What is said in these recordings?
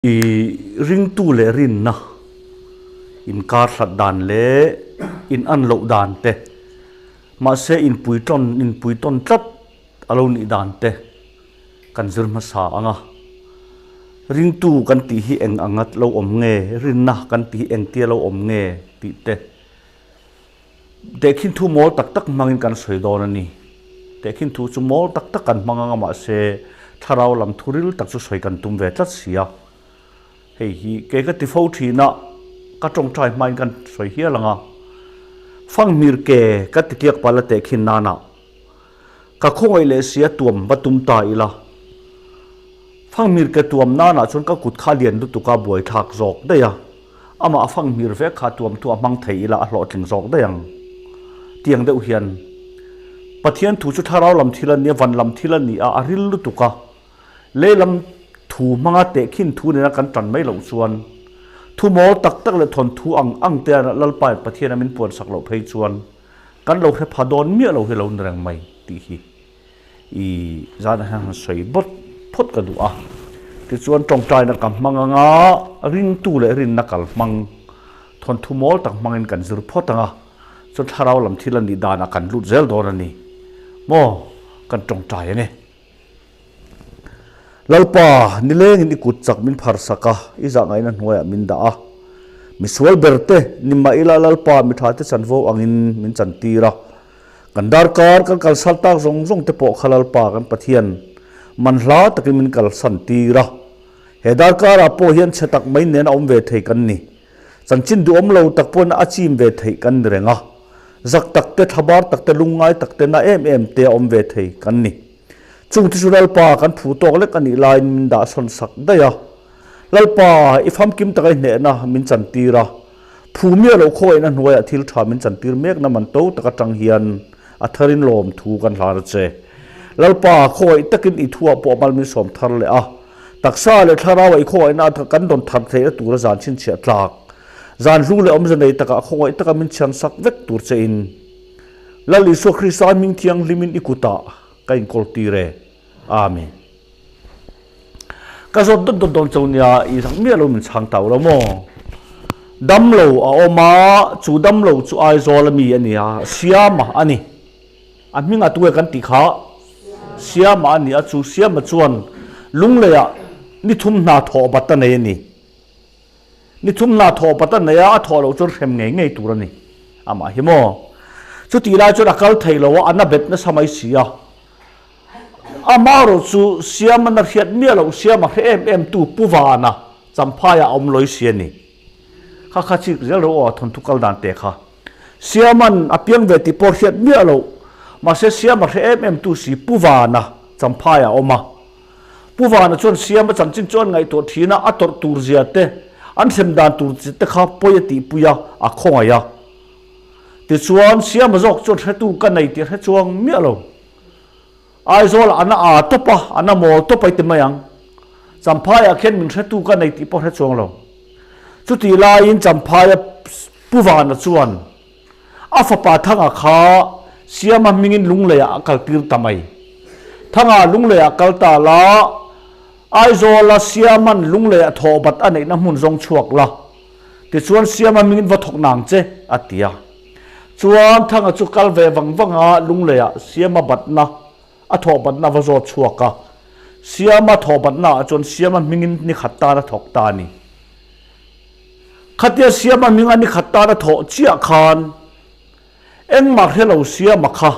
I ringtu leh rinna inkar hlat dan leh in an loh dan te, mahse inpuitawn inpuitawn tlat a lo nih dan te kan zir hmasa ang a. Ringtu kan tih hi eng anga lo awm nge, rinna kan tih hi engtia lo awm nge tih te Tehkhin thu mawl tak tak hmangin kan sawi dawn a ni. Tehkhin thu chu mawl tak tak kan hmang anga mahse thlarau lam thu ril tak chu sawi kan tum ve tlat si a. Hei hi kei ka ti fo thin a, ka tawngtai hmain kan sawi hial ang a. Fanghmir ke ka ti tliak pal a tehkhin nana ka khawngaih leh sia tuam va tum ta ila. Fanghmir ke tuam nanah chuan ka kut kha lian lutuk a buaithlak zawk daih a. Amah a fanghmir vek kha tuamtu a hmang thei ila a hlawhtling zawk daih ang. Tiang deuh hian Pathian thu chu thlarau lam thil a nia, van lam thil a ni a, a ril lutuk a. Lei lam thu hmanga tehkhin thu nena kan tan mai loh chuan thu mawl tak tak leh thawnthu ang ang te a Lalpa in Pathian a min puansak loh phei chuan kan lo hre pha dawn miah lo hi lo ni reng mai tih hi. I zanah hian han sawi bawt phawt ka duh a, tichuan tawngtaina ka hmang anga ringtu leh rinna kal hmang thawnthu mawl tak hmangin kan zir phawt anga chuan thlarau lam thil a nih danah kan lut zel dawn a ni maw kan tawngtai a ni. Lalpa, nilengin i kut chak min pharsak a, i zahngaihna hnuaiah min dah a. Misual berte, ni mah ila Lalpa mi thate chanvo angin min chantir a. Kan darkar kan kalsal tak zawng zawng te pawh kha Lalpa kan Pathian man hla takin min kalsan tir a. He darkarah pawh hian chhe tak mai nen a awm ve thei kan ni. Chanchin duhawm lo tak pawhin a chim ve theih kan ni reng a. Zak tak te, thlabar tak te, lungngai tak te, na em em te a awm ve thei kan ni. Chung te chu Lalpa kan phu tawk lek a nih laiin min dah sawn sak daih a. Lalpa, i famkim taka i hnehna min chantir a. Phu miah loh khawiahna hnuaiah thil tha min chantir mekna man to tak atang hian a tharin lawm thu kan hlan a che. Lalpa, khawiah takin i thuah pawh mal min sawm thar leh a. Taksa leh thlarauah i khawiahna a kan rawn thar theihna tura zan chhinchhiah tlak. Zan hlu leh awmze nei takah khawiah taka min chhiansak vek tur che in Lal Isua Krista hming thianghlimin i kutah ka inkawl tir e. Amen. Ka zawt dawt dawt dawn cho nia, i zak miah lo min chhang tau lo maw? Dam lo a awm a, chu dam lo chu Aizawl a mi a ni a, Siama a ni. A hming a tunge kan tih kha? Siama a ni a, chu Siama chuan Lungleiah ni thum hna thawh bat a nei a ni. Ni thum hna thawh bat a nei a, a thawh loh chuan hrem ngei ngei tur a ni. Amah hi maw? Chutih lai chuan a kal thei lo a, a na bet nasa mai si a. Amaherawh chu Siama na hriat miah loh Siama hre em em tu Pu Vana Champhaiah a awm lawi si a ni. Kha kha chik zel ro aw a thawnthu kal dan te kha. Siama'n a piang ve tih pawh hriat miah loh mahse Siama hre em em tu si Pu Vana Champhaiah a awm a. Pu Vana chuan Siama chanchin chu an ngaihtuah thin a, a tawrh tur zia te, an hrem dan tur te kha pawi a tihpui a, a khawngaih a. Tichuan Siama zawk chuan hretu ka nei tih a hre chuang miah lo. Aizawl ah ana aa tawp a, ana mawl tawp a i ti mai ang. Champhai ah khian min hretu ka nei tih pawh hre chuang lo. Chutih laiin Champhaia Pu Vana chuan a fapa Thanga kha Siama hmingin Lunglei ah a kaltir ta mai. Thanga Lunglei ah kal ta la, Aizawl a Siaman Lunglei ah thawhbat a neihna hmun zawng chhuak la. Tichuan Siama hmingin va thawk nang che, a ti a. Chuan Thanga chu kal ve vang vang a, Lungleiah Siama batna, a thawh batna va zawt chhuak a. Siama thawh batna ah chuan Siama hmingin ni khat tan a thawk ta a ni. Khatia Siama hminga ni khat tan a thawh chiah khan engmah hre lo Siama kha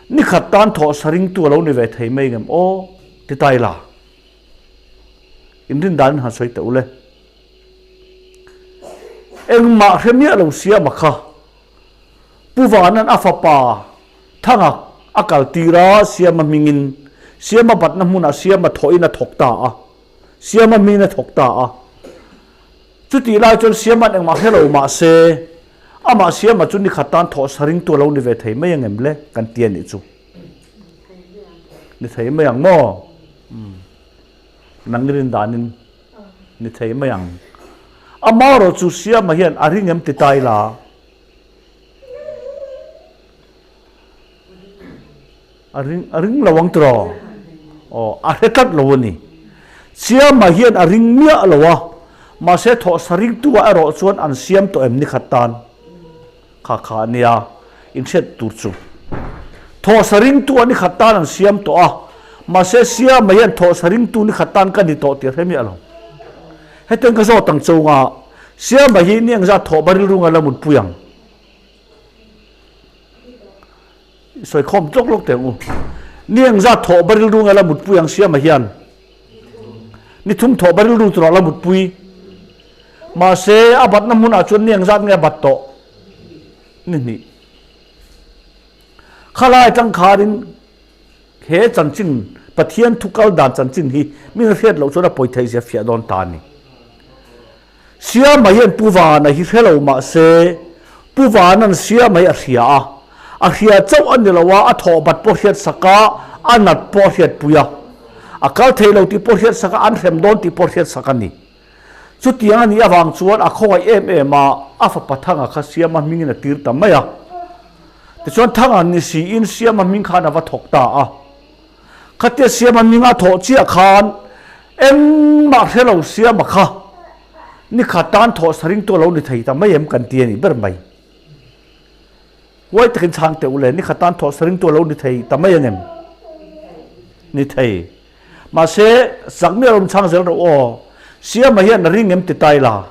ni khat tan thawh sa ringtu a lo ni ve thei mai ngem aw? Ti ta ila. Inrin danin han sawi teh u le. Engmah hre miah lo Siama kha Pu Vanan a fapa Thanga a kal tir a, Siama hmingin Siama batna hmunah Siama thawhin a thawk ta a, Siama hmingin a thawk ta a. Chutih lai chuan Siama'n engmah hre lo mah se, amah Siama chu nikhat tan thawh sa ringtu a lo ni ve thei mai angem le kan ti a nih chu. Ni thei mai ang maw? Nang rin danin ni thei mai ang. Amaherawh chu Siama hian a ring em ti ta ila? A ring a ring lo ang tiraw? Aw, a hre tlat lo a ni. Siama hian a ring miah lo a, mahse thawhsa ringtu ah erawh chuan an siam tawh em ni khat tan? Kha kha a nia, inhriat tur chu. Thawhsa ringtu ah ni khat tan an siam tawh a, mahse Siama hian thawhsa ringtu ni khat tan ka ni tawh tih a hre miah lo. Hetiang ka zawt ang chunga Siama hi ni engzat thawh ba rilru ngai la mutpui ang? I sawi khawm tlawk tlawk teh ang u. Ni engzat thawh ba rilru nge la mutpui ang Siama hian? Ni thum thawh ba rilru turah la mutpui. Mahse, a batna hmunah chuan ni engzat nge a bat tawh? Ni hnih. Khalai atang khanin he chanchin, Pathian thu kal dan chanchin hi min hriat loh chuan a pawi theih zia fiah dawn ta a ni. Siama hian Pu Vana hi hre lo mah se, Pu Vana'n Siama hi a hria a, a hria chauh a ni lo a, a thawh bat pawh hriat sak a, a nat pawh a hriatpui a, a kal thei lo tih pawh hriat sak a, an hrem dawn tih pawh hriat sak a ni. Chutiang a nih avang chuan a khawngaih em em a, a fapa Thanga kha Siama hmingin a tir ta mai a. Tichuan Thanga ni siin Siama hming khan a va thawk ta a. Khatia Siama hming a thawh chiah khan engmah hre lo Siama kha nikhat tan thawh sa ringtu a lo ni thei ta mai em kan ti a nih ber mai. Huai takin chhang teh u le, nikhat tan thawh sa ringtu a lo ni thei ta mai ang em? Ni thei. Mahse, chak miah lo chhang zel rawh aw. Siama hian a ring em ti tai la.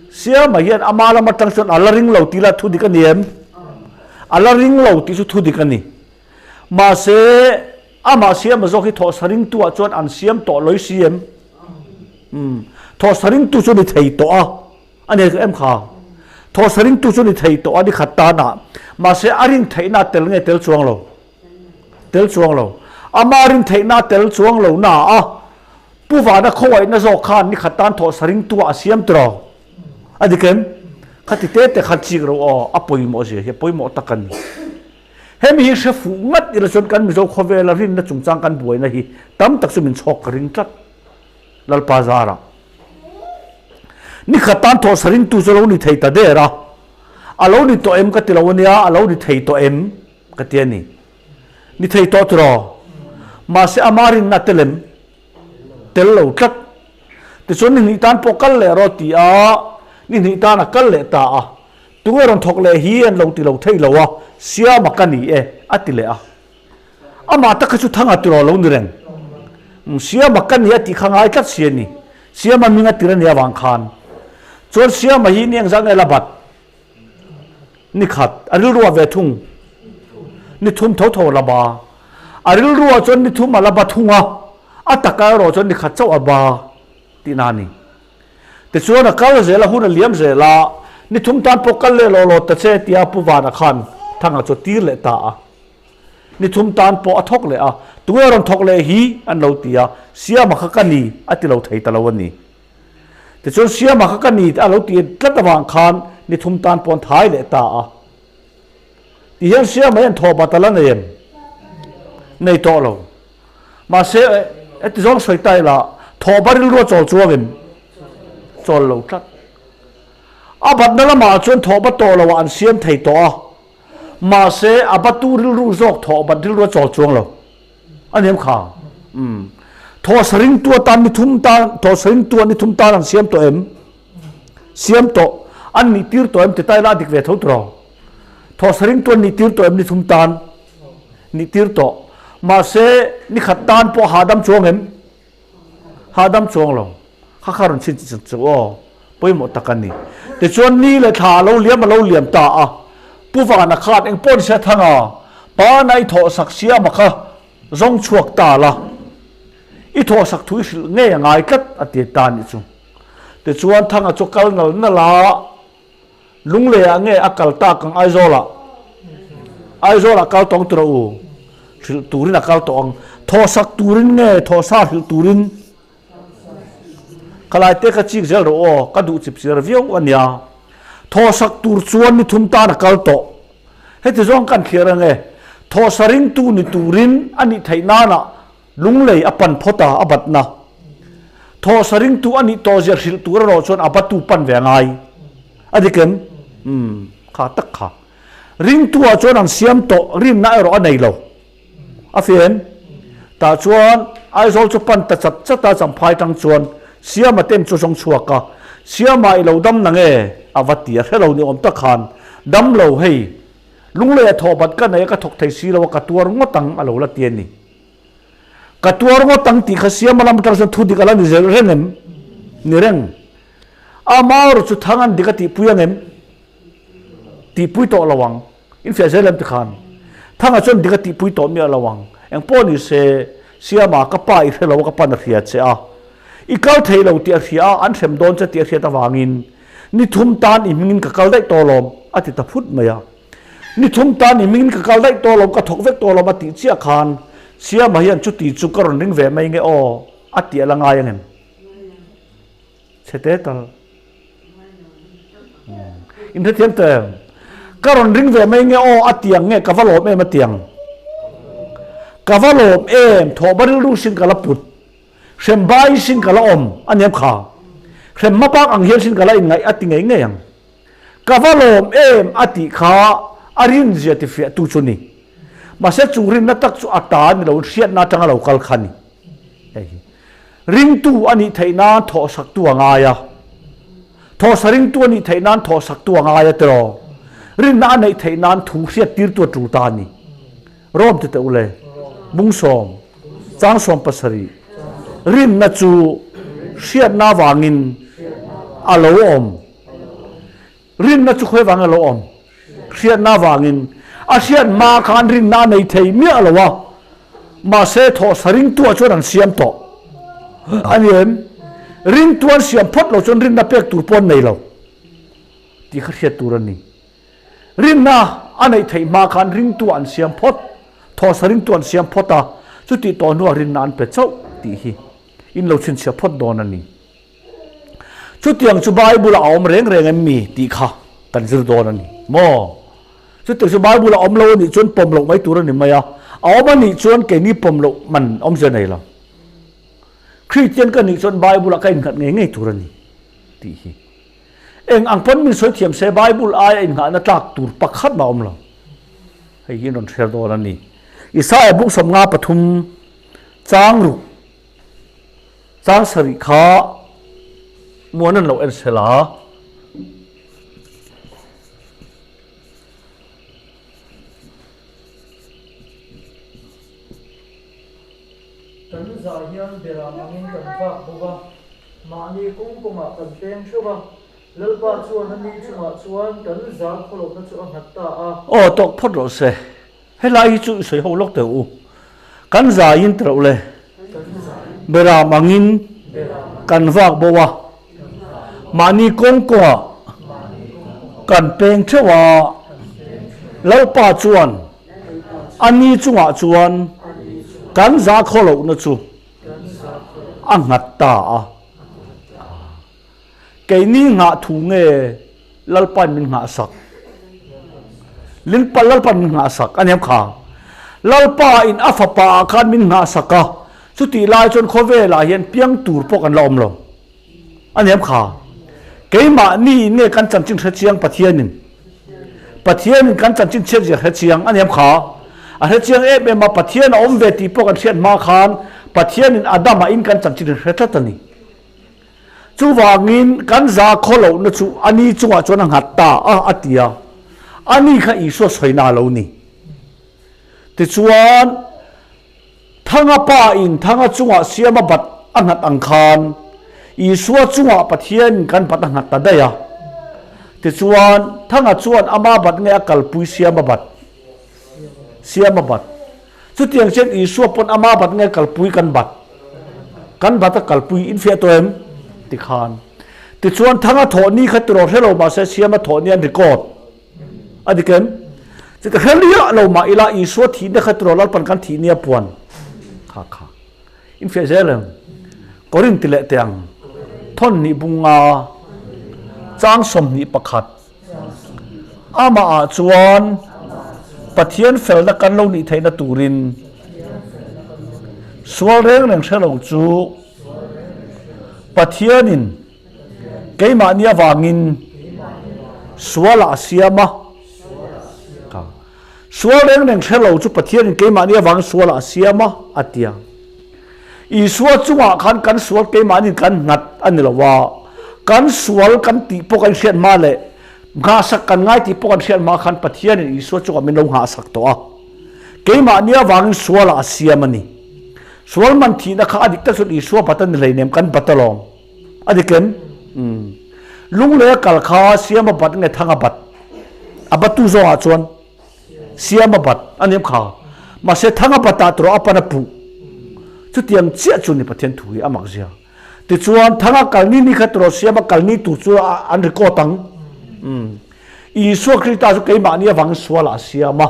Siama hian ama lam atang chuan a la ring lo tih lah thu dik a ni em? A la ring lo tih chu thu dik a ni. Mahse, amah Siama zawk hi thawhsa ringtu ah chuan an siam tawh lawih si em? Umm, thawhsa ringtu chu ni thei tawh a, a ni em kha? Thawhsa ringtu chu ni thei tawh a ni khat tan ah, mahse a rin theihna a tel nge tel chuang lo? Tel chuang lo. Ama rin theihna a tel chuang lo na a, Pu Vana khawngaihna zawk khan ni khat tan thawh sa ringtu ah a siam tiraw? A dik em? Khati te te khan chik ro aw, a pawimawh zia hi a pawimawh tak a ni. Hemi hi hre fuh ngat ila chuan kan Mizo khawvela rinna chungchang kan buaina hi tam tak chu min chhawk ka ring tlat. Lalpa zarah. Ni khat tan thawh sa ringtu chu a lo ni thei ta der a. A lo ni tawh em ka ti lo ania, a lo ni thei tawh em ka ti a ni. Ni thei tawh tiraw? Mahse ama rinna te lem tel lo tlat. Tichuan ni hnih tan pawh kal leh rawh ti a, ni hnih tan a kal leh ta a. Tunge rawn thawk leh hi an lo ti lo thei lo a, Siama ka ni e a ti leh a. Amah tak kha chu Thanga tiraw lo ni reng. Siama ka ni a tih kha ngai tlat si a ni. Siama hming a tir a nih avang khan. Chuan Siama hi ni engzah nge la bat? Ni khat, a rilruah ve thung. Ni thum tho tho a la ba. A rilruah chuan ni thum a la ba thung a, a taka erawh chuan ni khat chauh a ba tihna a ni. Tichuan a kal zel a, hun a liam zel a, ni thum tan pawh kal leh lawh lawh ta che tia Pu Vana khan Thanga chu a tir leh ta a. Ni thum tan pawh a thawk leh a, tunge rawn thawk leh hi an lo ti a, Siama kha ka ni a ti lo thei ta lo a ni. Tichuan Siama kha ka ni a lo ti tlat avang khan ni thum tan pawn thai leh ta a. Ti hian Siama hian thawh bat a la nei em? Nei tawh lo. Mahse, heti zawng sawi ta ila, thawh ba rilru a chawl chuang em? Chawl lo tlat. A batna lamah chuan thawh ba tawh loah an siam thei tawh a. Mahse, a batu rilru zawk thawh bat rilru a chawl chuang lo. A nem kha. Umm. Thaw saring tu atan ni thum tan, thaw saring tu an ni thum tan an siam tawh em? Siam tawh. An nih tir tawh em ti ta ila a dik ve tho tawh. Thaw saring tu an nih tir tawh em ni thum tan? Nih tir tawh. Mahse, ni khat tan pawh hahdam chuang em? Hahdam chuang lo. Kha kha rawn chhin chi chu aw. Pawimawh tak a ni. Tichuan ni leh thla a lo liam a lo liam ta a. Pu Vana khan eng pawh ni se thang a, Pana i thawh sak siama kha zawng chhuak ta la. I thawh sak thu i hrilh ngei a ngai tlat a ti ta nih chu. Tichuan Thanga chu kal nal nal a. Lunglei ah nge a kal tak ang Aizawl ah? Aizawl ah kal tawng tura u. Hrilh turin a kal tawh ang. Thawhsak turin nge thawhsa hrilh turin? Khalai te ka chik zel rawh aw, ka duh chip chiar viau a nia. Thawhsak tur chuan ni thum tan a kal tawh. Heti zawng kan thlir ang e. Thawhsa ringtu ni turin a nih theih nanah Lunglei a pan phawt a, a batna. Thawhsa ringtu a nih tawh zia hrilh tur erawh chuan a batu pan ve a ngai. A dik em? Umm. Kha tak kha. Ringtu-ah chuan an siam tawh, rinna erawh a nei lo. A fian. Tah chuan Aizawl chu pan ta chat chat a, Champhai tang chuan Siama ten chu zawng chhuak a, Siama i lo dam na nge? a va ti a, hre lo ni awm tak khan, Dam lo hei, lunglei a thawh bat ka nei a, ka thawk thei si lo a, ka tuar ngawt ang a lo la ti a ni. Ka tuar ngawt ang tih kha Siama lam atang chuan thu dik a la ni zel reng em? Ni reng. Ama erawh chu thang an dik a tihpui ang em? Tihpui tawh lo ang. In fiah zel em tikhan? Thanga chuan dik a tihpui tawh miah lo ang. Eng pawh ni se, Siama, ka pa i hre lo a, ka pan a hria che a. I kal thei lo tih a hria a, an hrem dawn che tih a hriat avangin ni thum tan i hmingin ka kal daih tawh lawm, a ti ta phut mai a. Ni thum tan i hmingin ka kal daih tawh lawm, ka thawk vek tawh lawm a tih chiah khan Siama hian chuti chu ka rawn ring ve mai nge aw, a tih a la ngai ang em? Chhe te tal. In hrethiam tawh em? Ka rawn ring ve mai nge aw a tiang nge ka va lawm em a tiang. Ka va lawm em thawhba rilru sin ka la put. Hrem bai sin ka la awm a niam kha. Hrem hmabak ang hian sin ka la inngaih a ti ngei ngei ang. Ka va lawm em a tih kha a rinzia tifiahtu chu ni. Mahse chu rinna tak chu a ta ni loin hriatna atanga lo kal kha ni. Hei hi. Ringtu a nih theih nan thawhsaktu a ngai a. Thawhsa ringtu a nih theih nan thawhsaktu a ngai a tiraw? Rinna a neih theih nan thu hriattirtu a tul ta a ni. Rawm ti teh u le. Bungsawm, Changsawm pasarih, Rinna chu hriatna avangin a lo awm. Rinna chu khawi vang elo awm? Hriatna vangin. A hriat hma khan rinna a nei thei miah lo a, mahse thawhsa ringtuah chuan an siam tawh a ni em? Ringtu an siam phawt lo chuan rinna pek tur pawh an nei lo tih kha hriat tur a ni. Rinna a neih theih hma khan ringtuah an siam phawt, thawhsa ringtu an siam phawt a, chutih tawh hnuah rinna an pe chauh tih hi in lo chhinchhiah phawt dawn a ni. Chutiang chu Bible-ah a awm reng reng em mi tih kha kan zir dawn a ni maw? Chutiang chu Bible-ah awm lo a nih chuan pawm loh mai tur a ni mai a, a awm a nih chuan keini pawm loh man awmzia nei lo. Kristian ka nih chuan Bible-ah ka innghat ngei ngei tur a ni tih hi. Eng ang pawn min sawi thiam se Bible aia innghahna tlak tur pakhat mah a awm lo. Hei hi an rawn hriat dawn a ni. Isaiah buk 53 chang ruk. Chang sarih kha muan an lo en sel a. Kan zah hian beram angin kan vak bawk a, mahni kawng kawngah kan peng theuh a, Lalpa chuan a ni chungah chuan kan zah khawlawpna chu a nghat ta a. Aw tawk phawt rawh se. Helai hi chu i sawi ho lawk teh u. Kan zaiin ti reuh le. Beram angin kan vak bo a. Mahni kawng kawngah kan peng theuh a. Lalpa chuan a ni chungah chuan kan za khaw lohna chu a nghat ta a. Keini nghah thu nge Lalpain min nghah sak? Lilpa Lalpain min nghah sak a niam kha. Lalpa in a fapa ah khan min nghah sak a, chutih lai chuan khawvel ah hian piang tur pawh kan la awm lo a niam kha. Keimahni in nge kan chanchin hre chiang Pathian in? Pathian in kan chanchin chhiat zia hre chiang a niam kha. A hre chiang em em a, Pathian a awm ve tih pawh kan hriat hma khan Pathian in Adam ah in kan chanchin hre tlat a ni. Chuvangin kan za khaw lohna chu a ni chungah chuan a nghat ta a, a ti a. A ni kha Isua sawina a lo ni. Tichuan, Thanga pa in Thanga chungah siama bat a nghat ang khan, Isua chungah Pathianin kan bat a nghat ta daih a. Tichuan, Thanga chuan ama bat nge a kalpui siama bat? Siama bat. Chutiang chuan Isua pawn ama bat nge kalpui kan bat? Kan bat a kalpui in fiah tawh em? Tikhan. Tichuan Thanga thawh ni kha tiraw hre lo mahse Siama thawh ni an record a dik em? Chuti hre liah lo mah ila Isua thihna kha tiraw Lalpan kan thih nia puan kha kha in fiah zel em? Korinth ti leh teh ang thawn hnih bunga chang 21. Amah ah chuan Pathian felna kan lo nih theihna turin sual reng reng hre lo chu Pathianin keimahni avangin sualah a siam a. Sual reng reng hre lo chu Pathianin keimahni avangin sualah a siam a, a ti a. Isua chungah khan kan sual keimahniin kan nghat a ni lo a, kan sual kan tih pawh kan hriat hma leh nghahsak kan ngai tih pawh kan hriat hma khan Pathianin Isua chungah min lo nghahsak tawh a. Keimahni avangin sualah a siam a ni. Sual man thihna kha a dik tak chuan Isua bat a ni hleinem, kan bat alawm. A dik em? Umm. Lunglei a kal kha siam a bat nge thang a bat? A battu zawngah chuan siam a bat a ni em kha? Mahse thang a batah tawh a pan a puh. Chutiang chiah chu ni Pathian thu hi a mak zia. Tichuan thang a kal ni ni kha tawh siam a kal ni tur chu an record ang. Umm. Isua Krista chu keimahni avangin sualah a siam a.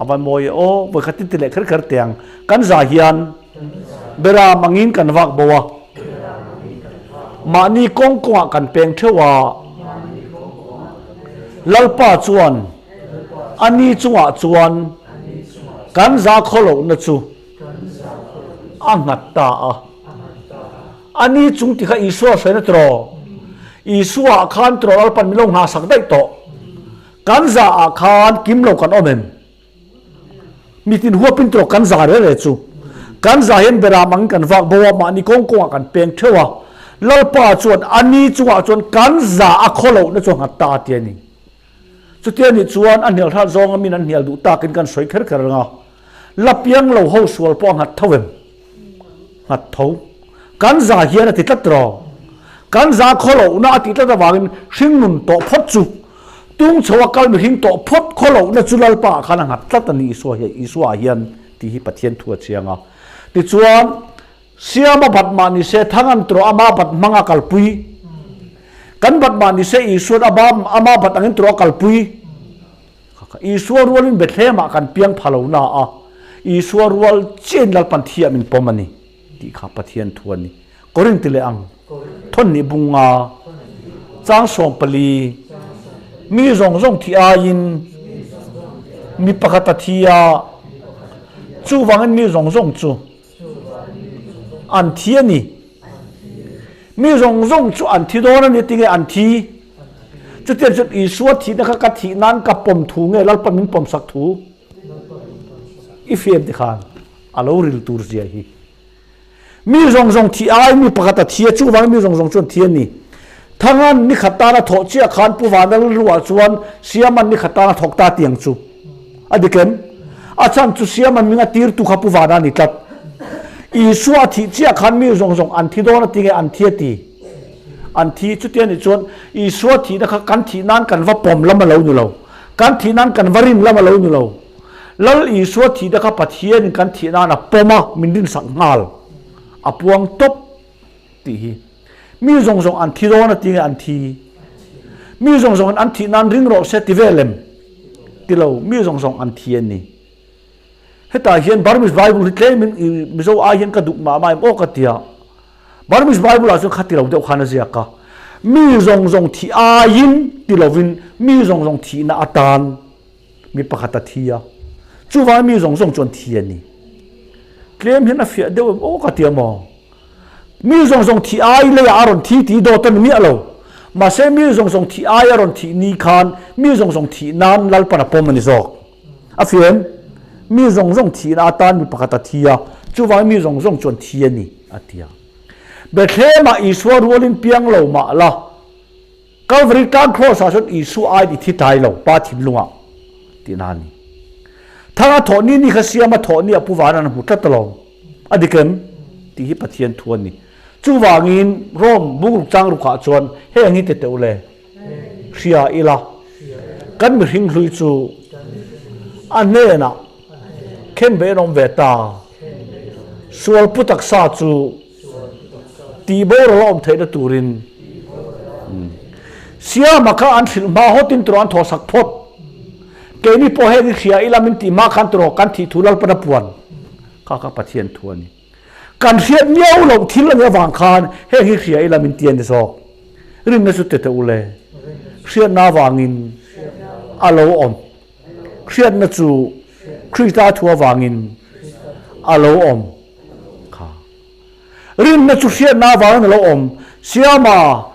A va mawi e aw, vawikhat tin ti leh kher kher teh ang. Kan za hian beram angin kan vak bo a, mahni kawng kawngah kan peng theuh a. Lalpa chuan a ni chungah chuan kan za khaw lohna chu a nghat ta a. A ni chung ti kha Isua hruaina tiraw? Isua ah khan tiraw Lalpan min lo nghahsak daih tawh. Kan za ah khan kim lo kan awm em? Mitin huapin tawk kan za re re chu. Kan za hian beram angin kan vak bo a, mahni kawng kawngah kan peng theuh a. Lalpa chuan a ni chungah chuan kan za a khaw lohna chu a nghat ta a ti a ni. Chutia nih chuan a hnial hrat zawnga min an hnial duh takin kan sawi kher kher reng a. La piang lo ho sual pawh a nghat tho em? Nghat tho. Kan za hian a ti tlat rawh. Kan za khaw lohna a tih tlat avangin hringnun tawh phawt chu tung chho a kal mihring tawh phawt khaw lohna chu Lalpa ah khan a nghat tlat a ni Isua hian Isua ah hian tih hi Pathian thu a chiang a. Tichuan Siama bat mah ni se thang an tawh ama bat hmang a kalpui. Kan bat mah ni se Isuan ama bat angin tawh a kalpui. Isua rualin Bethlehem-ah kan piang pha lo na a, Isua rual chiahin Lalpan thiah min pawm a ni tih kha Pathian thu a ni. Korinth leh ang thawnhnih bunga chang 14, Mi zawng zawng thi aiin mi pakhat a thi a, chuvangin mi zawng zawng chu an thi a ni. Mi zawng zawng chu an thi dawn a ni, tinge an thi? Chutiang chuan Isua thihna kha ka thih nan ka pawm thu nge Lalpa min pawm sak thu i fiam ti khan a lo ril tur zia hi. Mi zawng zawng thih ai mi pakhat a thi a, chuvangin mi zawng zawng chuan thi a ni. Thangan ni khat tan a thawh chiah khan Pu Vana rilruah chuan Siaman ni khat tan a thawk ta tiang chu a dik em? A chhan chu Siaman hming a tirtu kha Pu Vana a ni tlat. Isua a thih chiah khan mi zawng zawng an thi dawn a ti nge an thi a ti? An thi. Chutia nih chuan Isua thihna kha kan thih nan kan va pawm lam a lo ni lo. Kan thih nan kan va rin lam a lo ni lo. Lal Isua thihna kha Pathianin kan thih nan a pawm a, min rinsak nghal. A puang tawp tih hi. Mi zawng zawng an thi dawn a ti nge an thi? Mi zawng zawngin an thih nan ring rawh se ti vel em? Ti lo, mi zawng zawng an thi a ni. Hetah hian Burmese Bible hi tlemin Mizo ai hian ka duh mah mah em aw ka ti a. Burmese Bible ah chuan kha ti lo deuh khan a ziak a. Mi zawng zawng thih aiin ti lovin mi zawng zawng thihna atan mi pakhat a thi a. Chuvangin mi zawng zawng chu an thi a ni. Tlem hian a fiah deuh em aw ka ti a maw? Mi zawng zawng thih ai leiah a rawn thi tih dawt a ni miah lo. Mahse mi zawng zawng thih ai a rawn thih ni khan mi zawng zawng thih nan Lalpan a pawm a ni zawk. A fiam, mi zawng zawng thihna atan mi pakhat a thi a, chuvangin mi zawng zawng chuan thi a ni, a ti a. Bethlehem-ah Isua rualin piang lo mah la, Kalvari tlang Kraws-ah chuan Isua aiin i thi tlai lo, Pa thinlungah, tihna a ni. Thang a thawh ni ni kha siam a thawh ni a Pu Vana'n a hmu tlat alawm. A dik em? Tih hi Pathian thu a ni. Chuvangin Rome bungruk chang rukah chuan heng hi ti teh u le. Hria ila, kan mihring hlui chu a hnenah khen ve an awm ve ta. Sual pu taksa chu tih boral a awm theihna turin Siama kha an hrilh hma hawtin turaw an thawhsak phawt. Keini pawh heng i hria ila min tih hma khan turaw kan thih thu Lalpan a puan kha kha Pathian thu a ni. Kan hriat miau loh thil a nih avang khan heng hi hria ila min ti a ni zawk. Rinna chu tete u le. Hriatna avangin a lo awm. Hriatna chu Krista thu avangin a lo awm kha. Rinna chu hriatna avangin a lo awm. Siama,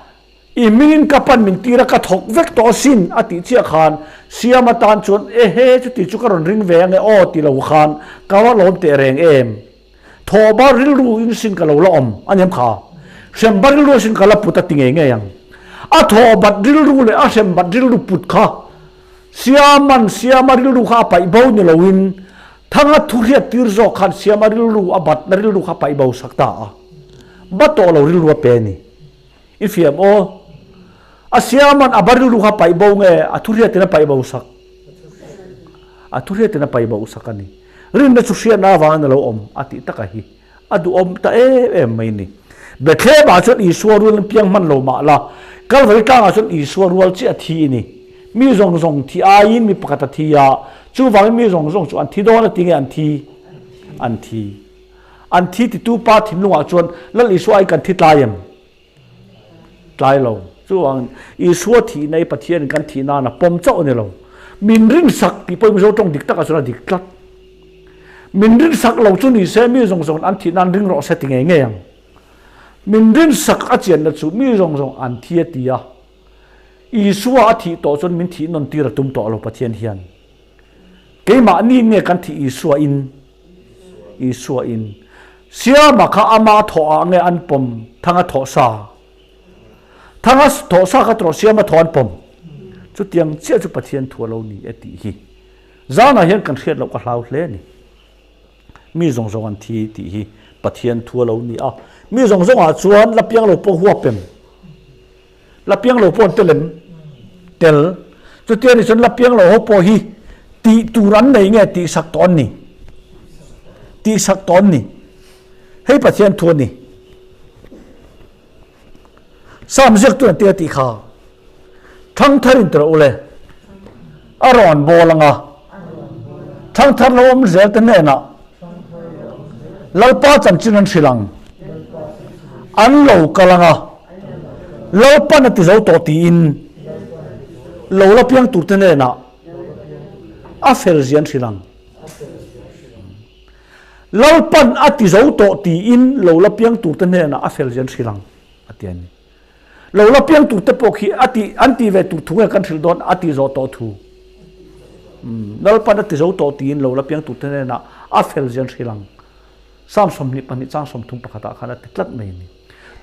I hmingin ka pan min tir a, ka thawk vek tawh asin, a tih chiah khan. Siam atan chuan, Ehe, chuti chu ka rawn ring ve ange aw ti lo khan ka va lawm teh reng em? Thawh bar rilru in sin ka lo la awm a niam kha. Hrem bar rilru asin ka la put a ti ngei ngei ang. A thawh bat rilru leh a hrem bat rilru put kha Siaman Siama rilru kha a paih bo ni loin Thanga thuhriat tir zawk khan Siama rilru a batna rilru kha paih bo sak ta a. Ba tawh lo rilru a pe a ni. I fiam aw. A Siaman a ba rilru kha paih bo nge a thuhriatin a paih bo sak? A thuhriatin a paih bo sak a ni. Rinna chu hriatna avangin a lo awm a tih taka hi a duhawm ta em em mai ni. Bethlehem-ah chuan Isua rual an piang hman lo mah la, Kalvari tlangah chuan Isua rual chiah a thi i ni. Mi zawng zawng thi aiin mi pakhat a thi a, chuvangin mi zawng zawng chu an thi dawn a ti nge an thi? An thi. An thi titu pa thinlungah chuan Lal Isua aiin kan thi tlai em? Tlai lo. Chuvangin Isua thihna hi Pathianin kan thih nana pawm chauh a ni lo. Min rinsak tih pawhin Mizo tawng dik takah chuan a dik tlat. Min rinsak lo chu ni se mi zawng zawngin an thih nan ring rawh se ti ngei ngei ang. Min rinsak a chianna chu mi zawng zawng an thi a ti a. Isua a thih tawh chuan min thih nawn tir a tum tawh lo Pathian hian. Keimahni nge kan thih Isua in? Isua in. Siama kha ama thawh ah nge an pawm Thanga thawh sa? Thanga thawh sa kha tawh Siama thawh an pawm. Chutiang chiah chu Pathian thu a lo ni e tih hi. Zanah hian kan hriat loh ka hlau hle a ni. Mi zawng zawng an thi tih hi Pathian thu a lo ni a. Mi zawng zawngah chuan la piang lo pawh huap em? La piang lo pawh an tel em? Tel. Chutia ni chuan la piang lo ho pawh hi tih tur an nei nge tih sak tawh an ni? Tih sak tawh an ni. Hei Pathian thu a ni. Sam ziaktu an tia tih kha thangthar in tirh ule a rawn bawl anga thangthar lo awm zel te hnenah Lalpa chanchin an hrilh ang an lo kal anga Lalpan a ti zo tawh tiin lo la piang tur te hnenah a fel zia an hrilh ang. Lalpan a ti zo tawh tiin lo la piang turte hnenah a fel zian hrilh ang, a ti a ni. Lo la piang turte pawh khi a ti, an ti ve tur thu nge kan hrilh dawn a ti zawh tawh thu. Lalpan a ti zo tawh tiin lo la piang turte hnenah a fel zian hrilh ang. Psalm 22 chang 30 pakhatah khan a ti tlat mai a ni.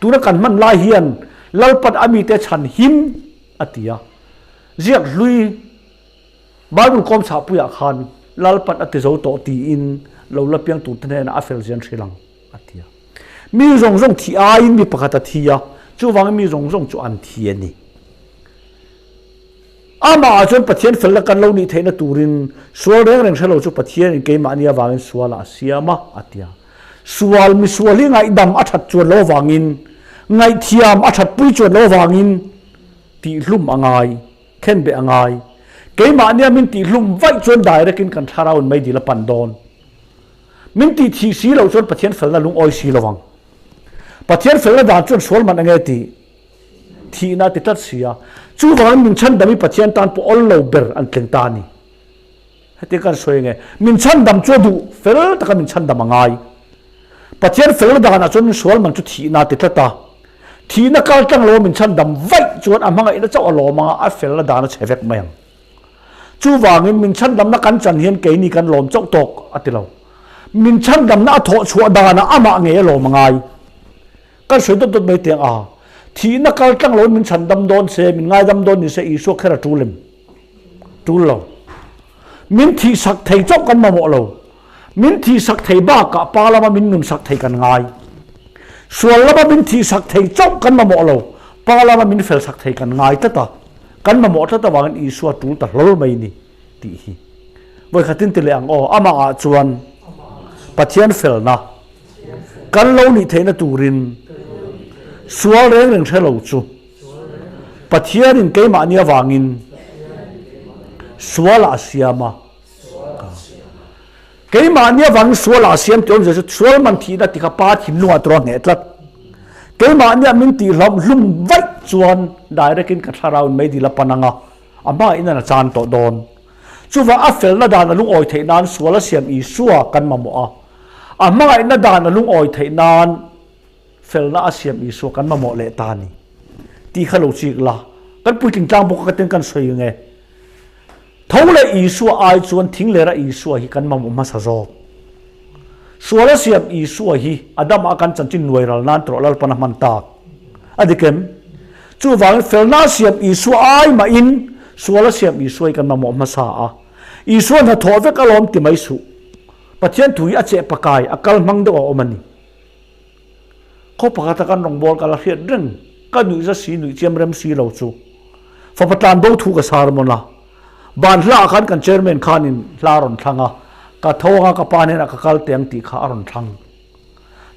Tuna kan hman lai hian Lalpan a mite chhan him a ti a. Ziak hlui Bible kawm chhahpuiah khan Lalpan a ti zo tawh tiin lo la piang turte hnenah a fel zian hrilh ang, a ti a. Mi zawng zawng thi aiin mi pakhat a thi a, chuvangin mi zawng zawng chu an thi a ni. Amahah chuan Pathian felna kan lo nih theihna turin sual reng reng hre lo chu Pathianin keimahni avangin sualah a siam a, a ti a. Sual misual hi ngaihdam a that chuan lo avangin, ngaihthiam a thatpui chuan lo avangin tihhlum a ngai. Khen beh a ngai. Keimahnia min tihhlum vaih chuan direct in kan thlarau in meidil a pan dawn. Min tih thih si loh chuan Pathian felna lungawi si lo ang. Pathian felna dan chuan sual man enge tih? Thihna a ti tlat si a. Chuvangin min chhandam hi Pathian tan pawh awl lo ber an tling ta a ni. Hetiang kan sawi ange, min chhandam chu a duh fel taka min chhandam a ngai. Pathian felna danah chuan min sual man chu thihna a ti tlat a. Thihna kal tlang lo a min chhandam vaih chuan a hmangaihna chauh a lawm anga a felna dan a chhe vek mai ang. Chuvangin min chhandamna kan chan hian keini kan lawm chauh tawk a ti lo. Min chhandamna a thawh chhuah danah amah ngei a lawm a ngai. Kan sawi dawt dawt mai teng a, thihna kal tlang lo in min chhandam dawn se, min ngaidam dawn ni se Isua kher a tul em? Tul lo. Min thihsak thei chauh kan mamawh lo. Min thihsak thei bakah pa lama min nunsak thei kan ngai. Sual lama min thihsak thei chauh kan mamawh lo, pa lama min felsak thei kan ngai tlat a. Kan mamawh tlat avangin Isua tul ta hlawl mai ni tih hi. Vawikhatin ti leh ang aw, amah ah chuan Pathian felna kan lo nih theihna turin sual reng reng hre lo chu Pathianin keimahni avangin sualah a siam a. Keimahni avangin sualah a siam tih awmzia chu sual man thihna ti kha Pa thinlungah tur a hneh tlat. Keimahnia min tihhlawm hlum vaih chuan direct in ka thlarau in meidil a pan ang a, a hmain a chan tawh dawn. Chuvang a felna dan a lungawi theih nan sual a siam Isua kan mamawh a, a hmangaihna dan a lungawi theih nan Felna a siam Isua kan mamawh leh ta a ni tih kha lo chik la. Kan puitling tlang bawk a ka ten kan sawi nge. Tho leh Isua ai chuan thing lera Isua hi kan mamawh hmasa zawk. Suala siam Isua hi Adama kan chanchin nuai ral nan tawh Lalpan a hman tak. A dik em? Chuvangin felna siam Isua ai mahin suala siam Isua hi kan mamawh hmasa a. Isua hnathawh vek alawm ti mai suh. Pathian thu hi a cheh pakai, a kal hmang deuh a awm a ni. Khaw pakhata kan rawngbâwl ka la hriat reng, ka nuih za si nuih chiam rem si lo chu. Fapa tlan bo thu ka sermon a. Ban hlaah khan kan chairman khanin hla a rawn thlang a, ka tho anga ka pa hnenah ka kal teh ang tih kha a rawn thlang.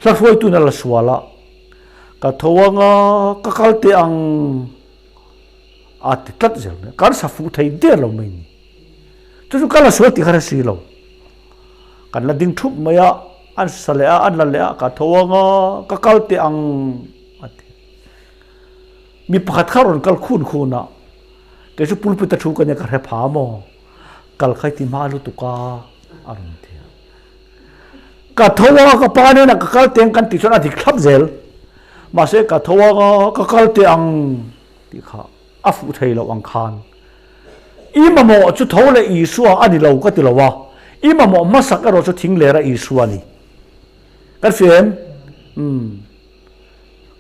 Hla hruaituin a la sual a, ka tho anga ka kal teh ang a ti tlat zel mai a, kan sa fuh thei der lo mai ni. Chu chu ka la sual tih kha hre si lo. Kan la ding thup mai a, an sa leh a, an la leh a, ka tho anga ka kal teh ang a ti. Mi pakhat kha rawn kal khun khun a, kei chu pulpit a thu ka nia ka hre pha maw, kal kha i ti hma lutuk a, a rawn ti a. Ka tho anga ka pa hnenah ka kal teh ang kan tih chuan a dik thlap zel. Mahse ka tho anga ka kal teh ang tih kha a fuh thei loh ang khan. I mamawh chu tho leh Isua a ni lo ka ti lo a, i mamawh hmasak erawh chu thing lera Isua a ni. Kan hria em? Umm.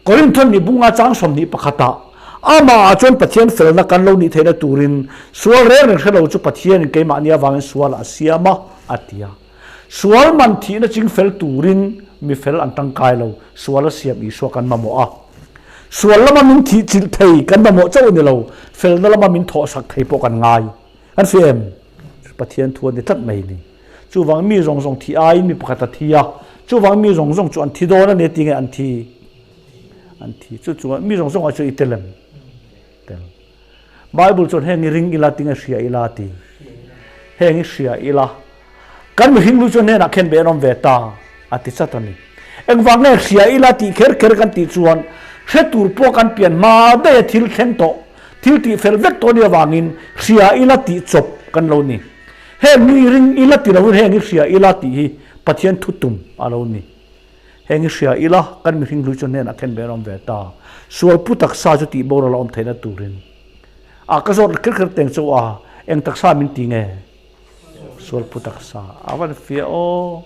Korinthon nih bunga chang 21 ah amah ah chuan Pathian felna kan lo nih theihna turin sual reng reng hre lo chu Pathianin keimahni avangin sual a siam a, a ti a. Sual man thihna ching fel turin mi fel an tangkai lo, sual a siam Isua kan mamawh a. Sual lama min thih chilh thei kan mamawh chauh a ni lo, felna lama min thawhsak thei pawh kan ngai. Kan hria em? Pathian thu a ni tlat mai ni. Chuvang mi zawng zawng thih aiin mi pakhat a thi a, chuvang mi zawng zawng chu an thi dawn a ni ti nge an thi? An thi. Chu chuan mi zawng zawng ah chuan i tel em? Tel. Bible chuan heng i ring ila tinge hria ila a ti. Heng i hria ila. Kan mihring lu chuan hnenah khen ve an awm ve ta a ti chat a ni. Engvang nge hria ila tih kher kher kan tih chuan hre tur pawh kan pian hma daih a thil thleng tawh, thil tih fel vek tawh nia vangin hria ila tih chawp kan lo ni. Heng i ring ila ti lovin heng i hria ila tih hi Pathian thu tum a lo ni. Heng i hria ila kan mihring hlui chu hnenah khen ve an awm ve ta. Sual pu taksa chu tih boral a awm theihna turin a ka zawt kher kher teng chauh a, eng taksa min ti nge? Sual pu taksa a van fiah aw.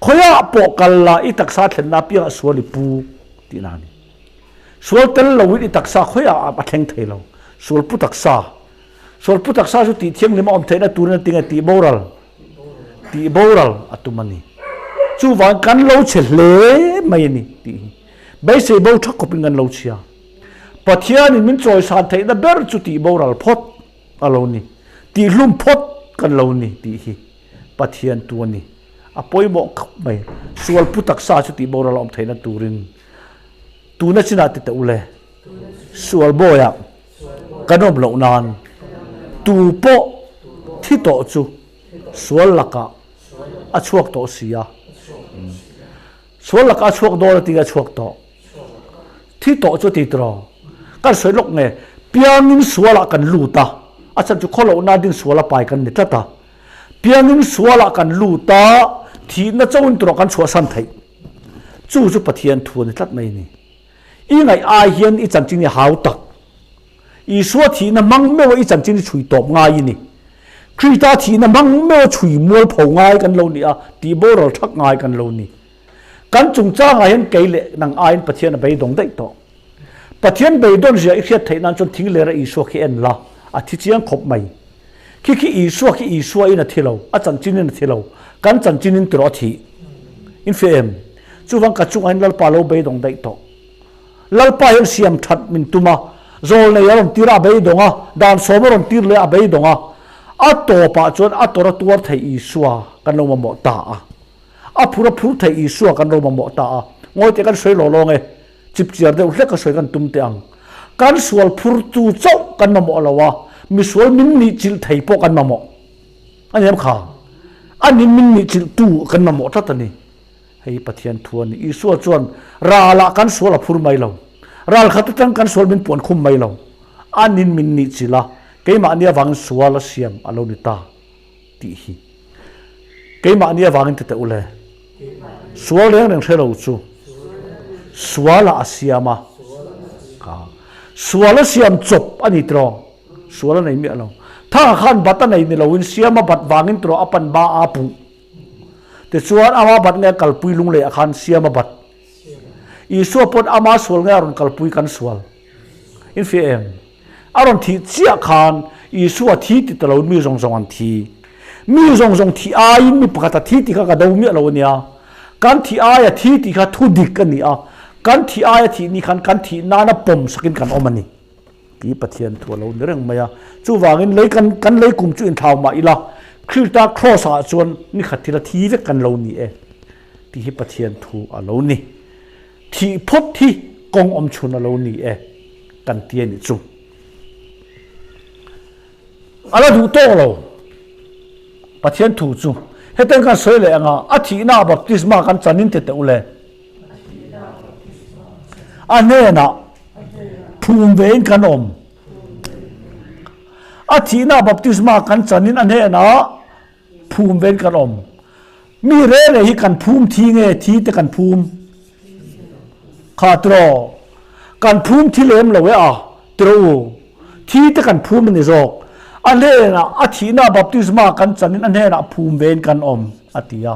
Khawiah pawh kal la i taksa thlenna apiangah sual i pu tihna a ni. Sual tel loin i taksa khawiah a thleng thei lo. Sual pu taksa. Sual pu taksa chu tih thianghlim a awm theihna turin a ti nge tih boral? Tih boral a tum a ni. Chuvang kan lo chhe hle mai a ni tih hi. Beisei bo tha khawpin kan lo chhia. Pathianin min chawisan theihna ber chu tih boral phawt a lo ni. Tih hlum phawt kan lo ni tih hi Pathian tu a ni. A pawimawh khawp mai. Sual pu taksa chu tih boral a awm theihna turin tuna chinah ti teh u le. Sual bawiah kan awm loh nan tu pawh thi tawh chu sual lakah a chhuak tawh si a. Sual lakah a chhuak dawn a ti a chhuak tawh. Thi tawh chu ti tiraw? Kan sawi lawk nge piangin sualah kan lut a, a chhan chu khawlohna ding suala pai kan ni tlat a. Piangin sualah kan lut a, thihna chauhin tiraw kan chhuahsan theih. Chu chu Pathian thu a ni tlat mai a ni. I ngaih ai hian i chanchin i hau tak. Isua thihna hmang meuh a i chanchin i chhui tawp ngai i ni. Krista thihna hmang meuh a chhui mualpho ngai kan lo ni a, tih boral thak ngai kan lo ni. Kan chungchangah hian kei leh nang aiin Pathian a beidawng daih tawh. Pathian beidawn zia i hriat theih nan chuan thing lera Isua khi en la, a thi chiang khawp mai. Khi khi Isua khi Isua in a thi lo, a chanchin in a thi lo, kan chanchin in tiraw a thih. In hria em? Chuvang ka chungah hian Lalpa lo beidawng daih tawh. Lalpa hian siam that min tum a, zawl nei a rawn tir a, a beidawng a, dan sawm a rawn tir leh a, a beidawng a. A tawpah chuan a tawrh a tuar thei Isua kan lo mamawh ta a. A phur a phur thei Isua kan lo mamawh ta a. Ngawi teh kan sawi law lawng e. Chipchiar deuh hlek a sawi kan tum teh ang. Kan sual phurtu chauh kan mamawh lo a, misual min nih chilh thei pawh kan mamawh. A ni em kha? A ni min nih chilhtu kan mamawh tlat a ni. Hei hi Pathian thu a ni. Isua chuan ralah kan sual a phur mai lo. Ral khat atang kan sual min puan khum mai lo. A nin min nih chilh a, keimahni avangin sual a siam a lo ni ta tih hi. Keimahni avangin ti teh u le. Sual reng reng hre lo chu sualah a siam a. Ka sual a siam chawp a ni tiraw? Sual a nei miah lo. Thanga khan bat a nei ni loin Siama bat vangin turaw a pan ba a puh. Tichuan ama bat nge a kalpui lunglei ah khan Siama bat. Isua pawn ama sual nge a rawn kalpui kan sual. In fiah em? A rawn thih chiah khan Isua thi ti ta loin mi zawng zawng an thi. Mi zawng zawng thih aiin mi pakhat a thi tih kha ka do miah lo a nia. Kan thih aia thi tih kha thu dik a ni a, kan thih aia thih ni khan kan thih nana pawm sakin kan awm a ni tih Pathian thu a lo ni reng mai a. Chuvangin lei kan kan lei kum chu inthlau mah ila, Krista Kraws ah chuan ni khat thila thi vek kan lo ni e tih hi Pathian thu a lo ni. Thih phawt hi kawng awm chhun a lo ni e kan ti a nih chu. A la duh tawk lo. Pathian thu chu hetiang kan sawi leh anga a thihna baptisma kan chan in ti teh u le. A hnenah phum ve in kan awm. A thihna baptisma kan chan in a hnenah phum ve in kan awm. Mi re re hi kan phum thi nge thi te kan phum? Kha tiraw kan phum thi lem lo e a tiraw u. Thi te kan phum a ni zawk. A hnenah a thihna baptisma kan chanin a hnenah phum vein kan awm a ti a.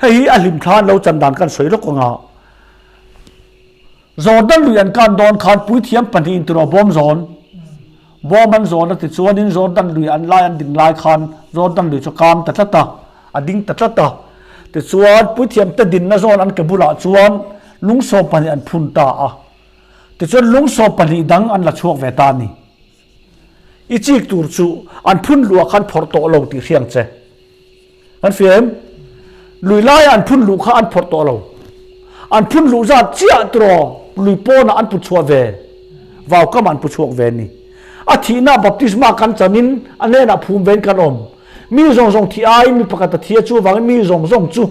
Hei hi a hlimthla an lo chan dan kan sawi lawk anga Jordan lui an kan dawn khan puithiam pahnihin tiraw bawm zawn bawm an zawn a ti chuanin Jordan lui an lai an ding lai khan Jordan lui chu kam ta tlat a, a ding ta tlat a. Tichuan puithiam te dinna zawn an ke bulah chuan lungsawm pahnih an phun ta a. Tichuan lungsawm pahnih dang an la chhuak ve ta a ni. I chik tur chu an phun luh ah khan phawrh tawh lo tih hriang che. An fia em? Lui laia an phun luh kha an phawrh tawh lo. An phun luh zat chiah tiraw lui pawnah an pu chhuah ve. Vau kamah an pu chhuak ve a ni. A thihna baptisma kan chanin a hnenah phum vein kan awm. Mi zawng zawng thih aiin mi pakhat a thi a, chuvangin mi zawng zawng chu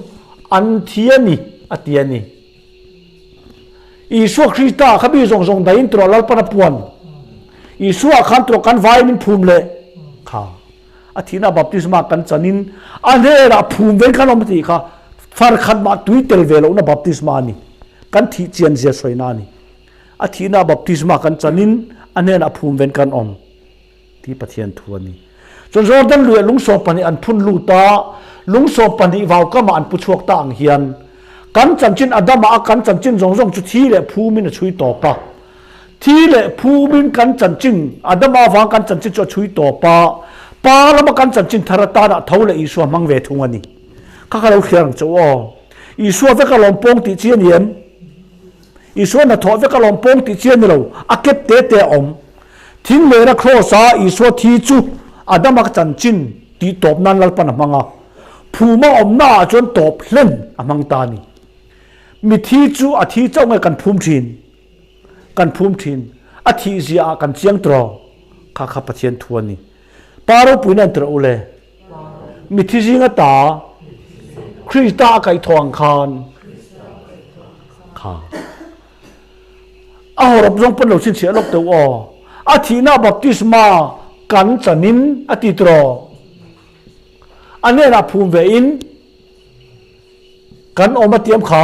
an thi a ni, a ti a ni. Isua Krista kha mi zawng zawng dahin tiraw Lalpan a puan. Isua khan tiraw kan vai min phum leh kha. A thihna baptisma kan chanin a hnenah phum vein kan awm tih kha far khat mah tui tel ve lohna baptisma a ni. Kan thih chian zia sawina a ni. A thihna baptisma kan chanin a hnenah phum vein kan awm. Ti Pathian thu a ni. Cun Jordan lui ah lungsawm pahnih an phun lut a, lungsawm pahnih vaukam ah an pu chhuak ta ang hian kan chanchin Adam ah a kan chanchin zawng zawng chu thi leh phum in a chhui tawp a. Thi leh phum in kan chanchin Adam avang kan chanchin chu a chhui tawp a, Pa lama kan chanchin thar atan ah tho leh Isua hmang ve thung a ni. Kha ka lo thlir ang che u aw. Isua vek a lawm pawng tih chi a ni em? Isua hnathawh vek a lawm pawng tih chi a ni lo, a kep te te a awm. Thing lera Kraws a Isua thi chu Adama chanchin tih tawp nan Lalpan a hmang a, phuma awmna ah chuan tawp hlen a hmang ta a ni. Mithi chu a thi chauh nge kan phum thin? Kan phum thin. A thih zia ah kan chiang tawh. Kha kha Pathian thu a ni. Pa ropuina an tirh u le. Mithi zinga ta Krista a kaihthawh ang khan kha. A hawrawp zawng pawn lo chhinchhiah lawk teuh aw. A thihna baptisma kan chanin a ti tiraw? A hnenah phum ve in kan awm a tiam kha.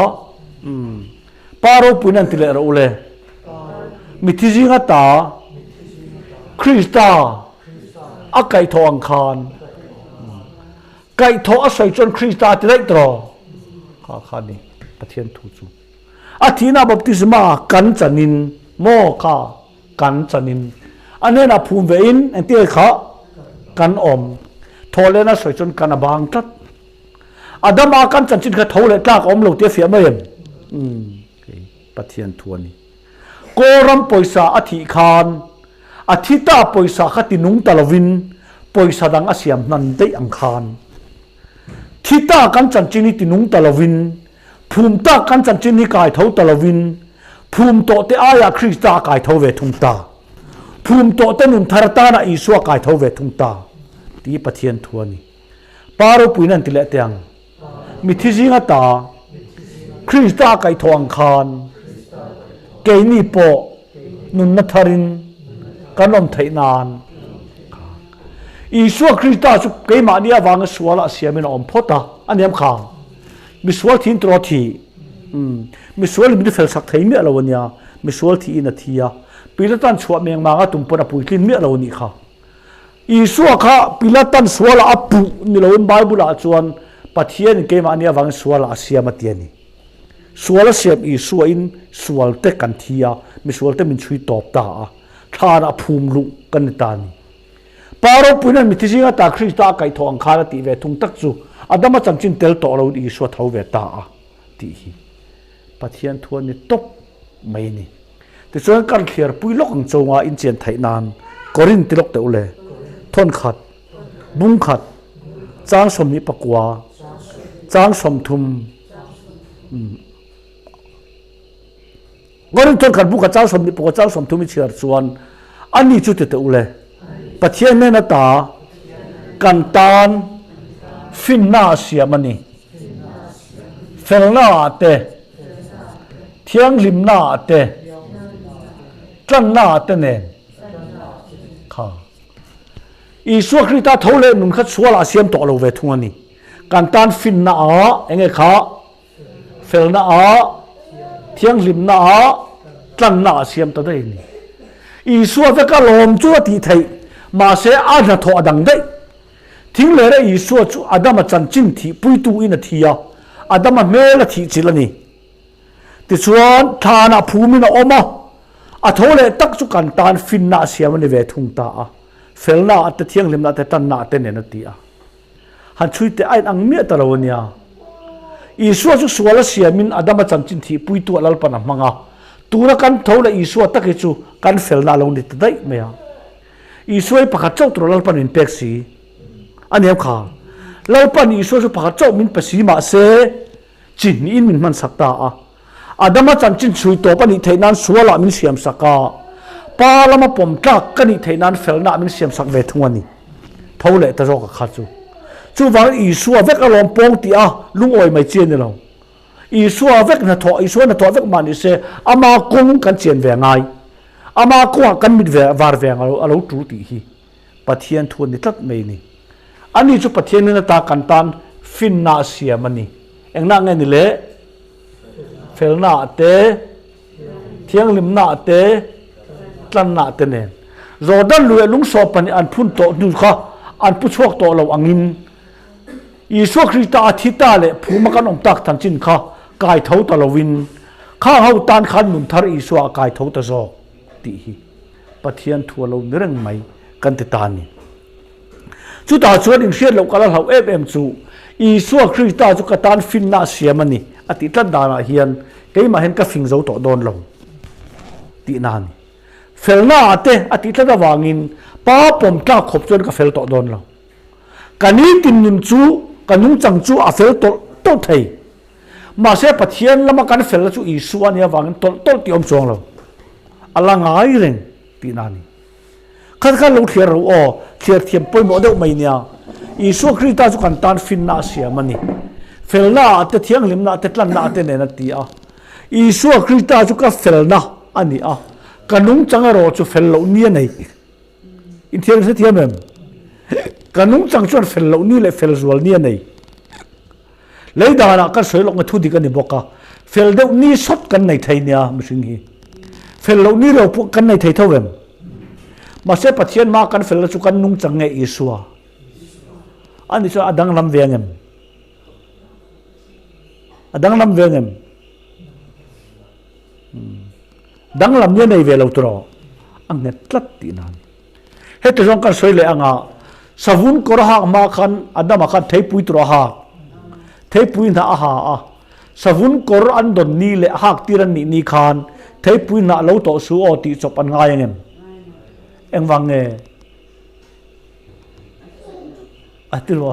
Umm. Pa ropuiin an ti leh rawh u le. Mithi zinga ta Krista a kaihthawh ang khan kaihthawh a sawi chuan Krista a ti daih tiraw? Kha kha ni Pathian thu chu. A thihna baptisma kan chanin maw kha kan chanin a hnenah phum ve in engtin kha kan awm. Thawhlehna sawi chuan kan a bang tlat. Adama kan chanchin kha tho leh tlak a awm lo tih a fiah mai em? Umm Pathian thu a ni. Kawlram pawisa a thih khan a thi ta pawisa kha ti nung ta lovin pawisa dang a siam hnan daih ang khan thi ta kan chanchin hi ti nung ta lovin Phum tak kan chanchin hi kai tho ta lovin phum tawh te aiah Krista a kai tho ve thung ta. Phum tawh te nun thar atana Isua kai tho ve thung ta tih Pathian thu a ni. Pa ropuiin an ti leh teh ang. Mithi zinga ta Krista a kaih thawh ang khan keini pawh nunna tharin kan awm theih nan Isua Krista chu keimahni avanga sualah siamin a awm phawt a, a niam kha. Misual thiin tawh a thi. Umm. Misual in min fel sak thei miah lo a nia. Misual thiin a thi a. Pilatan chhuah meng manga tum pawn a puitlin miah lo a nih kha. Isua kha Pilatan sualah a puh ni loin Bible-ah chuan Pathianin keimahni avangin sualah a siam a ti a ni. Sual a siam Isuain sualte kan thi a, misualte min chhui tawp ta a, thlanah phum luh kan ni ta a ni. Pa ropuiin an mithi zinga ta Krista a kaihthawh ang khan a tih ve thung tak chu Adama chanchin tel tawh loin Isua tho ve ta a tih hi Pathian thu a ni tawp mai a ni. Tichuan kan thliar pui lawk ang chunga inchian theih nan Korin ti lawk teh u le, thawn khat, bung khat, chang 29, chang 30, Korin thawn khat bung khat chang 24 chang 30 i chhiar chuan ani chu ti teh u le, Pathian hnena ta kan tan finna a siam a ni, felna ah te, Thianghlimna ah te, tlanna ah te nen kha Isua Krista tho leh nun kha chhual ah siam tawh lo ve thung a ni. Kan tan finna ah enge kha felna ah thianghlimna ah tlanna ah siam ta daih a ni. Isua veka lawm chu a tih theih mahse a hnathawh a dang daih. Thing leh reh Isua chu Adama chanchin thihpuitu in a thi a, Adama hmel a thih chilh a ni. Tichuan, thlanah phumin a awm a, a tho leh tak chu kan tan finna a siam a ni ve thung ta a, felna ah te, thianghlimna ah te, tanna ah te nen a ti a. Han chhui teh a inang miah ta lo a nia. Isua chu sual a siamin Adama chanchin thihpuitu ah Lalpan a hmang a, tuna kan tho leh Isua tak hi chu kan felna a lo ni ta daih mai a. Isua hi pakhat chauh tur Lalpan min pek si a ni kha. Lalpan Isua chu pakhat chauh min pe si mahse chi hnihin min hman sak ta a. Adama chanchin chhui tawp a nih theih nan sualah min siam sak a, Pa lama pawm tlak ka nih theih nan felnaah min siam sak ve thung a ni. Tho leh ta zawk a kha chu. Chuvangin Isua vek alawm pawng tih a lungawi mai chi a ni lo. Isua vek hnathawh, Isua hnathawh vek mah ni se ama kawng kan chian ve a ngai. Ama kawngah kan mit ve var ve ang a lo tul tih hi Pathian thu a ni tlat mai a ni. Ani chu Pathian in ata kan tan finna a siam a ni. Engnak nge ni le? Felna ah te, thianghlimna ah te, tlanna ah te nen. Jordan lui ah lungsawm pahnih an phun tawh hnu kha an pu chhuak tawh lo angin Isua Krista a thi ta leh phuma kan awm tak chanchin kha kai tho ta loin khang ho tan khan nun thar Isua a kai tho ta zawk tih hi Pathian thu a lo ni reng mai kan ti ta a ni. Chutah chuan inhriat loh ka la hlauh em em chu Isua Krista chu ka tan finna a siam a ni a tih tlat danah hian keimah hian ka fing zo tawh dawn lo tihna a ni. Felna ah te a tih tlat avangin pa pawm tlak khawp chuan ka fel tawh dawn lo. Ka nitin nun chu ka nungchang chu a fel tawlh tawlh thei. Mahse Pathian lama kan felna chu Isua a nih avangin tawlh tawlh tih a awm chuang lo. A la ngai reng tihna a ni. Khat khan lo thliar ro aw, thliar thiam pawimawh deuh mai nia. Isua Krista chu kan tan finna a siam a ni. Felna ah te, thianghlimna ah te, tlanna ah te nen a ti a. Isua Krista chu ka felna a ni a, ka nungchang erawh chu fel loh ni a nei. Inthiam hre thiam em? Ka nungchang chuan fel loh ni leh fel zual ni a nei. Lei danah kan sawi lawk nge thu dik a ni bawk a, fel deuh ni sawt kan nei thei nia mihring hi. Fel loh ni lo pawh kan nei thei tho em? Mahse Pathian hmaa kan felna chu kan nungchang nge Isua? Ani chuan a danglam ve ang em? A danglam ve ang em? Danglam nia nei ve lo tawh a nghet tlat tih nan. Heti zawng kan sawi leh anga savun kawr a hak hma khan Adama khan theipui tur a hak. Theipui hnah a ha a. Savun kawr an dawn ni leh a hak tir an nih ni khan theipui hnah lo tawh su aw tih chawp an ngai ang em? Engvang nge? A ti lo.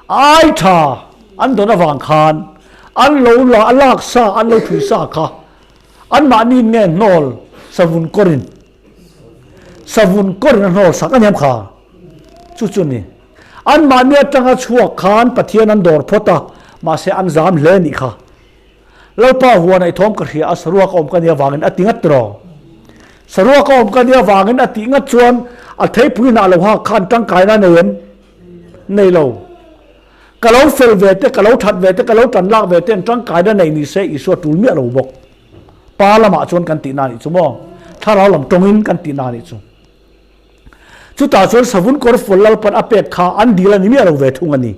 Ai tha an dawn avang khan an lo la a lak sa an lo thui sa kha anmahni nge hnawl savun kawrin savun kawrin a hnawl sak aniam kha chu chu ni anmahni atanga chhuak khan Pathian an dawr phawt a mahse an zam hle nih kha. Lalpa huan a i thawm ka hria a, saruak a awm ka nia vangin a ti ngat tiraw? Saruak a awm ka nia vangin a tih ngat chuan a theipui hnah lo hak khan tangkaina a nei em? Nei lo. Ka lo fel ve te, ka lo that ve te, ka lo tan lak ve te an tangkaina nei ni se Isua tul miah lo bawk. Pa lamah chuan kan tihna a nih chu maw? Thlarau lam tawngin kan tihna a nih chu. Chutah chuan savun kawr fual Lalpan a pek kha an dil a ni miah lo ve thung a ni.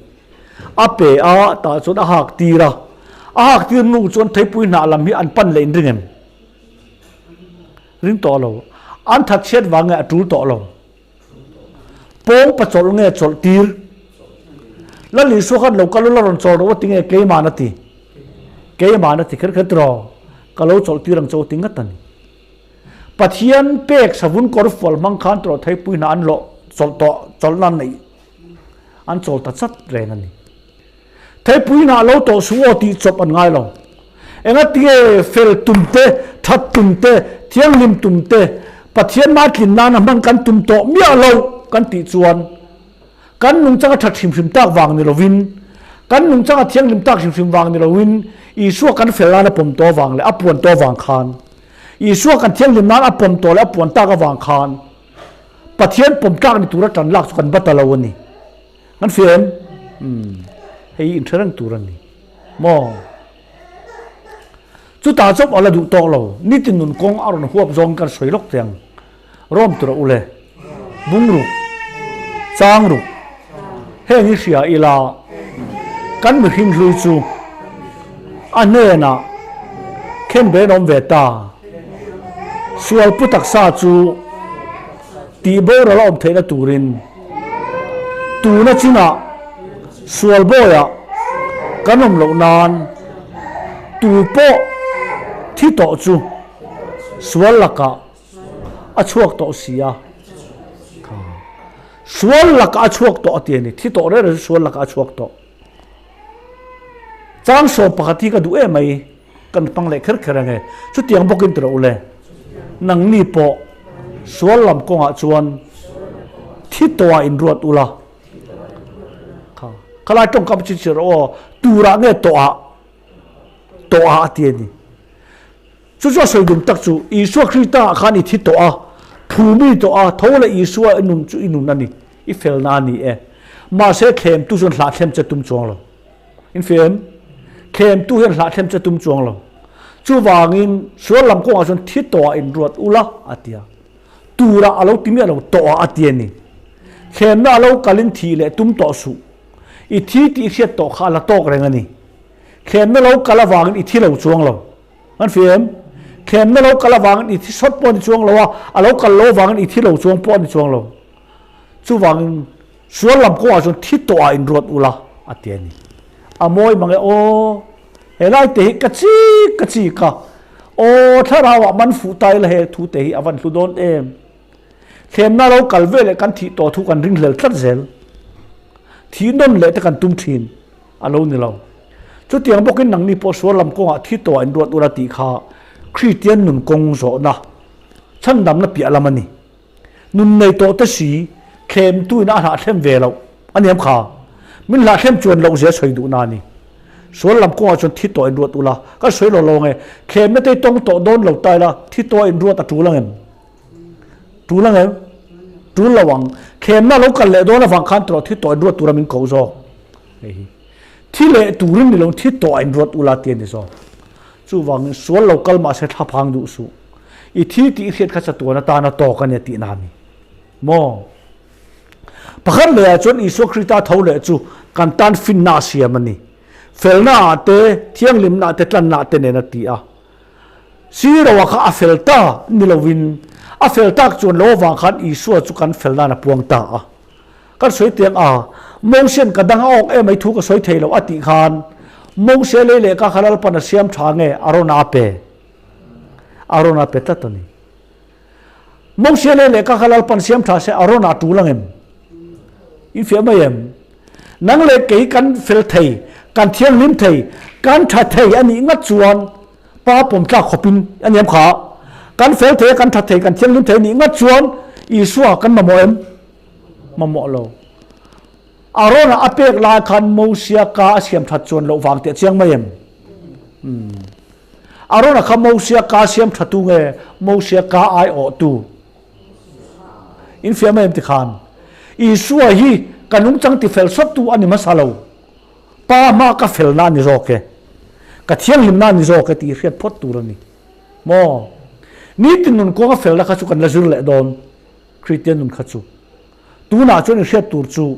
A pe a, tah chuan a hak tir a. A hak tir hnu chuan theipui hnah lam hi an pan leh in ring em? Ring tawh lo. An that chhiat vang nge a tul tawh lo. Pawng pa chawlh nge chawlh tir? Lal Isua khan lo kal ula rawn chawl rawh u ti nge keiman a ti? Keiman a ti kher kher tiraw? Ka lo chawlh tir ang che u ti ngat a ni. Pathian pek savun kawr fual hmang khan tiraw theipui hna an lawh chawlh tawh chawlhna an neih an chawl ta chat reng a ni. Theipui hnah lo tawh suh aw tih chawp an ngai lo. Engatinge fel tum te, that tum te, thianghlim tum te, Pathian mah tlin nana hman kan tum tawh miah lo kan tih chuan kan nungchang a that hrim hrim tak vang ni lovin, kan nungchang a thianghlim tak hrim hrim vang ni lovin Isua kan fel nana pawm tawh vang leh a puan tawh vang khan Isua kan thianghlim nan a pawm tawh leh a puan tak avang khan Pathian pawm tlak ni tura tan lak chu kan bat ta lo a ni. Kan hria em? Umm, hei hi inhre reng tur a ni maw? Chutah chawp a la duh tawk lo, nitin nun kawng a rawn huap zawng kan sawi lawk teh ang. Rawm tura u le, bung ruk, chang ruk, heng hi hria ila kan mihring hlui chu a hnenah khen ben awm ve ta. Sual pu taksa chu tih boral a awm theihna turin tuna chinah sual bawiah kan awm loh nan tu pawh thi tawh chu sual lakah a chhuak tawh si a. Sual lakah a chhuak tawh a ti a ni. Thi tawh reng reng chu sual lakah a chhuak tawh. Chang 11 hi ka duh em mai, kan hmang leh kher kher ange. Chutiang bawkin ti rawh u le, nangni pawh sual lam kawngah chuan thi tawhah inruat ula. Kha, khalai tawngkam chi chi rawh aw, turah nge tawhah, tawhah a ti a ni. Chu chu a sawi dum tak chu, Isua Krista ah khan i thi tawh a, phumi tawh a, tho leh Isua i nun chu i nun a ni, i felna a ni e. Mahse thlemtu chuan hlahthlem che tum chuang lo. In fia em? Thlemtu hian hlahthlem che tum chuang lo. Chuvangin sual lam kawngah chuan thi tawhah inruat ula a ti a. Turah a lo ti miah lo, tawhah a ti a ni. Thlemna a lo kalin thih leh tum tawh suh. I thi tih i hriat tawh kha a la tawk reng a ni. Thlemna lo kal avangin i thi lo chuang lo. An fia em? Thlemna lo kal avangin i thi sawt pawh a ni chuang lo a, a lo kal lo avangin i thi lo chuang pawh a ni chuang lo. Chuvangin sual lam kawngah chuan thi tawhah inruat ula a ti a ni. A mawi mang e aw, helai te hi ka chik ka chik a, aw thlarauah man fuh ta ila he thu te hi a van hlu dawn em. Thlemna lo kal ve leh kan thih tawh thu kan ringhlel tlat zel. Thih nawn leh te kan tum thin. A lo ni lo. Chutiang bawkin nangni pawh sual lam kawngah thi tawh in ruat ula tih kha Kristian nun kawng zawhna, chhandamna piah lam a ni. Nun nei tawh te si, thlemtu in a hlahthlem ve loh a niam kha. Min hlahthlem chuan loh zia sawi duhna a ni. Sual lam kawngah chuan thi tawh in ruat ula, kan sawi lo lo ange, thlemna te tawng tawh dawn lo ta ila thi tawh in ruat a tul angem? Tul ang em? Tul lo ang. Thlemna lo kal leh dawn avang khan tawh thi tawh in ruat tura min ko zawk. Hei hi. Thi leh turin ni lo thi tawh in ruat ula ti a ni zawk. Chuvangin sual lo kal mahse thlaphang duh suh. I thi tih i hriat kha chatuan atana tawk a nia tihna a ni. Maw? Pakhat lehah chuan Isua Krista tho leh chu kan tan finna a siam a ni. Felna ah te, thianghlimna ah te, tlanna ah te nen a ti a. Siroa kha a fel ta ni lovin a fel tak chuan lo avang khan Isua chu kan fel nan a puang ta a. Kan sawi tiang a, Mosian ka dang a awk emai thu ka sawi thei lo a tih khan Mosia lei leh ka kha Lalpan a siam tha nge Arona a pe? Arona a pe tlat a ni. Mosia lei leh ka kha Lalpan siam tha se Arona a tul ang em? In fiah mai em? Nang leh kei kan fel thei, kan thianghlim thei, kan tha thei a nih ngat chuan Pa pawm tlak khawpin a niam kha. Kan fel thei a, kan tha thei, kan thianghlim thei a nih ngat chuan Isua kan mamawh em? Mamawh lo. Arona a pek lai khan Mosia ka a siam that chuan loh vang tih a chiang mai em? Umm. Arona kha Mosia ka siam thatu nge Mosia ka aiawhtu? In fiah mai em ti khan? Isua hi ka nungchang tifel sawttu a ni hmasa lo. Pa hma ka felna a ni zawk e, ka thianghlimna a ni zawk e tih hriat phawt tur a ni maw? Nitin nun kawnga felna kha chu kan la zir leh dawn, Kristian nun kha chu. Tunah chuan i hriat tur chu,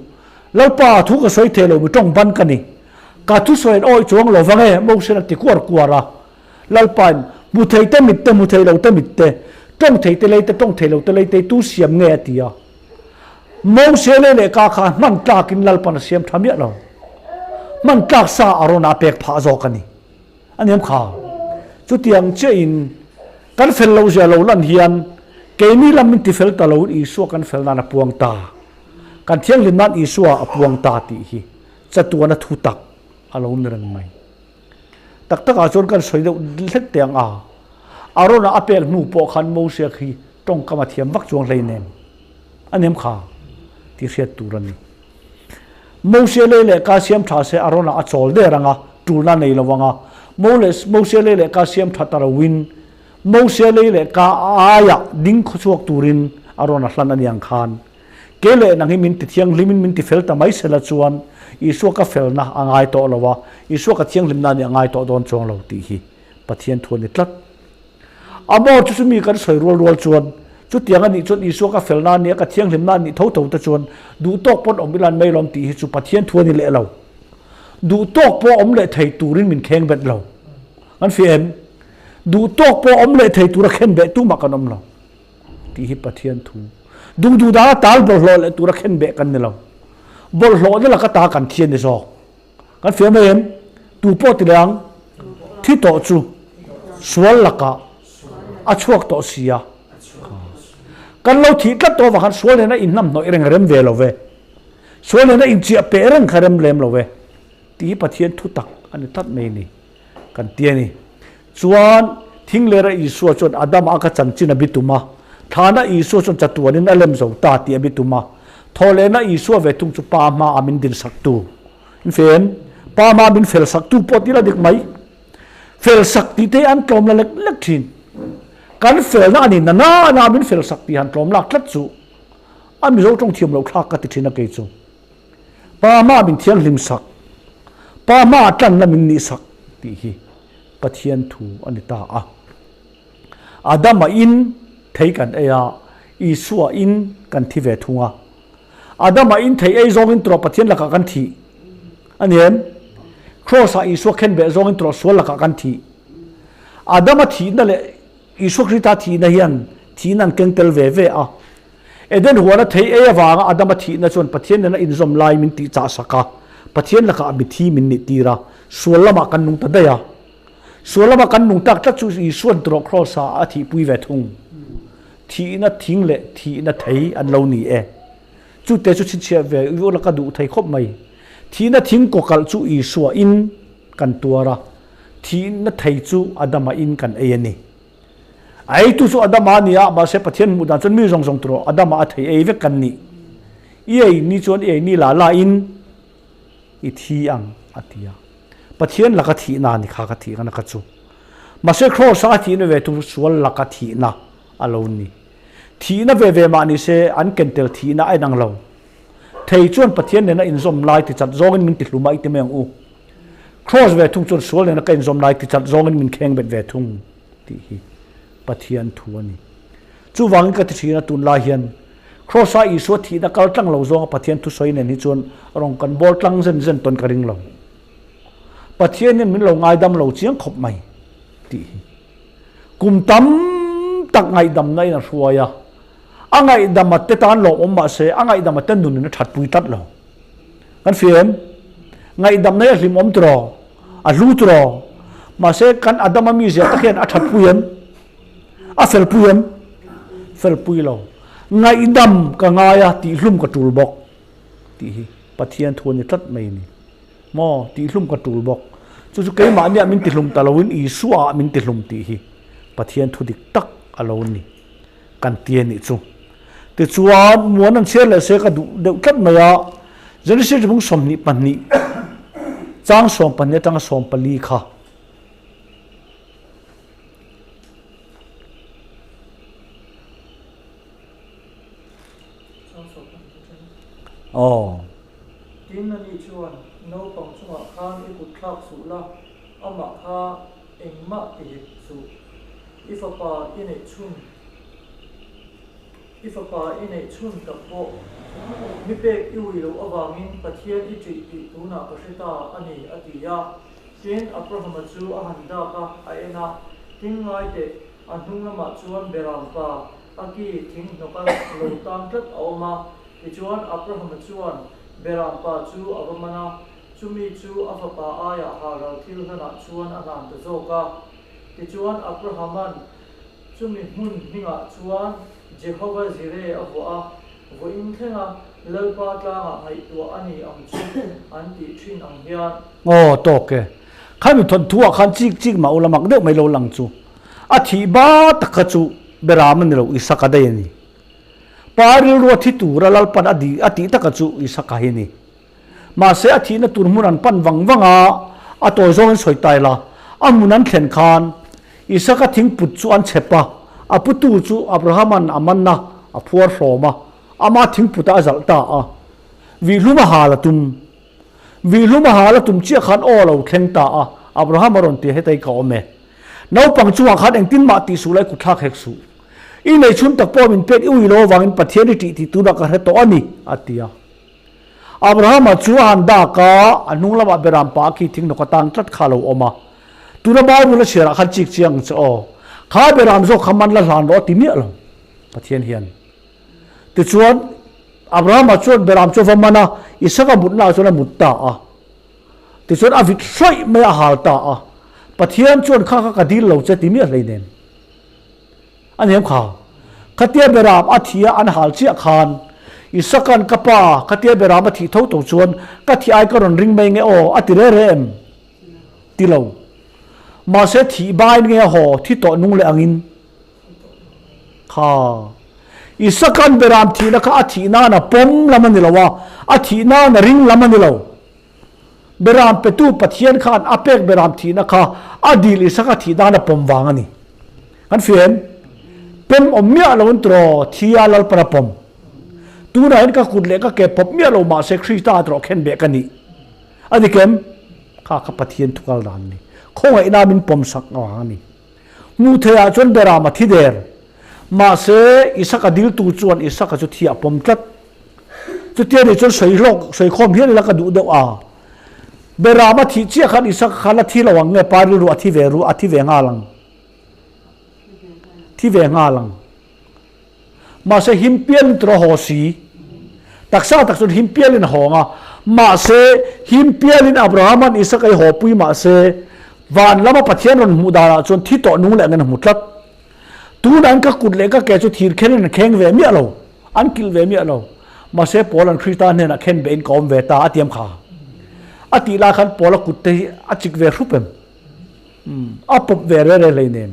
Lalpa, thu ka sawi thei lo, mi tawng ban ka ni. Ka thusawi an awih chuang lo vang e, Moses a ti kuar kuar a. Lalpain, Hmu thei te mit te, hmu thei lo te mit te, tawng thei te lei te, tawng thei lo te lei te i tu siam nge a ti a. Moses lei leh ka kha hman tlakin Lalpan a siam tha miah lo. Hman tlak sa a rawn a pek phah zawk a ni. A niam kha. Chutiang chiahin kan fel loh zia lo lan hian keini lam min tifel ta loin Isua kan fel nan a puang ta. Kan thianghlim nan Isua a puang ta tih hi chatuana thu tak a lo ni reng mai. Tak takah chuan kan sawi deuh hlek teh ang a, Arona a pek hnu pawh khan Moses khi tawngkam a thiam vak chuang hleinem. A niam kha tih hriat tur a ni. Moses lei leh ka siam tha se Arona a chawl der ang a, tulna nei lo ang a. Moses lei leh ka siam tha ta loin Moses lei leh ka aiah ding khawchhuak turin Arona hlan a ni ang khan. Kei leh nang hi min ti thianghlimin min ti fel ta mai sela chuan Isua ka felna a ngai tawh lo a, Isua ka thianghlimna a nih a ngai tawh dawn chuang lo tih hi Pathian thu a ni tlat. A maw chu chumi kan sawi rual rual chuan chutiang a nih chuan Isua ka felna a nih a, ka thianghlimna a nih tho tho te chuan duh tawk pawn awm ilan mai lawm tih hi chu Pathian thu a ni leh lo. Duh tawk pawh awm leh thei turin min kheng bet lo. Kan fih em? Duh tawk pawh awm leh thei tura khen beh tumah kan awm lo tih hi Pathian thu. Duh duh dana tal bawlhhlawh leh tura khen beh kan ni lo. Bawlhhlawhna laka ta kan thi a ni zawk. Kan fiah mai em? Tu pawh ti leh ang, thi tawh chu sual lakah a chhuak tawh si a. Kan lo thih tlat tawh avang khan sual nena inhnamhnawih reng rem ve lo ve. Sual nena inchiah peh reng kha rem lem lo ve. Tih hi Pathian thu tak a ni tlat mai ni kan ti a ni. Chuan thinglera Isua chuan Adama a ka chanchin a bitum a, thlana Isua chuan chatuanin a lem zo ta tih a bitum a, thawhlehna Isua ve thung chu Pa hmaah min dinsaktu. In fem, Pa hmaah min felsaktu pawh tih la dik mai. Felsak tih te hi an tlawm la lek lek thin. Kan felna a ni na na na min felsak tih han tlawm lak tlat chu a Mizo tawng thiam loh thlak ka ti thin a kei chu. Pa hmaah min thianghlim sak, Pa hmaah tlanna min nih sak tih hi Pathian thu a ni ta a. Adama in thei kan ei a, Isua in kan thi ve thung a. Adama in thei ei zawngin tawh Pathian lakah kan thih a ni em? Kraws-ah Isua khenbeh zawngin tawh sual lakah kan thih. Adama thihna leh Isua Krista thihna hian thihna an keng tel ve ve a. Eden huana thei ei avanga Adama thihna chuan Pathian nena inzawm lai min tih chah sak a, Pathian lakah a mithi min nih tir a, sual lamah kan nung ta daih a. Sual lama kan nung tak tlat chu Isua'n tawh Kraws-ah a thihpui ve thung. Thihna thing leh thihna thei an lo ni e. Chute chu chhinchhiah ve ula ka duh thei khawp mai. Thihna thing kawkalh chu Isua in kan tuar a, thihna thei chu Adama in kan ei a ni. A eitu chu Adama a ni a, mahse Pathian hmuh dan chuan mi zawng zawng tur Adama a thei ei vek kan ni. I ei ni chuan i ei ni la la in i thi ang a ti a. Pathian laka thihna a ni kha ka thih kana kha chu. Mahse Kraws-a a thihna ve thung chu sual laka thihna a lo ni. Thihna ve ve mah ni se an ken tel thihna a inang lo. Thei chuan Pathian nena inzawm lai ti chat zawngin min ti hlum a i ti mai ang u. Kraws ve thung chuan sual nena ka inzawm lai ti chat zawngin min kheng bet ve thung. tih hi Pathian thu a ni. Chuvangin ka ti thin a, tunlai hian Kraws-a Isua thihna kal tlang lo zawnga Pathian thusawi nen hi chuan rawng kan bawl tlang zen zen tawn ka ring lo. Pathian hian min lo ngaidam lo chiang khawp mai tih hi kum tam tak ngaihdamna in a hruai a, a ngaihdam a te tan lawmawm mah se a ngaihdam a te nunin a thatpui tlat lo. Kan fia em? Ngaihdamna hi a hlimawm tiraw? A hlu tiraw? Mahse kan Adama mizia tak hian a thatpui em? A felpui em? Felpui lo. Ngaihdam ka ngai a, tihhlum ka tul bawk tih hi Pathian thu a ni tlat mai a ni. Maw? Tihhlum ka tul bawk. Chu chu keimahniah min tihlum ta loin Isua-ah min tihlum tih hi Pathian thu dik tak a lo ni. Kan ti a nih chu. Tichuan, muan an chhiar leh se ka duh deuh tlat mai a, Genesis bung 22 chang 12 atanga 14 kha. Aw. Tin, ani chuan naupang chungah khan i kut thlak suh la, amah kha engmah ti hek suh. I fapa i neih chhun, i fapa i neih chhun tak pawh mi pek i ui loh avangin Pathian i ṭih tih tunah ka hre ta a ni, a ti a. Tin, Abrahama chu a han dak a, a en a, Tin ngai teh, a hnung lamah chuan Beram pa, a ki thing hnawka lo tang tlat a awm a. Tichuan, Abrahama chuan Beram pa chu a va man a, chumi chu a fapa aiah halral thil hlanah chuan a hlan ta zawk a. Tichuan, Abrahama'n chumi hmun hmingah chuan Jehova Jireh a vuah a, vawiin thlenga Lalpa tlangah ngaihtuah a ni ang chu an tih thin ang hian. Aw, tawk e. Khami thawnthu ah khan chik chik mah ula mak deuh mai lo lang chu. A thih ba tak kha chu Beram a ni lo, Isaka daih a ni. Pa rilrua thi tura Lalpan a di a tih taka chu Isaka hi a ni. Mahse a thihna tur hmun an pan vang vang a, a tawi zawngin sawi tai la, a hmun an thlen khan Isaka thingput chu an chhep a, a putu chu Abrahama'n a man a, a phuar hlawm a, ama thingputah a zalh ta a. Vihlum a hal a tum. Vihlum a hal a tum chiah khan aw lo thleng ta a, Abraham a rawn ti a, Hetei ka awm e. Naupang chungah khan engtin mah tih suh lai kutthlak hek suh. I neichhun tak pawh min pek i ui lo avangin Pathian i ṭih tih tunah ka hre tawh a ni, a ti a. Abrahama chu a han dak a, a hnung lamah Beram pa khi thing hnawk a tang tlat kha a lo awm a. Tuna Bible a chhiarah khan chik chiang ang che aw. Kha Beram zawk kha man la hlan rawh a ti miah lo, Pathian hian. Tichuan, Abrahama chuan Beram chu a va man a, Isaka mutnaah chuan a mut ta a. Tichuan a vit hrawih mai a, a hal ta a. Pathian chuan kha kha ka dil lo che ti miah hleinem. A ni em kha? Khatia Beram a thi a an hal chiah khan Isaka'n ka pa, khatia Beram a thih tho tho chuan ka thih ai ka rawn ring mai nge aw a ti re re em? Ti lo. Mahse thih bain nge a haw thi tawh nung leh angin? Kha. Isaka'n Beram thihna kha a thih nan a pawm lam a ni lo a, a thih nan a ring lam a ni lo. Beram petu Pathian khan a pek Beram thihna kha a dil Isaka thih dan a pawm vang a ni. Kan fia em? Pem awm miah lo an tiraw thi a Lalpan a pawm. Tunah hian ka kut leh ka ke pawp miah lo mahse Krista a tiraw khenbeh ka nih. A dik em? Kha kha Pathian thu kal dan a ni. Khawngaihna min pawm sak vang a ni. Hmuh theih ah chuan Beram a thi der. Mahse Isaka diltu chuan Isaka chu thi a pawm tlat. Chutia nih chuan sawi hlawk, sawi khawm hian ila ka duh deuh a. Beram a thih chiah khan Isaka khan a thi lo ang nge pa rilru a thi ve ru, a thi ve nghal ang. Thi ve nghal ang. Mahse him pialin tur a haw si. Taksa tak chuan him pialin a hawng a. Mahse him pialin Abrahama'n Isaka i haw pui mahse van lama Pathian rawn hmuh danah chuan thi tawh nung leh angin a hmu tlat. Tunah ka kut leh ka ke chu thir khenin an kheng ve miah lo, an kilh ve miah lo. Mahse Paul an Krista hnenah khen behin ka awm ve ta a tiam kha. A tih lai khan Paul a kut te hi a chik ve hrup em? Umm, a pawp ve re re hleinem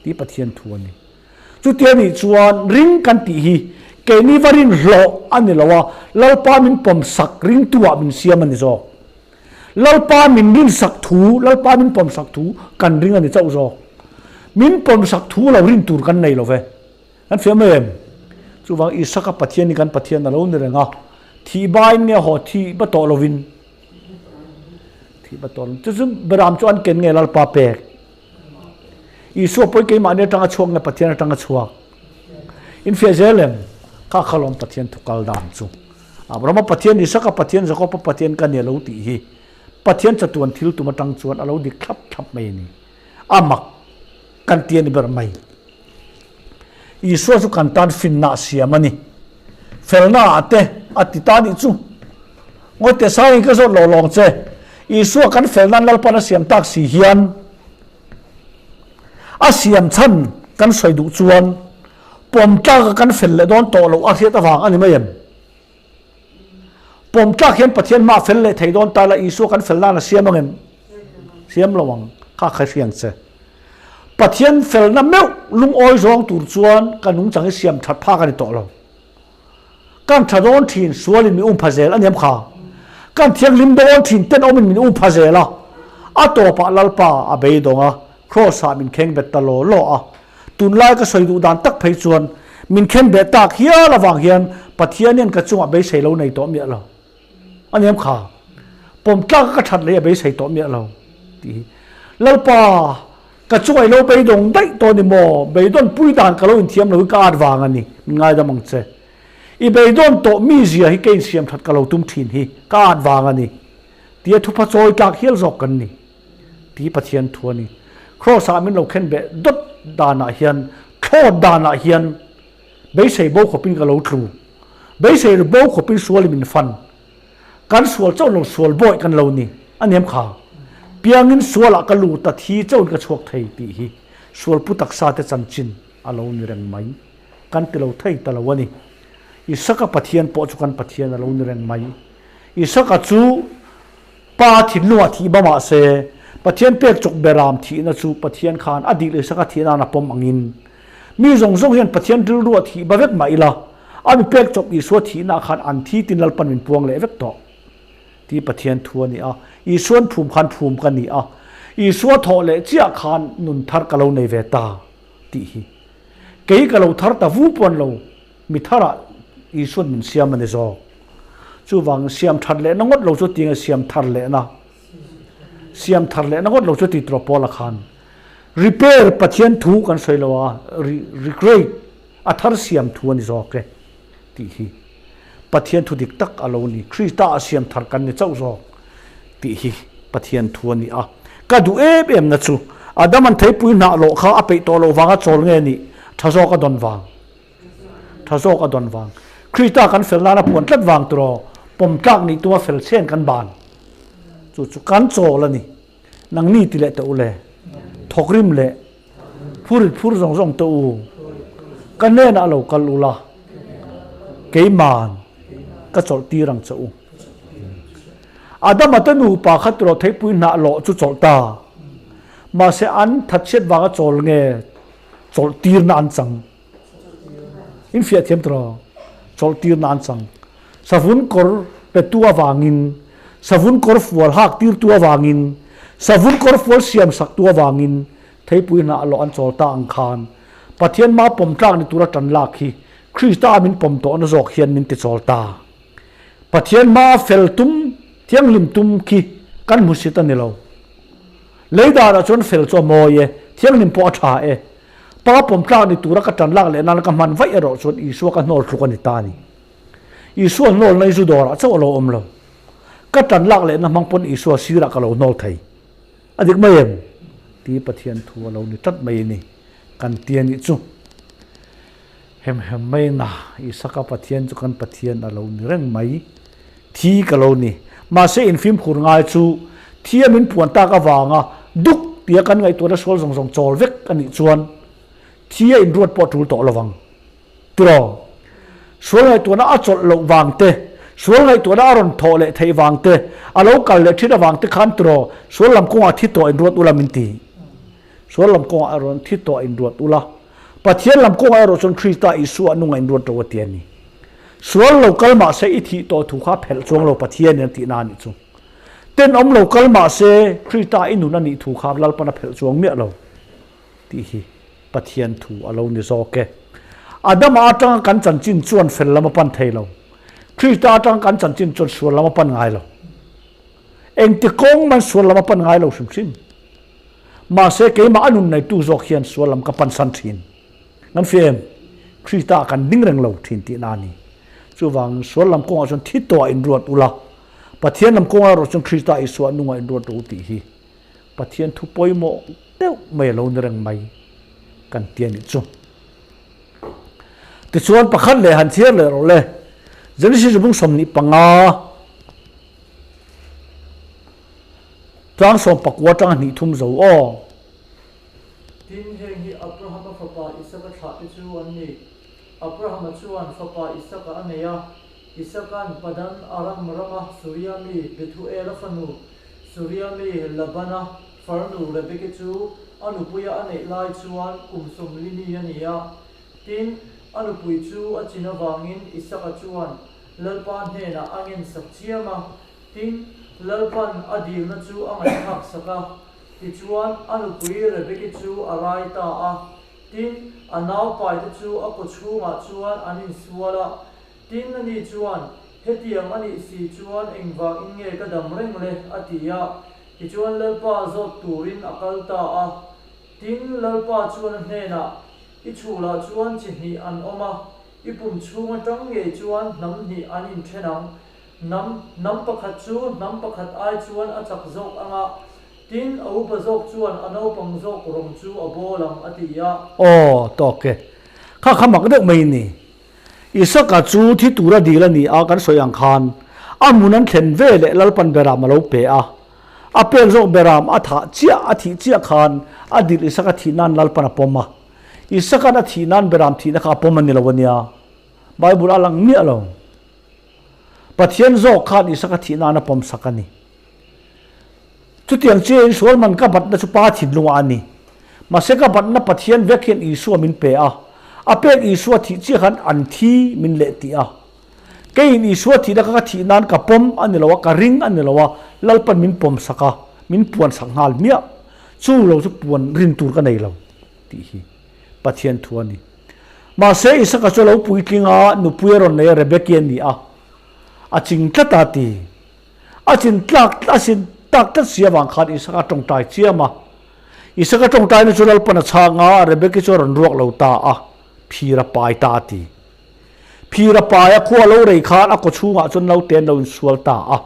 tih Pathian thu a ni. Chutia nih chuan ring kan tih hi keini va rin hlawh a ni lo a, Lalpa min pawm sak ringtu ah min siam a ni zawk. Lalpa min rinsak thu, Lalpa min pawmsak thu kan ring a ni chauh zawk. Min pawmsak thu lo rin tur kan nei lo ve. Kan fiah mai em? Chuvang Isaka Pathian hi kan Pathian a lo ni reng a, thih bain nge haw thih ba tawh lovin? Thih ba tawh lovin. Chu chu Beram chu an ken nge Lalpa pek? Isua pawi keimahni atanga chhuak nge Pathian atanga chhuak? Infiah zel em? Kha kha lawm Pathian thu kal dan chu. Abrahama Pathian, Isaka Pathian, Jakoba Pathian ka ni a lo tih hi Pathian chatuan thil tum atang chuan a lo dik thlap thlap mai a ni. A mak kan ti a ni ber mai. Isua chu kan tan finna a siam a ni. Felna ah te a ti ta nih chu. Ngawi teh sangin ka zawt lo lawng che. Isua kan fel nan Lalpan a siam tak si hian a siam chhan kan sawi duh chuan pawm tlak a kan fel leh dawn tawh loh a hriat avang a ni mai em? Pawm tlak hian Pathian hma fel leh thei dawn ta la Isua kan fel nan a siam ang em? Siam lo ang, kha kha hriang che. Pathian felna meuh lungawi zawng tur chuan ka nungchang hi siam that phak a ni tawh lo. Kan tha dawn thin sualin min um pha zel a niam kha. Kan thianghlim dawn thin tenawmin min um pha zel a. A tawpah Lalpa a beidawng a, Kraws-ah min kheng bet ta law law a. Tunlai ka sawi duh dan tak phei chuan min khen beh tak hial avang hian Pathian hian ka chungah beisei lo nei tawh miah lo. A niam kha. Pawm tlak a ka that lei a beisei tawh miah lo tih hi. Lalpa! Ka chungah i lo beidawng daih tawh ni maw? Beidawn pui dan ka lo inthiam lo hi ka at vang a ni, min ngaidam ang che. I beidawn tawh mi zia hi ka insiam that ka lo tum thin hi ka at vang a ni, tia thupha chawi tlak hial zawk kan ni, ti Pathian thu a ni. Kraws-ah min lo khen beh dawt danah hian, thlawt danah hian beisei bo khawpin ka lo tlu. Beisei bo khawpin sual i min fan. Kan sual chauh lo sual bawih kan lo ni a niam kha. Piangin sualah ka lut a thi chauhin ka chhuak thei tih hi sual pu taksa te chanchin a lo ni reng mai. Kan ti lo thei ta lo a ni. Isaka Pathian pawh chu kan Pathian a lo ni reng mai. Isaka chu Pa thinlungah thih ba mah se, Pathian pek chawk beram thihna chu Pathian khan a dih Isaka thih nan a pawm angin mi zawng zawng hian Pathian rilruah thih ba vek mah ila, a mi pek chawp Isua thihna khan an thi tin Lalpan min puang leh vek tawh tih Pathian thu a ni a. Isuan phum khan phum ka ni a, Isua thawh leh chiah khan nun thar ka lo nei ve ta tih hi kei ka lo thar ta vu pawn lo. Mi tharah Isuan min siam a ni zawk. Chuvangin siam that lehna ngawt lo chu tinge siam thar lehna? Siam thar lehna ngawt lo chu ti tawh Paula khan repair Pathian thu kan sawi lo a, recreate a thar siam thu a ni zawk e tih hi Pathian thu dik tak a lo ni. Krista a siam thar kan ni chauh zawk tih hi Pathian thu a ni a. Ka duh em em na chu Adam-a'n theipui hnah lawh kha a peih tawh loh vanga chawl nge nih tha zawk a dawn vang. Tha zawk a dawn vang. Krista kan fel nana puan tlat vang turaw pawm tlak nih tuma fel chen kan ban. Chu chu kan chawl a ni. Nangni ti leh teh u le. Thawkrim leh phurit phur zawng zawng teh u. Ka hnenah lo kal u la. Keiman ka chawlh tir ang che u. Adama te nupa kha turaw theipui hnah lawh chu chawlh ta. Mahse an thatchhiat vanga chawl nge chawlh tirna an chang. In fiah thiam tawh chawlh tirna an chang. Savun kawr petu avangin, savun kawr fual hak tirtu avangin, savun kawr fual siam saktu avangin theipui hnah lawh an chawl ta ang khan Pathian ma pawm tlak ni tura tan lak hi Krista min pawm tawhna zawk hian min ti chawl ta. Pathian hmaa fel tum, thianghlim tum khi kan hmusit a ni lo. Lei danah chuan fel chu a mawi e, thianghlim pawh a tha e. Pa pawm tlak ni tura ka tan lak leh nana ka hman vaih erawh chuan Isua ka hnawl tluk a ni ta a ni. Isua hnawlna hi zu dawrah chauh a lo awm lo. Ka tan lak lehna hmang pawn Isua sirah ka lo hnawl thei. A dik mai em? Ti Pathian thu a lo ni tlat mai a ni kan ti a nih chu. Hem hem mai na, Isaka Pathian chu kan Pathian a lo ni reng mai. Thi ka lo ni. Mahse infimkhur ngai chu thi a min puan tak avanga duk tia kan ngaihtuahna sual zawng zawng chawl vek a nih chuan thi a inruat pawh a tul tawh lovang. Tiraw? Sual ngaihtuahna a chawlh loh vang te, sual ngaihtuahna a rawn thawh leh theih vang te, a lo kal leh thin avang te khan tiraw sual lam kawngah thi tawh inruat ula min ti. Sual lam kawngah erawh thi tawh inruat ula. Pathian lam kawngah erawh chuan Krista Isua nunga inruat ro a ti a ni. Sual lo kal mah se i thih tawh thu kha phelh chuang lo Pathianin a tihna a nih chu. Tenawm lo kal mah se Krista i nun a nih thu kha Lalpan a phelh chuang miah lo tih hi Pathian thu a lo ni zawk e. Adama atanga kan chanchin chuan fel lam a pan thei lo. Krista atanga kan chanchin chuan sual lam a pan ngai lo. Engti kawng man sual lam a pan ngai lo hrim hrim. Mahse keimah a nun neitu zawk hian sual lam ka pansan thin. Kan fia em? Krista ah kan ding reng lo thin tihna a ni. Chuvangin sual lam kawngah chuan thi tawhah inruat ula, Pathian lam kawngah erawh chuan Krista Isua nungah inruat rawh u tih hi Pathian thu pawimawh deuh mai a lo ni reng mai kan ti a nih chu. Tichuan pakhat leh han chhiar leh rawh le. Genesis bung 25. Tlang 14 atanga hnih thum zo aw. Tin, heng hi Abrahama fapa Isaka thlahte chu an ni. Abrahama chuan fapa Isaka a nei a, Isaka'n Padan Aram rama Suria mi Bethuela fanu, Suria mi Labana farnu Rebeki chu a nupuia a neih lai chuan kum 40 mi a ni a. Tin, a nupui chu a chin avangin Isaka chuan Lalpa hnenah a ngensak chiam a, Tin, Lalpan a dilna chu a ngaihthlak sak a, tichuan a nupui Rebeki chu a rai ta a. Tin, a naupaite chu a kawchhungah chuan an insual a. Tin, ani chuan, Hetiang a nih si chuan engvangin nge ka dam reng le? a ti a. Tichuan Lalpa zawt turin a kal ta a. Tin, Lalpa chuan a hnenah, I chhulah chuan chi hnih an awm a, i pum chhung atang ngei chuan hnam hnih an inthen ang. Hnam, hnam pakhat chu hnam pakhat ai chuan a chak zawk ang a, tin, a upa zawk chuan a naupang zawk rawng chu a bawl ang, a ti a. Aw, tawk e. Kha kha mak deuh mai ni. Isaka chu thi tura dil a ni a, kan sawi ang khan a hmun an thlen ve leh Lalpan Beram a lo pe a. A pek zawk Beram a thah chiah, a thih chiah khan a dil Isaka thih nan Lalpan a pawm a. Isaka'n a thih nan Beram thihna kha a pawm a ni lo a nia. Bible a lang miah lo. Pathian zawk khan Isaka thih nan a pawm sak a ni. Chutiang chiahin sual man ka batna chu Pa thinlungah a ni. Mahse ka batna Pathian vek hian Isua min pe a, a pek Isua thih chiah khan an thi min leh tih a. Keiin Isua thihna kha ka thih nan ka pawm a ni lo a, ka ring a ni lo a, Lalpan min pawm sak a, min puan sak nghal hmiah. Chu lo chu puan rin tur ka nei lo tih hi Pathian thu a ni. Mahse Isaka chu a lo puitling a, nupui a rawn nei a, Rebeki a ni a, a ching tlat a ti. A chin tlak a sin tak tlat si avang khan Isaka tawngtai chiam a. Isaka tawngtaina chu Lalpan a chhang a, Rebeki chu a rawn ruak lo ta a, phir a pai ta a ti. Phir a pai a, khua lo rei khan a kaw chhungah chuan naute an lo insual ta a.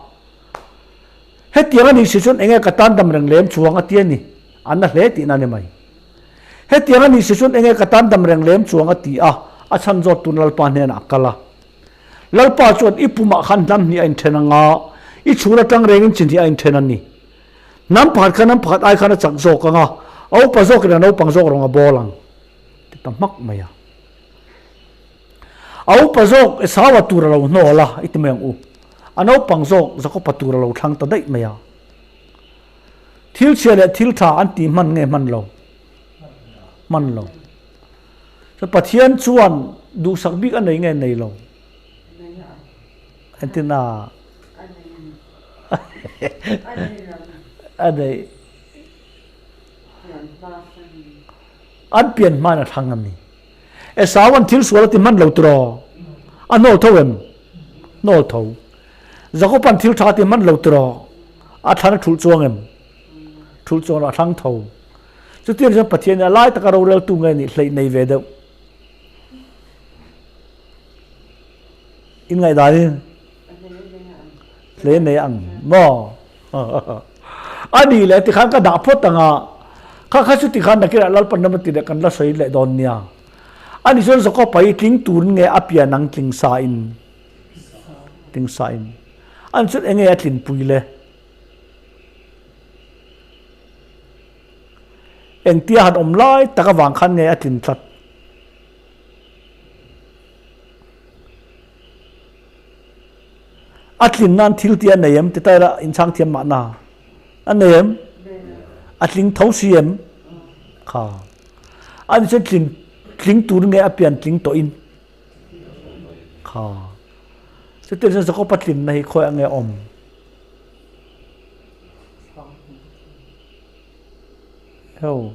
Hetiang a nih si chuan enge ka tan dam reng lem chuang a ti a ni, a na hle tihna a ni mai. Hetiang a nih si chuan enge ka tan dam reng lem chuang a ti a, a chhan zawt tun Lalpa hnenah a kal a. Lalpa chuan i pumah khan hnam hnih a inthen ang a, i chhun atang rengin chi hnih a inthen a ni. Hnam pakhat kha hnam pakhat ai khan a chak zawk ang a, a upa zawkin a naupang zawk rawng a bawl ang, ti ta hmak mai a. A upa zawk Esau-a tur a lo hnawl a, i ti mai ang u. A naupang zawk Jakob-a tur a lo thlang ta daih mai a. Thil chhia leh thil tha an tih hman nge hman lo? Hman lo. Chuan Pathian chuan duhsak bik a nei nge nei lo? Entin a? A nei. An pian hmain a thlang a ni. Esau an thil sual a ti hman lo tiraw? A hnawl tho em? Hnawl tho. Jakob an thil tha a ti hman lo tiraw? A thlan a thulh chuang em? Thulh chuang lo, a thlang tho. Chutiang chuan Pathian hi a lai taka roreltu nge nih hleih nei ve deuh. In ngaihdanin hle nei ang maw? A nih leh tikhan ka dah phawt ang a, kha kha chu tikhan nakinah Lalpan ram a ti leh kan la sawi leh dawn nia. A nih chuan Jakob-a hi tling turin nge a pian ang tling sa in? Tling sa in. A nih chuan enge a tlinpui le? Engtia han awm lai tak avang khan nge a tlin tlat? A tlin nan thil tih a nei em? Ti ta ila inchhang thiam mahna. A nei em? A tling tho si em? Kha. A ni chuan tlin tling tur nge a pian tling tawh in? Kha. Chutiang chuan Jakob-a tlinna hi khawiah nge a awm? Ho.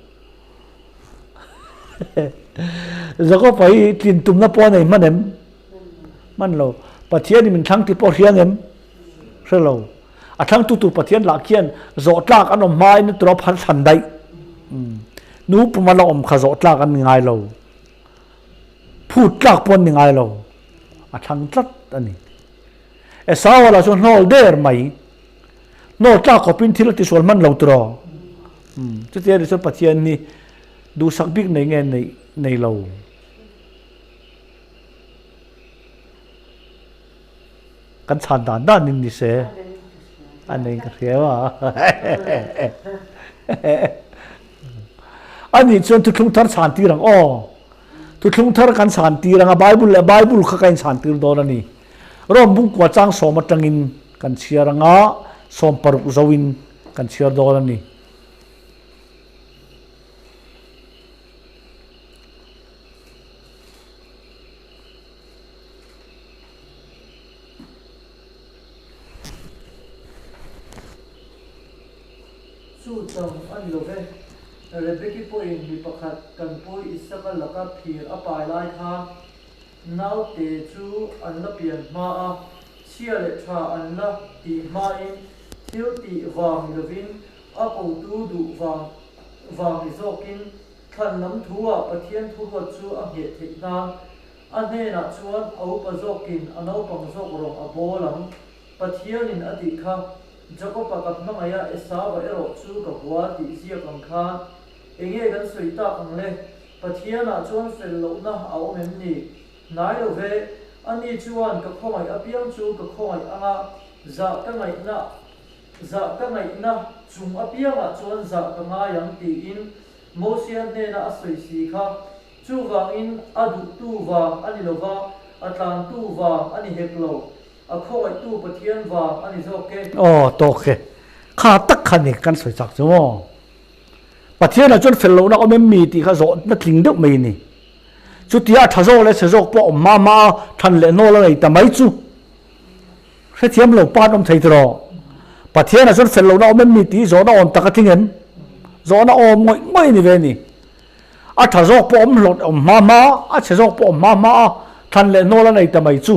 Jakob-a hi tlin tumna pawh a nei hman em? Hman lo. Pathian in min thlang ti pawh hria ngem? Hre lo. A thlangtu tur Pathian lah khian zawh tlak an awm hmain tura phar thlan daih. Nu puma la awm kha zawh tlak an ni ngai lo. Phut tlak pawh an ni ngai lo. A thlang tlat a ni. Esau-a lah chu hnawl der mai. Hnawl tlak khawpin thil a tisual hman lo tiraw? Chutia ni chuan Pathian hi duhsak bik nei nge nei nei lo? Kan chhan dan dan in ni se. A nei ka hria a. Ani chuan thuthlung thar chhan tir ang aw. Thuthlung thar kan chhan tir ang a Bible leh Bible kha ka in chhan tir dawn a ni. Rom bungkua chang sawm atangin kan chhiar ang a, 16 zoin kan chhiar dawn a ni. Chu chang a ni lo ve. Rebeki pawhin mi pakhat kan pawi Isaka laka phir a pai lai khan Naute chu an la pian hma a, chhia leh tha an la tih hmain thil tih vang ni lovin a kotu duh vang. vang ni zawkin thlan lam thu-ah Pathian thuruat chu a ngheh theih nan a hnenah chuan a upa zawkin a naupang zawk rawng a bawl ang. Pathianin a tih kha, Jakob-a ka hmangaih a, Esau-a erawh chu ka hua tih ziak ang khan enge kan sawi tak ang le? Pathianah chuan fel lohna a awm em ni? Hnai lo ve, ani chuan ka khawngaih apiang chu ka khawngaih ang a, zah ka ngaihna zah ka ngaihna chung apiangah chuan zah ka ngai ang tiin Mosia hnena a sawi si kha. Chuvangin a duhtu vang a ni lo va, a tlantu vang a ni hek lo, a khawngaihtu Pathian vang a ni zawk e. Aw, tawk e. Kha tak kha ni kan sawi chak chu maw? Pathianah chuan fel lohna awm em mi tih kha zawhna tling deuh mai a ni. Chutia a tha zawk leh chhe zawk pawh awm hma hma a than leh hnawl a nei ta mai chu hrethiam lo pa an awm thei tiraw? Pathianah chuan fel lohna awm em mi tih zawhna awm tak a tling em? Zawhna awm ngawih ngawih a ni ve a ni. A tha zawk pawh awm hlawt awm hma hma a, a chhe zawk pawh awm hma hma a than leh hnawl a nei ta mai chu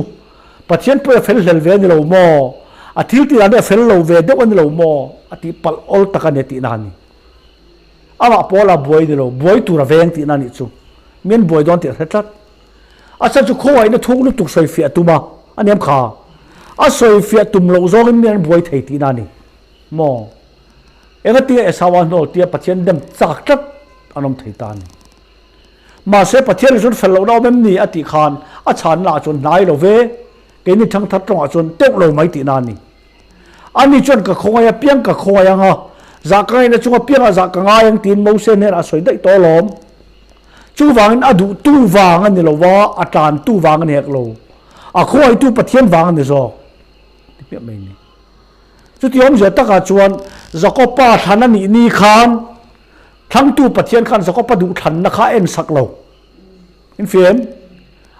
Pathian pawh a fel hlel ve a ni lo maw? A thil tih dan hi a fel lo ve deuh a ni lo maw? A tih palh awl tak a ni a tihna a ni. Amah pawl a buai ni lo, buai tur a veng tihna a nih chu. Mi an buai dawn tih a hre tlat. A chhan chu khawngaihna thuk lutuk sawifiah a tum a, a niam kha. A sawifiah tum loh zawngin mi an buai thei tihna a ni maw? Engatinge Esau-a hnawl tia Pathian dem chak tlat an awm thei ta a ni. Mahse Pathian hi chuan fel lohna awm em ni a tih khan a chhanna ah chuan hnai lo ve, keini thangthar tawngah chuan teuh lo mai tihna a ni. Ani chuan ka khawngaih apiang ka khawngaih ang a, zah ka ngaihna chung apiangah zah ka ngai ang tiin Mose hnenah a sawi daih tawh alawm. Chuvangin a duhtu vang a ni lo va, a tlantu vang a ni hek lo. A khawngaihtu Pathian vang a ni zawk ti hmiah mai a ni. Chuti awmzia takah chuan Jakoba thlan a nih ni khan thlangtu Pathian khan Jakoba duhthlanna kha a en sak lo. Infiam?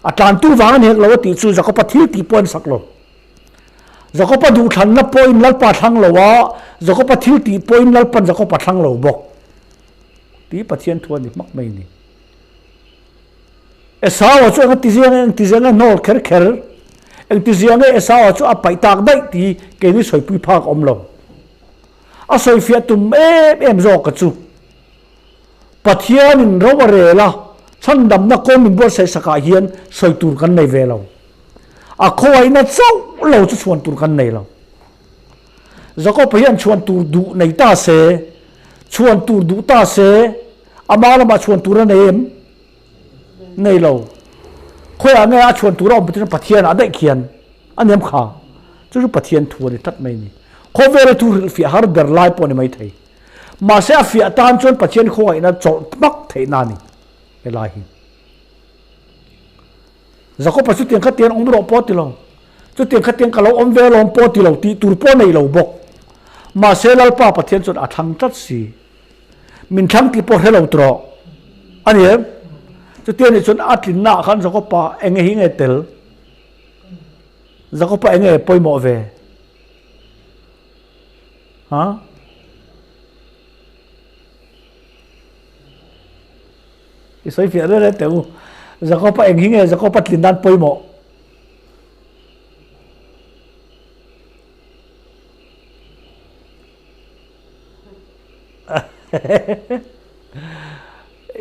A tlantu vang a ni hek lo a tih chu Jakoba thil tih pawh a en sak lo. Jakoba duhthlanna pawhin Lalpa thlang lo a, Jakoba thil tih pawhin Lalpan Jakoba thlang lo bawk. Tih Pathian thu a ni hmak mai ni. Esau-a chu eng ti ziang eng ti ziang nge hnawl kher kher, eng ti ziang nge Esau-a chu a paih tak daih tih keini sawipui phak a awm lo. A sawifiah tum em em zawk ka chu. Pathianin ro a rel a, chhandamna kawng min buatsaih sakah hian sawi tur kan nei ve lo. A khawngaihna chauh lo chu chhuan tur kan nei lo. Jakob-a hian chhuan tur duh nei ta se, chhuan tur duh ta se, ama lamah chhuan tur a nei em? Nei lo. Khawiah nge a chhuan tur a awm chu Pathianah daih khian a niam kha. Chu chu Pathian thu a ni tlat mai a ni. Khawvela thu hrilhfiah har ber lai pawh a ni maithei. Mahse a fiah tan chuan Pathian khawngaihna chawlh hmak theihna a ni helai hi. Jakob-a chutiang kha tian awm rawh pawh a ti lo. Chutiang kha tian ka lo awm ve alawm pawh a ti lo tih tur pawh a nei lo bawk. Mahse Lalpa Pathian chuan a thlang tlat si. Min thlang tih pawh hre lo tawh a ni em? Chutiang nih chuan a tlinna ah khan Jakob-a enge hi nge tel? Jakob-a enge pawimawh ve? Ha? I sawi fiah reng reng teh u. Jakob-a eng hi nge Jakob-a tlin nan pawimawh?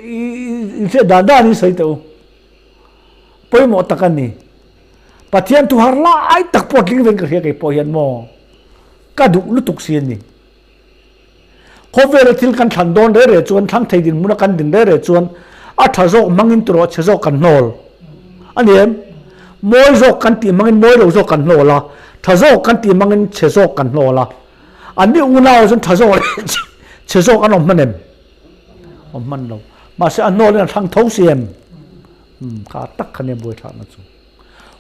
I hriat dan dan in sawi teh u. Pawimawh tak a ni. Pathian thu har lai tak pawh tling veng ka hria kei pawh hian maw ka duh lutuk si a ni. Khawvela thil kan thlan dawn reh reh chuan thlang thei dinhmuna kan din reh reh chuan a tha zawk hmangin tawrh a chhe zawk kan hnawl a ni em? Mawi zawk kan tih hmangin mawi lo zawk kan hnawl a, tha zawk kan tih hmangin chhe zawk kan hnawl a. An ni unau chuan tha zawk leh chhe zawk an awm hman em? Awm hman lo. Mahse a hnawlin a thlang tho si em? Umm kha tak kha nia buaithlakna chu.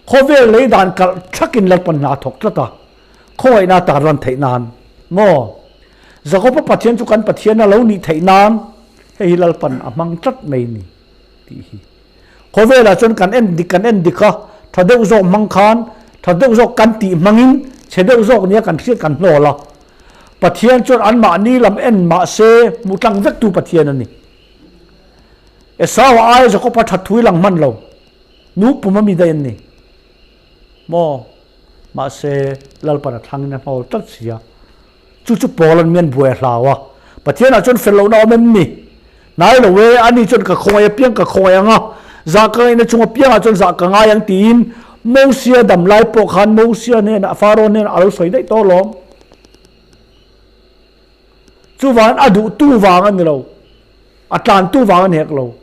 Khawvel lei dan kalh thlakin Lalpan hna a thawk tlat a, khawngaihna a tarlan theih nan maw? Jakoba Pathian chu kan Pathian a lo nih theih nan hei hi Lalpan a hmang tlat mai ni tih hi. Khawvelah chuan kan en dik kan en dik a, tha deuh zawk hmang khan tha deuh zawk kan tih hmangin chhe deuh zawk nia kan hriat kan hnawl a. Pathian chuan anmahni lam en mahse hmuh tlang vektu Pathian a ni. Esau-a aia Jakob-a that thu i lang hman lo. Nu pum a mi daih an ni maw? Mahse Lalpan a thlangin a hnawl tlat si a. Chu chu Paul-a'n mian buai a hlau a. Pathianah chuan fel lohna a awm em ni? Hnai lo e, ani chuan ka khawngaih apiang ka khawngaih ang a, zah ka ngaihna chung apiangah chuan zah ka ngai ang tiin Mosia dam lai pawh khan Mosia hnenah, Faro hnenah a lo sawi daih tawh alawm. Chuvangin a duhtu vang a ni lo, a tlantu vang a ni hek lo,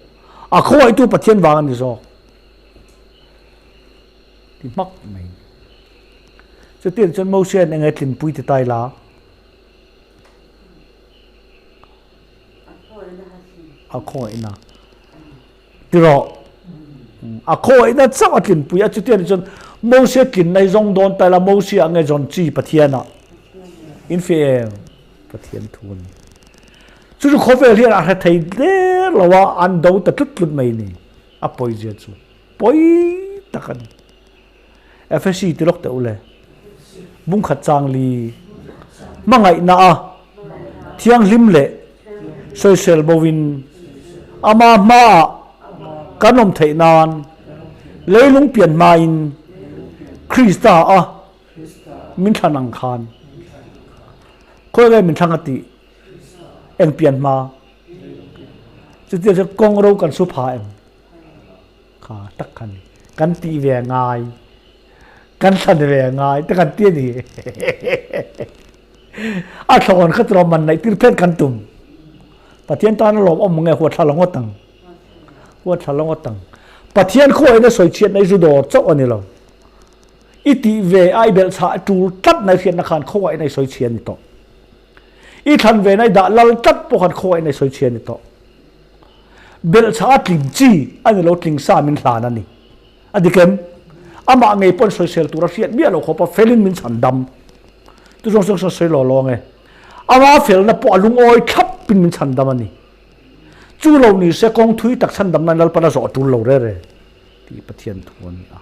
a khawngaihtu Pathian vang a ni zawk. Ti hmak mai. Chutiang chuan Mosia'n enge tlinpui ti ta ila? A khawngaihna. Ti rawh. A khawngaihna chauh a tlinpui a, chutiang chuan Mosia tlinna hi zawng dawn ta ila, Mosia nge zawn chi Pathianah? Infiah em? Pathian thu a ni. Chu chu khawvel hian a hre thei der lo a, an do ta tlut tlut mai ni. A pawizia chu pawi tak a ni. Efesi ti lawk teh u le. Bungkhat chang li hmangaihna a thianghlim leh sawisel bo in ama hmaah kan awm theih nan leilung pian hma in Krista a min thlan ang khan khawi nge min thlang a tih eng pian hma chutia chu kawng ro kan su pha em? Kha tak kha ni. Kan tih ve a ngai. Kan thlan ve a ngai te kan ti a ni. A thlawn kha turaw man naih tir phet kan tum. Pathian tan a lawm awm nge huat thla lo ngawt ang. Huat thla lo ngawt ang. Pathian khawiin a sawi chhiat na i zu dawr chauh a ni lo. I tih ve a i belh chhah tul tlat na i hriatna khan khawiin a i sawi chhia a ni tawh. I thlan ve na i dah lal tlat pawh khan khawiin a i sawi chhia a ni tawh. Belhchhah a tling chi a ni lo, tling sa min hlan a ni. A dik em? Amah ngei pawn sawisel tur a hriat miah lo khawp a, felin min chhan dam. Chu zawng zawng sawi sawi law law ang e. Ama felna pawh a lungawi thlap in min chhan dam a ni. Chu lo ni se kawng thui tak chhan dam nan Lalpan a zawh a tul lo re re tih Pathian thu a ni a.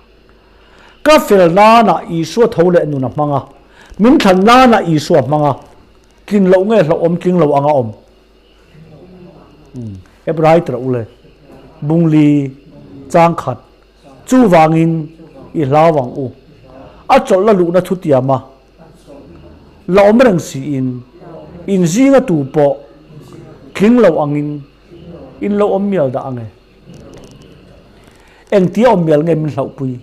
Ka fel nanah Isua tho leh nun a hmang a, min thlan nanah Isua hmang a, tlin loh nge hlauhawm tling lo anga awm. Hebrai tirh u le, Bungli changkhat, chuvangin i hlau ang u. A chawlh la luhna thutiam a la awm reng siin in zinga tu pawh tling lo angin in lo awm mial dah ang e. Engtia awm mial nge min hlauhpui?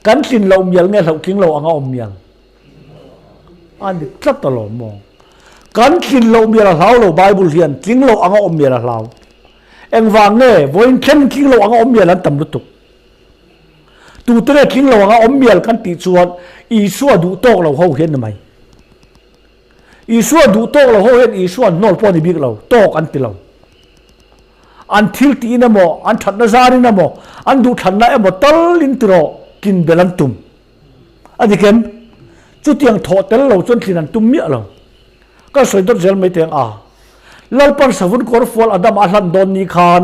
Kan tlin loh mial nge hlauh tling lo anga awm mial? A ni tlat alawm maw? Kan tlin loh mial a hlau lo Bible hian tling loh anga awm mial a hlau. Engvang nge vawiin thleng tling loh anga awm mial an tam lutuk. Tute nge tling lo anga awm mial kan tih chuan Isua duh tawk lo ho hian ni mai. Isua duh tawk lo ho hian Isua an hnawl pawh a ni bik lo, tawk an ti lo. An thil tiin emaw, an thatna zarin emaw, an duhthlanna emaw talin tirawh tlin belh an tum. A dik em? Chutiang thawh tel lo chuan tlin an tum miah lo. Ka sawi dawt zel mai teng a. Lalpan savun kawr fual Adama a hlan dawn ni khan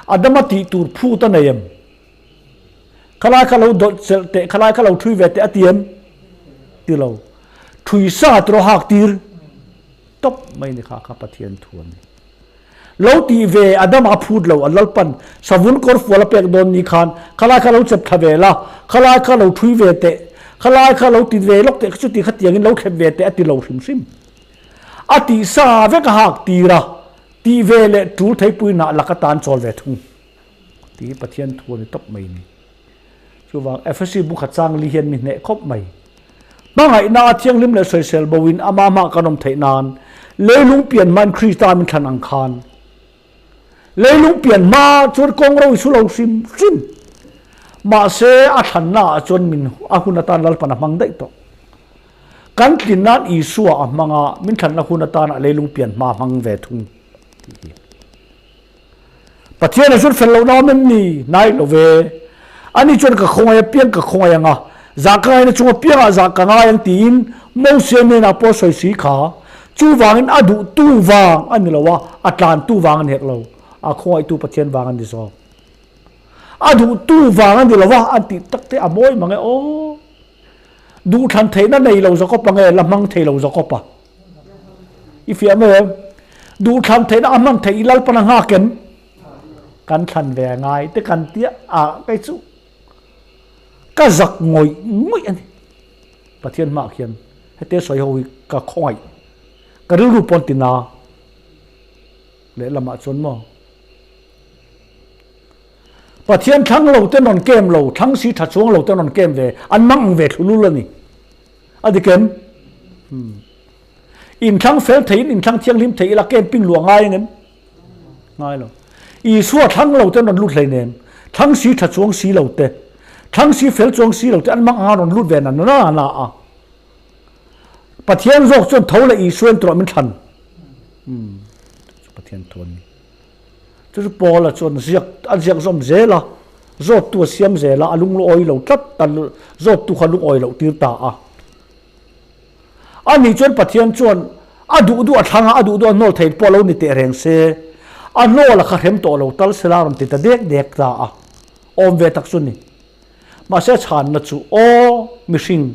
Adama tih tur phut a nei em? Khalai kha lo dawlh chelh teh, khalai kha lo thui ve teh a ti em? Ti lo. Thui sa tiraw hak tir tawp mai ni kha kha Pathian thu a ni. Lo tih ve a dam a phut lo, a Lalpan savun kawr fual a pek dawn ni khan khalai kha lo chep thla ve la, khalai kha lo thui ve teh, khalai kha lo ti ve lawk teh, chuti kha tiangin lo thlep ve teh a ti lo hrim hrim. A tih sa vek a hak tir a, tih ve leh tul theipui hnah lak atan chawl ve thung. Tih hi Pathian thu a ni tawp mai ni. Chuvang Efesi bu kha chang li hian mi hneh khawp mai. Hmangaihna a thianghlim leh sawisel bo in ama hmah kan awm theih nan leilung pian hma in Krista min thlan ang khan leilung pian hma chuan kawng ro i su lo hrim hrim. Mahse a thlanna ah chuan min a hun atan Lalpan a hmang daih tawh. Kan tlin nan Isua a hmang a, min thlanna hun atan a leilung pian hma a hmang ve thung tih hi. Pathian a zir fel loh na awm em ni? Hnai lo ve. Ani chuan ka khawngaih apiang ka khawngaih ang a, zah ka ngaihna chung apiangah zah ka ngai ang tiin Mosia hnenah pawh a sawi si kha. Chuvangin a duhtu vang a ni lo a, a tlantu vang a ni hek lo. A khawngaihtu Pathian vang a ni zawk. A duhtu vang a ni lo a, an tih tak te a mawi mang e aw. Duhthlan theihna nei lo Jakob-a nge la hmang thei lo Jakob-a? I fiah mai em? Duhthlan theihna a hman theih i Lalpan a nghak em? Kan thlan ve a ngai te kan tia a kei chu ka zak ngawih ngawih a ni. Pathian hmaah khian hete sawi ho hi ka khawngaih ka rilru pawn ti na. Lehlamah chuan maw? Pathian thlang lo ten rawn kem lo, thlang si tha chuang lo ten rawn kem ve, an mang ang ve thlulul a ni. A dik em? Hmm. Inthlang fel theiin inthlang thianghlim thei ila camping luah ngai ang em? Ngai lo. Isua thlang lo ten rawn lut hleinem. Thlang si tha chuang si lo te, thlang si fel chuang si lo te an mang anga rawn lut ve na na na a. Pathian zawk chuan tho leh Isua in turah min thlan. Hmm. Pathian thu a ni. Chu chu Paula chuan ziak a ziak zawm zel a, zawttu a siam zel a, a lungawi lo tlat a, zawttu kha lungawi loh tir ta a. Ani chuan Pathian chuan a duh duh a thlang a, a duh duh a hnawl thei pawh lo ni teh reng se, a hnawl a kha hrem tawh lo tal sela a rawn ti ta dek dek ta a. Awm ve tak chu ni. Mahse a chhanna chu, Aw, mihring,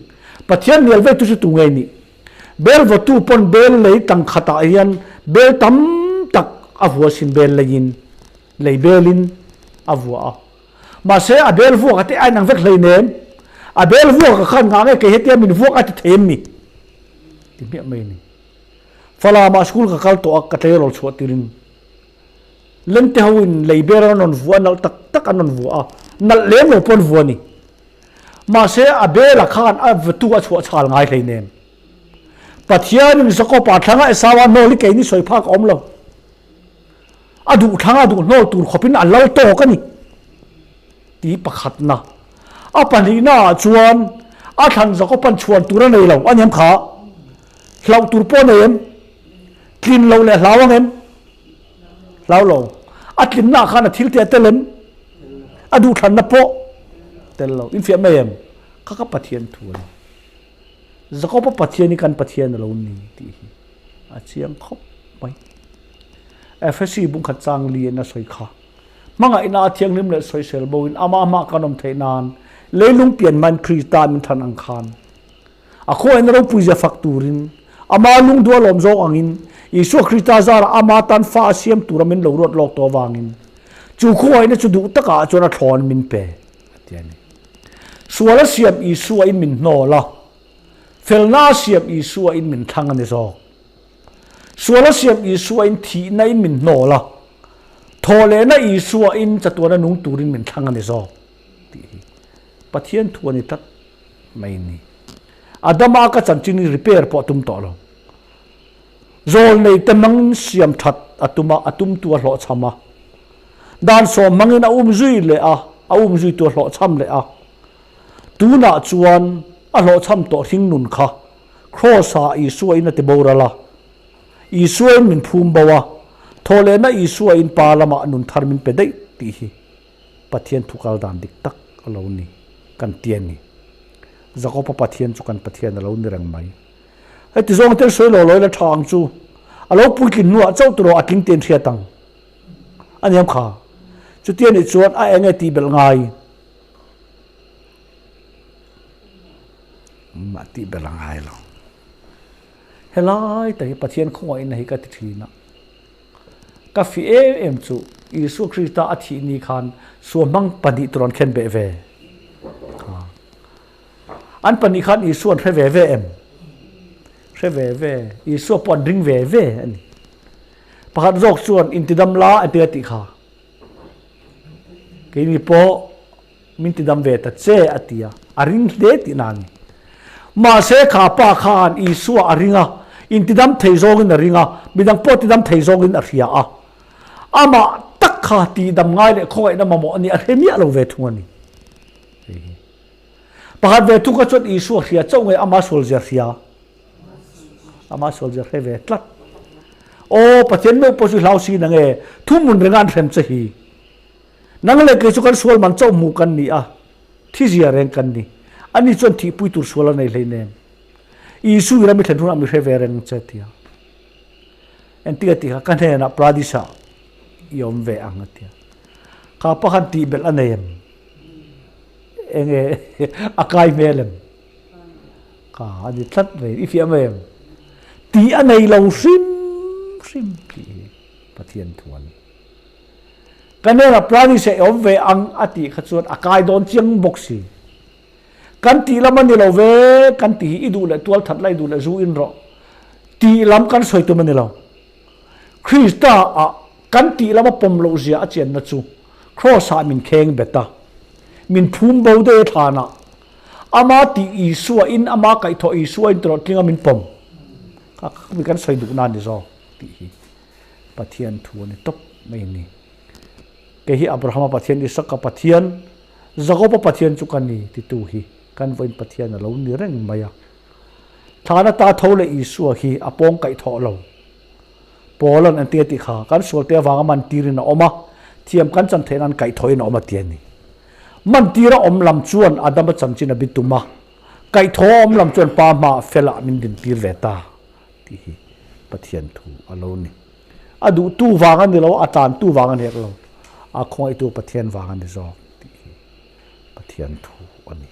Pathian hnial veitu chu tu nge nih? Bel vawtu pawn bel lei tang khatah hian bel tam tak a vua sin bel leiin, lei belin a vua a. Mahse a bel vuak a te a inang vek hleinem. A bel vuak a khan ngah nge kei hetia min vuak a ti thei em ni? Ti hmiah mai a ni. Falamah school ka kal tawh a, ka tleirawl chhuah tirin Lente ho in lei ber an rawn vua a, nalh tak tak an rawn vua a, nalh lem lo pawh an vua a ni. Mahse a bela khan a vatu a chhuah chhal ngai hleinem. Pathianin Jakob-a thlanga Esau-a hnawl hi keini sawi phak a awm lo. A duh thlanga a duh hnawl tur khawpin a lal tawk a ni ti pakhatna. A pahnihnaah chuan a thlan Jakob-a'n chhuan tur a nei lo a niam kha. Hlauh tur pawh a nei em? Tlin loh leh hlau ang em? Hlau lo. A tlinnaah khan a thil te a tel em? A duhthlanna pawh tel lo. Infiah mai em? Kha ka Pathian thu a ni. Jakob-a Pathian hi kan Pathian a lo ni tih hi a chiang khawp mai. Efesi bungkhat chang li in a sawi kha. Hmangaihna a thianghlim leh sawisel bo in ama hma kan awm theih nan leilung pian hmain Krista min than ang khan A khawiahna ropuizia fak turin, ama lungduh a lawm zawk angin, Isua Krista zarah ama tan fa a siam tura min lo ruat lawk tawh avangin, chu khawiahna chu duh takah chuan a thlawn min pe, a ti a ni. Sual a siam Isua in min hnawl a, felna a siam Isua in min thlang a ni zawk. Sual a siam Isua in thihna in min hnawl a, thawhlehna Isua in chatuana nung turin min thlang a ni zawk, tih hi Pathian thu a ni tlat. mai ni. Adama ka chanchin hi repair pawh a tum tawh lo. Zawl nei te hmangin siam that a tum a, a tumtu a hlawhchham a. Dan sawm hmangin a um zui leh a, a um zuitu a hlawhchham leh a. Tunah chuan a hlawhchham tawh hringnun kha Kraws-ah Isua in a ti boral a. Isua in min phum bo a, thawhlehna Isua in Pa lamah nun thar min pe daih tih hi. Pathian thu kal dan dik tak a lo ni kan ti a ni. Jakob-a Pathian chu kan Pathian a lo ni reng mai. Heti zawng te sawi lo lo ila tha ang chu. A lo puitlin hnuah chauh turaw a tling te in hriat ang. A niam kha. Chutia nih chuan a eng nge tih belh ngai? Mah tih belh a ngai lo. Helai tak hi Pathian khawngaihna hi ka ti thin a. Ka fi em em chu Isua Krista a thih ni khan suamhmang pahnih tur an khen beh ve. An pahnih khan Isua an hre ve ve em? Hre ve ve. Isua pawh an ring ve ve a ni. Pakhat zawk chuan intidam la a ti a tih kha. Keini pawh Min tidam ve ta che, a ti a, a ring hle tihna a ni. Mahse, kha pa khan Isua a ring a, intidam thei zawngin a ring a, midang pawh tidam thei zawngin a hria a. Amah tak kha tihdam ngai leh khawngaihna mamawh a nih a hre miah lo ve thung a ni. Hei hi pakhat ve thung kha chuan Isua hria chauh nge ama sualzia hria? Ama sualzia hre ve tlat. Aw, Pathian meuh pawh chu hlau si na nge, thuhmun renga an hrem che hi. Nang leh kei chu kan sual man chauh hmuh kan ni a, thi zia reng kan ni. Ani chuan thihpui tur sual a nei hleinem. Isu i ram i thlen hunah mi hre ve reng che tia. Engtik a tih kha ka hnenah Pradis-ah i awm ve ang a tia. Kha pa khan tih belh a nei em? Enge a kai hmel em? Kha a ni tlat mai, i fiah mai em? Tih a nei lo hrim hrim tih hi Pathian thu a ni. Ka hnenah Pradis ah i awm ve ang a tih kha chuan a kai dawn chiang bawk si. Kan tih lam a ni lo ve, kan tih hi i duh leh tual that la i duh leh zu in rawh tih lam kan sawi tum a ni lo. Krista ah. Kan tih lama pawm loh zia a chianna chu Kraws-ah min kheng bet a, min phum bo daih a thlanah Ama tih Isua in ama kaihthawh Isua in tawrh tlinga min pawm. Kha kha mi kan sawi duhna a ni zawk tih hi Pathian thu a ni tawp mai a ni. Kei hi Abrahama Pathian, Isaka Pathian, Jakoba Pathian chu ka ni titu hi kan vawiin Pathian a lo ni reng mai a. Thlan ata tho leh Isua hi a pawng kaihthawh lo. Paul-a'n an ti a tih kha, kan sualte avanga mantirin a awm a, thiam kan chan theih nan kaihthawhin a awm a ti a ni. Mantira awm lam chuan Adama chanchin a bi tum a, kaihthawh a awm lam chuan Pa hmaah felah min dintir ve ta tih hi Pathian thu a lo ni. A duhtu vang a ni lo, a tlantu vang a ni hek lo, a khawngaihtu Pathian vang a ni zawk tih hi Pathian thu a ni.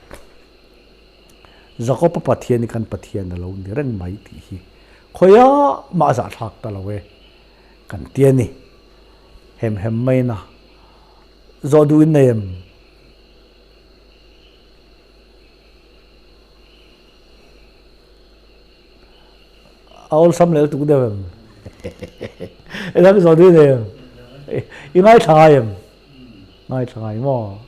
Jakob-a Pathian hi kan Pathian a lo ni reng mai tih hi khawiah mah a zahthlak ta lo e kan ti a ni. Hem hem maina zawh duh in nei em? A awlsam leh lutuk deuh em? Engah zawh duh i nei em? I ngaithla ngai em? Ngaithla ngai maw?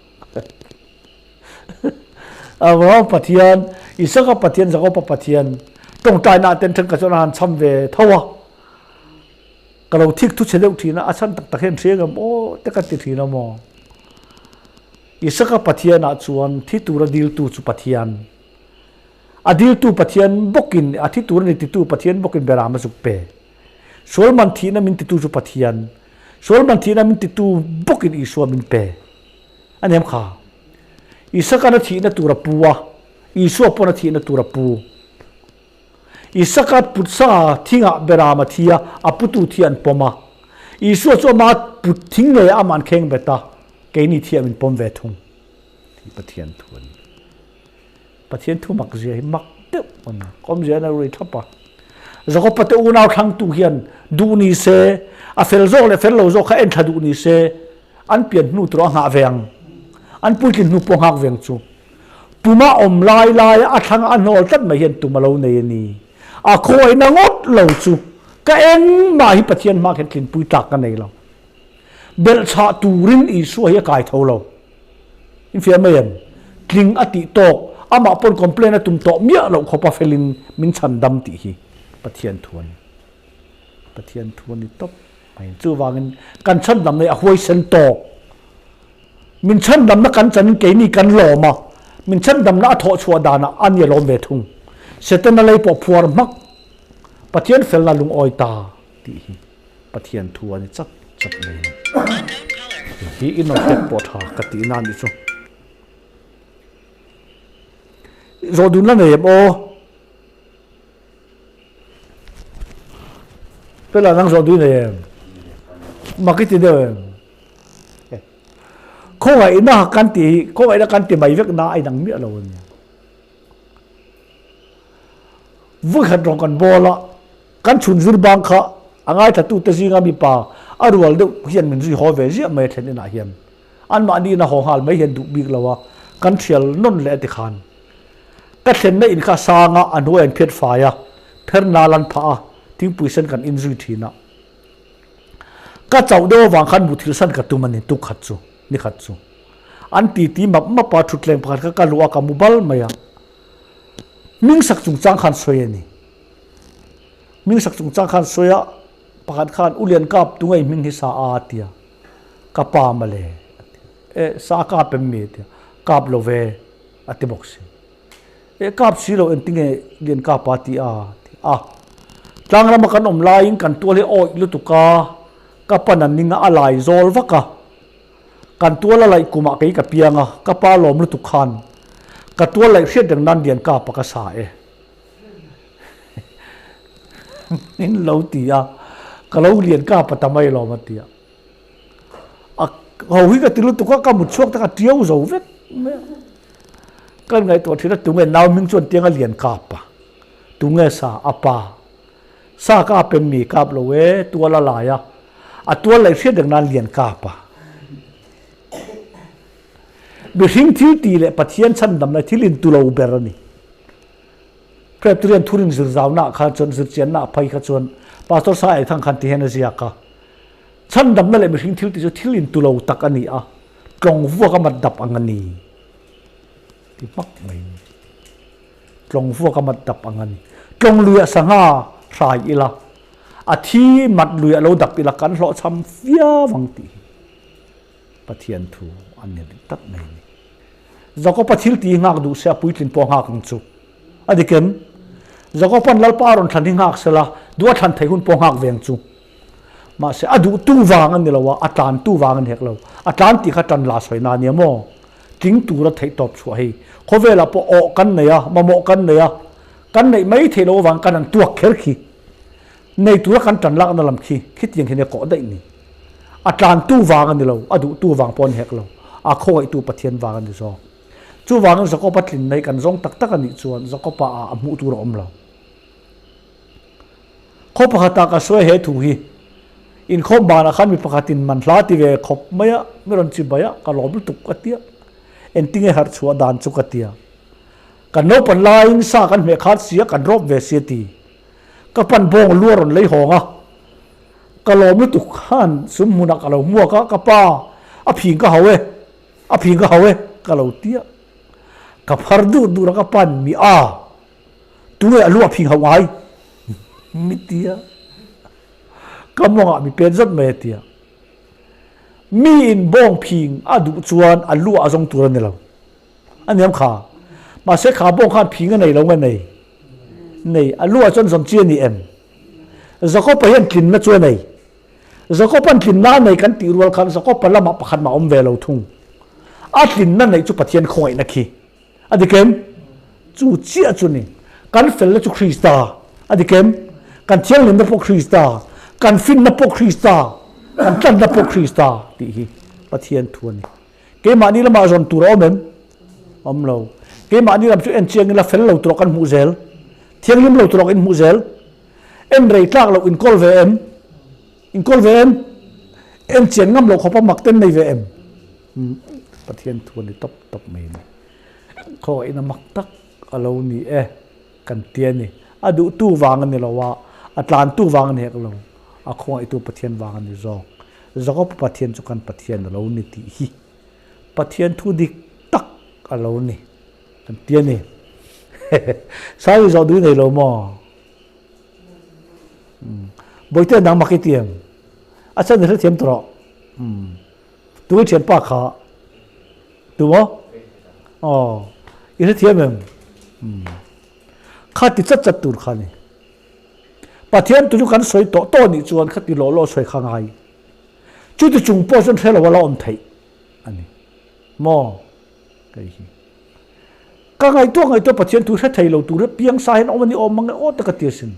Abraham Pathian, Isaka Pathian, Jakoba Pathian tawngtaina ten thenkhat chuan a han cham ve tho a. Ka lo thik thu chhe deuh thin a, a chhan tak tak hian hria ngam aw te ka ti thin a maw. Isaka Pathianah chuan thi tura diltu chu Pathian. A diltu Pathian bawkin, a thi tur a ni titu Pathian bawkin Beram a zuk pe. Sual man thihna min titu chu Pathian. Sual man thihna min titu bawkin Isua min pe. A nem kha. Isaka'n a thihna tur a pu a, Isua pawn a thihna tur a pu. Isaka put sa thingah Beram a thi a, a putu thi an pawm a. Isua chu ama put thing ngeiah amah an kheng bet a, keini thi ah min pawm ve thung. Tih Pathian thu a ni. Pathian thu mak zia hi mak deuh a ni. Kawmzia in a rui thlap a. Jakob-a te unau thlangtu hian duh ni se, a fel zawk leh fel lo zawk kha en thla duh ni se, an pian hnu tur a nghah ve ang. An puitlin hnu pawh nghak ve ang chu. Puma awm lai lai a thlang a hnawl tlat mai hian tum a lo nei a ni. A khawiahna ngawt lo chu ka engmah hi Pathian hma khian tlinpui tlak ka nei lo. Belhchhah turin Isua hi a kai tho lo. Infiam mai em? Tling a tih tawk, amah pawn complain a tum tawh miah loh khawpa felin min chhan dam tih hi Pathian thu a ni. Pathian thu a ni tawp mai. Chuvangin kan chhandamna hi a huaisen tawk. Min chhandamna kan chanin keini kan lawm a, min chhandamna a thawh chhuah danah a ni a lawm ve thung. Setana lei pawh phuar hmak Pathian felna lungawi ta tih hi. Pathian thu a ni chat chat mai a ni. Hi i nawr tek pawh tha ka tih na nih chu. Zawh dun la nei em aw? Pela nang zawh dun nei em? Mak i ti deuh em? Khawngaihna kan ti hi, khawngaihna kan ti mai vek na a inang miah lo a nia. Vawikhat rawng kan bawl a, kan chhun zir bang kha a ngaithlatute zinga mipa a rual deuh hian min zui haw ve ziah mai a thlen inah hian. Anmahni ina haw nghal mai hian duh bik lo a, kan thial nawn leh a ti khan. Ka thlenna in kha a sang a, a hnuai an phiat fai a, pher nal an phah a, thingpui sen kan in zui thin a. Ka chauh deuh avang khan muthilh san ka tum a ni, tuk khat chu, ni khat chu. An titi map map a, thutthleng pakhat kha ka luh a, ka mu bal mai a. Hmingsak chungchang khan sawi a ni. Hmingsak chungchang khan sawi a, pakhat khan U Lian Kap tu ngei hming hi sa a a ti a, ka pa mawle a ti a. E, sa a kap em mi a ti a, kap lo ve a ti bawk si. E, kap si lo engtinge Lian Kap a ti a a ti a. Tlangrama kan awm laiin kan tual hi awih lutuk a, ka pan a ning a, a lai zawl vak a. Kan tual a laih kumah kei ka piang a, ka pa lawm lutuk khan ka tual laih hriat reng nan lian kapa ka sa e. Min lo ti a, ka lo lian kapa ta mai lawm a ti a. A ho hi ka ti lutuk a, ka mut chhuak te kha tiau zo vek mai a. Ka ngaihtuah thin a, tunge nau hming chuan tiang a lian kapa, tunge sa a pa. Sa kap em mi kap lo e, tual a lai a, a tual laih hriat reng nan lian kap a. Mihring thil ti leh Pathian chhandamna thil intu lo ber a ni. Presbyterian thurin zir zaunaah khan chuan zirchiannaah phei kha chuan Pastor Sai Aithang khan ti hian a ziak a. Chhandamna leh mihring thil tih chu thil intu lo tak a ni a, tlawng vuak a mat dap ang a ni ti hmak mai ni. Tlawng vuak a mat dap ang a ni. Tlawng luiah sangha hrai ila, a thi mat luiah lo dap ila kan hlawhchham viau ang tih hi Pathian thu a ni rih tak mai a ni. Jakoba thil tih hi nghak duh se a puitlin pawh a nghak ang chu. A dik em? Jakoba'n Lalpa a rawn thlan hi nghak sela, duh a thlan theih hun pawh nghak ve ang chu. Mahse, a duhtu vang a ni lo a, a tlantu vang a ni hek lo. A tlan tih kha tan la sawi na a nia maw? Tling tura theih tawp chhuah hei. Khawvelah pawh awh kan nei a, mamawh kan nei a, kan neih mai theih loh avang kan han tuak kher khi. Nei tura kan tan lakna lam khi khitiang hian a kawh daih ni. A tlantu vang a ni lo, a duhtu vang pawh a ni hek lo, a khawngaihtu Pathian vang a ni zawk. Chuvangin Jakoba tlinna hi kan zawng tak tak a nih chuan Jakoba ah a hmuh tur a awm lo. Khaw pakhatah ka sawi he thu hi, inkhawm banah khan mi pakhatin man hla ti ve khawp mai a, mi rawn chi bai a, ka lawm lutuk ka tia, engtinge harh chhuah dan chu ka tia. Kan naupan laiin sa kan hmeh khat sia, kan rawp ve sia ti. Ka pan bawng lu a rawn lei hawng a, ka lawm lutuk khan sum hmunah ka lo hmuak a, ka pa a phing ka hau e, a phing ka hau e ka lo tia. Ka phar dur dur a ka pan mi a, tunge a lu a phing hauh ngai mi tia. Ka mawngah mi pen zat mai a tia. Mi in bawng phing a duh chuan a lu ah a zawng tur a ni lo. A niam kha. Mahse kha bawng khan phing a nei lo nge nei? Nei. A lu ah chuan zawn chi a ni em? Jakob-a hian tlinna chu a nei. Jakob-a'n tlinna a nei kan tih rual khan Jakob-a lamah pakhat mah a awm ve lo thung. A tlinna neih chu Pathian khawngaihna khi. A dik em? Chu chiah chu ni. Kan felna chu Krista. A dik em? Kan thianghlimna pawh Krista. Kan finna pawh Krista. Kan tlanna pawh Krista tih hi Pathian thu a ni. Keimahni lamah zawn tur a awm em? Awm lo. Keimahni lam chu en chiang ila fel lo tur kan hmuh zel. Thianghlim lo tur in hmuh zel. En rei tlak loh in kawl ve em? In kawl ve em? En chian ngam loh khawpa mak ten nei ve em? Pathian thu a ni tawp tawp mai a ni. Khawngaihna mak tak a lo ni e kan ti a ni. A duhtu vang a ni lo a, a tlantu vang a ni hek lo. A khawngaihtu Pathian vang a ni zawk. Jakob Pathian chu kan Pathian a lo ni tih hi Pathian thu dik tak a lo ni kan ti a ni. Sawi zawh dui nei lo maw? Bawihte nangmah i ti em? A chhan i hrethiam tawh rawh. Tu i thianpa kha? Tu maw? Aw, i hrethiam em? Kha ti chat chat tur kha ni. Pathian tu chu kan sawi tawh tawh nih chuan khati lawh lawh sawi kha ngai. Chuti chung pawh chuan hre lo a la awm theih a ni. Maw? Kei hi. Ka ngaihtuah ngaihtuah Pathian thu hre thei lo tur hi piang sa hian awm a ni awm mang e aw tak a ti asin.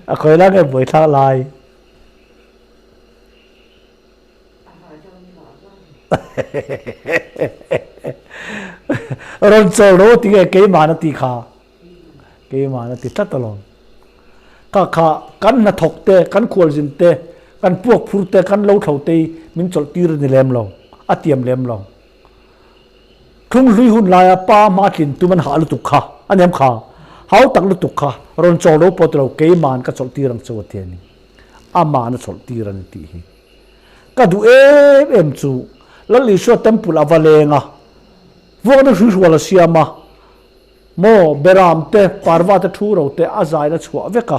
A khawi lai nge buaithlak lai? Rawn chawl ro ti nge keimahna ti kha keimahna ti tlat alawm ka kha kan hnathawk te kan khualzin te kan puak phur te kan lo thlo te min chawlh tir a ni lem lo a tiam lem lo thlung hlui hun laia pa hma tlin tum an hah lutuk kha a nem kha hau tak lutuk kha rawn chawl ro pawh ti lo keiman ka chawlh tir ang chu a ti a ni amahna chawlh tir a ni tih hi Ka duh em em chu Lal Isua temple a va leng a, vuakna hruihrual a siam a, maw Beram te, Parva te thu ro te a zaina chhuah vek a.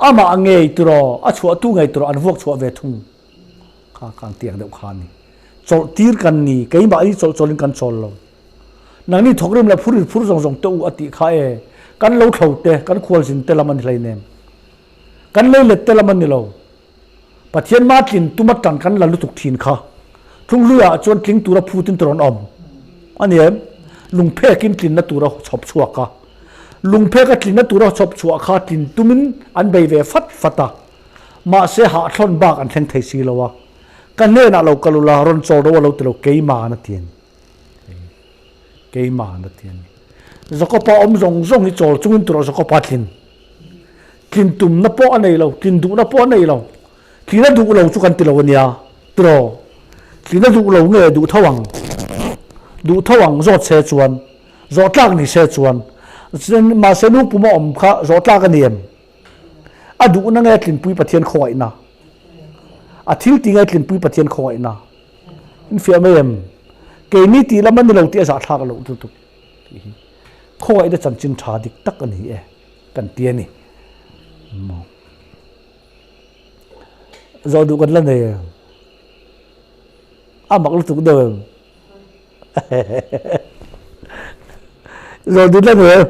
Amah ngei tiraw, a chhuahtu ngei tiraw an vuak chhuah ve thung. Kha khan tiang deuh kha a ni. Chawlh tir kan ni, keimah hi chawlh chawlhin kan chawl lo. Nangni thawkrim leh phur inphur zawng zawng te u a tih kha e, kan lo thlo te, kan khualzin te lam a ni hleinem. Kan lei let te lam a ni lo. Pathian mah tlin tum atang kan la lutuk thin kha. Thlunghluia ah chuan tling tura phut in turawn awm a ni em? Lungphek in tlinna tura chhawp chhuak a. Lungphek a tlinna tura chhawp chhuah kha tlin tumin an bei ve fat fat a. Mahse hahthlawn bak an thleng thei si lo a. Ka hnenah lo kal ula rawn chawl ro a lo ti lo keimah a ti a ni. Keimah na ti a ni. Jakopa awm zawng zawng hi chawl chungin tur a Jakopa tlin. Tlin tumna pawh a nei lo, tlin duhna pawh a nei lo. Tlin a duh lo chu kan ti lo a nia, tiraw? Tlin a duh lo nge duh tho ang? Duh tho ang zawt se chuan. Zawh tlak ni se chuan. Mahse nu puma awm kha zawh tlak a ni em? A duhna nge tlinpui Pathian khawngaihna? A thil ti nge tlinpui Pathian khawngaihna? In fiah mai em? Keini tih lam a ni lo tih a zahthlak loh lutuk tih hi khawngaihna chanchin tha dik tak a ni e kan ti a ni. Zawh duh kan la nei em? A mak lutuk deuh em? Zawh duh la nei em?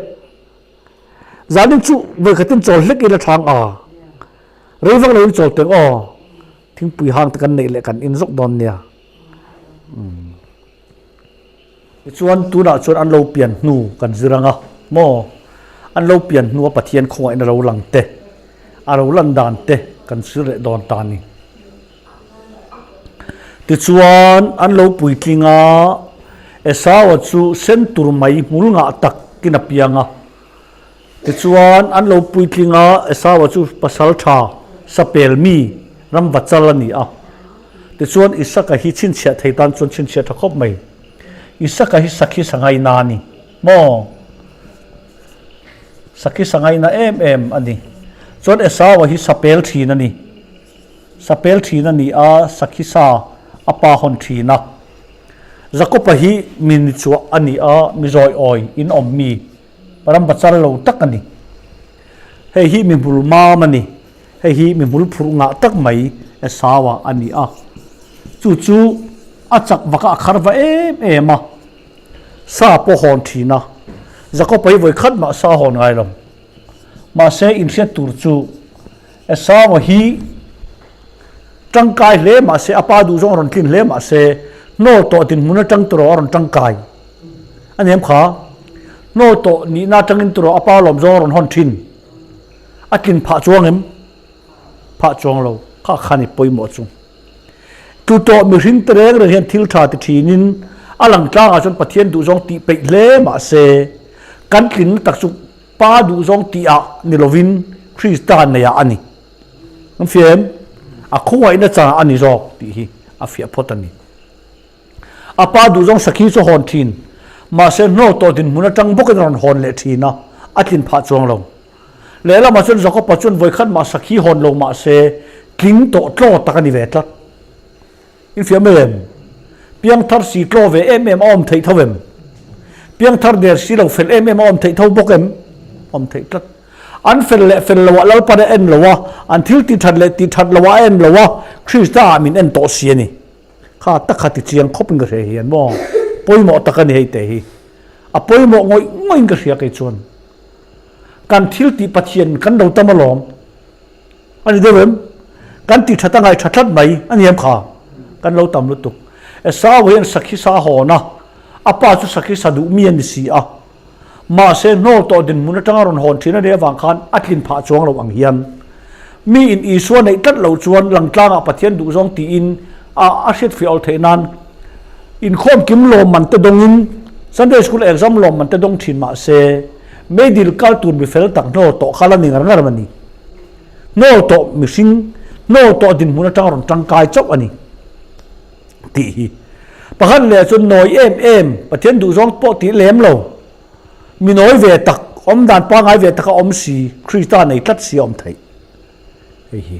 Zanin chu vawikhatin chawl hlek ila thlang a, rei vak loin chawl teng aw, thingpui hang te kan neih leh kan in zawk dawn nia. Tichuan tunah chuan an lo pian hnu kan zir ang a maw, an lo pian hnua Pathian khawngaihna lo lang te, a lo lan dan te kan zir leh dawn ta a ni. Tichuan an lo puitling a, Esaua chu sen tur mai hmul ngah takin a piang a. Tichuan an lo puitling a, Esaua chu pasal tha sapel mi ramva chal a ni a. Tichuan Isaka hi chhinchhiah thei tan chuan chhinchhiah tha khawp mai. Isaka hi sakhi sangaina a ni maw? Sakhi sangaina em em a ni. Chuan Esaua hi sapel thin a ni. Sapel thin a ni a, sakhi sa a pa hawn thin a. Jakopa hi mi ni chuah a ni a, mi zawi awi in awm mi, ram va chal lo tak a ni. Hei hi mi hmul mam a ni, hei hi mi hmul phurh ngah tak mai Esau-a a ni a. Chu chu a chak vak a, a khar va em em a, sa pawh hawn thin a. Jakopa hi vawi khat mah sa hawn ngai lo. Mahse inhriat tur chu Esau hi tangkai hle mahse a pa duh zawng a rawn tlin hle mahse hnawl tawh dinhmun atang tawh a rawn tangkai a ni em kha? Hnawl tawh nihna atangin tawh a pa lawm zawng a rawn hawn thin a tlin phah chuang em? Phah chuang lo kha kha ni pawimawh chu. Tlu tawh mihring te reng reng hian thil tha ti thinin a lang tlangah chuan Pathian duh zawng tih peih hle mahse kan tlinna tak chu Pa duhzawng tihah ni lovin Krista neiah a ni. An fiah em? A khawngaihna changah a ni zawk tih hi a fiah phawt a ni. A pa duhzawng sakhi chu hawn thin, mahse hnawl tawh dinhmun atang bawkin a rawn hawn leh thin a, a tlin phah chuang lo. Lehlamah chuan Jakoba chuan vawikhat mah sakhi hawn lo mahse tling tawh tlaw tak a ni ve tlat. Infiam em? Piangthar si tlaw ve em em a awm theih tho em? Piangthar der si lo fel em em a awm theih tho bawk em? Awm theih tlat. An fel leh fel loah Lalpan a en lo a, an thil tih that leh tih that loah a en lo a, Krista ah min en tawh si a ni. Kha tak kha ti chiang khawp in ka hria hian maw? Pawimawh tak a ni hei te hi. A pawimawh ngawih ngawih in ka hria kei chuan. Kan thil tih Pathian kan lo tam alawm. A ni deuh em? Kan ti that a ngai tha tlat mai a ni em kha? Kan lo tam lutuk. Esau hian sakhi sa a hawn a, a pa chu sakhi sa duh mi a ni si a. Mahse hnawl tawh dinhmun atanga rawn hawn thin a nih avang khan a tlin phah chuang lo ang hian mi in Isua neih tlat loh chuan langtlangah Pathian duhzawng tiin a a hriatfiah awl theih nan inkhawm kim lawmman te dawngin Sunday School exam lawmman te dawng thin mahse meidil kal tur mi fel tak hnawl tawh kha la ni ngar ngar a ni. Hnawl tawh mihring, hnawl tawh dinhmun atang rawn tangkai chauh a ni tih hi. Pakhat leh chuan nawi em em, Pathian duhzawng pawh tih lem lo, mi nawi ve tak, awm dan pangngai ve taka awm si, Krista nei tlat si a awm theih. Hei hi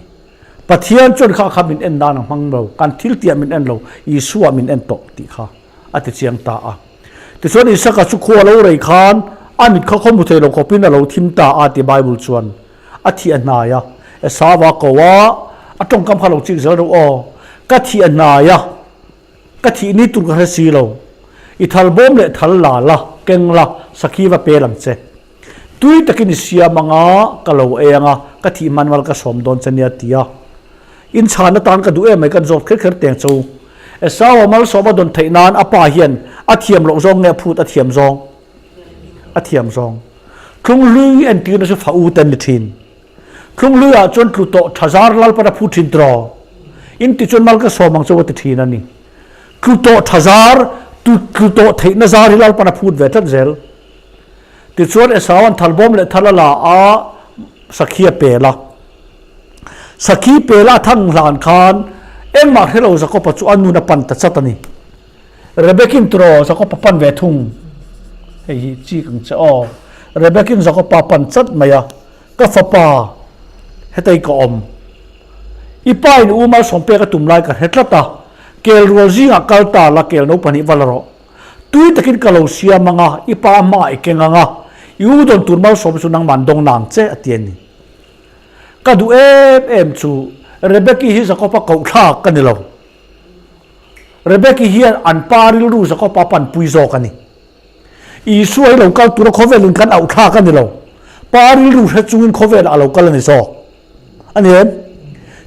Pathian chuan kha kha min en nan a hmang lo, kan thil tihah min en lo, Isua min en tawh tih kha a ti chiang ta a. Tichuan Isaka chu khua lo rei khan a mit kha khaw hmu thei lo khawpin a lo thim ta a ti Bible chuan. A thih a hnai a, Esau-a ko a, a tawngkam kha lo chik zel reuh aw. Ka thih a hnai a, ka thih ni tur ka hre si lo. I thal bawm leh thal la la, keng la, sakhi va pel ang che. Tui takin i siam ang a, ka lo ei ang a, ka thih hman mal ka sawm dawn che nia ti a. Inchhan atan ka duh em mai kan zawt kher kher teng chu. Esau-a malsawm a dawn theih nan a pa hian a thiam loh zawng nge a phut a thiam zawng? A thiam zawng. Thlunghlui entirna chu fa u te an ni thin. Thlunghluiah chuan tlu tawh tha zar Lalpan a phut thin tiraw? In ti chuan mal ka sawm ang chu a ti thin a ni. Tlu tawh tha zar, tlu tawh theihna zar hi Lalpan a phut ve tlat zel. Tichuan Esaua'n thalbawm leh thal a la a, sakhi a pel a. Sakhi pela a thang hlan khan engmah hre lo Jakoba chu a nun a pan ta chat a ni. Rebekin tiraw Jakoba pan ve thung. Hei hi chik ang che aw. Rebekin Jakopa pan chat mai a, Ka fapa, hetei ka awm. I pa in u malsawm pek a tum lai ka hre tlat a, kel rual zingah kal ta la kel no pahnih va la rawh. Tui takin ka lo siam ang a, i pa hmaah i keng ang a, i u dawn tur malsawm chu nangman dawng nang che a ti a ni. Ka duh em em chu Rebeki hi Jakopa kohthlak ka ni lo. Rebeki hian an pa rilru Jakopa panpui zawk a ni. Isua hi lo kal tura khawvelin kan auhthlak a ni lo. Pa rilru hre chungin khawvelah a lo kal a ni zawk. A ni em?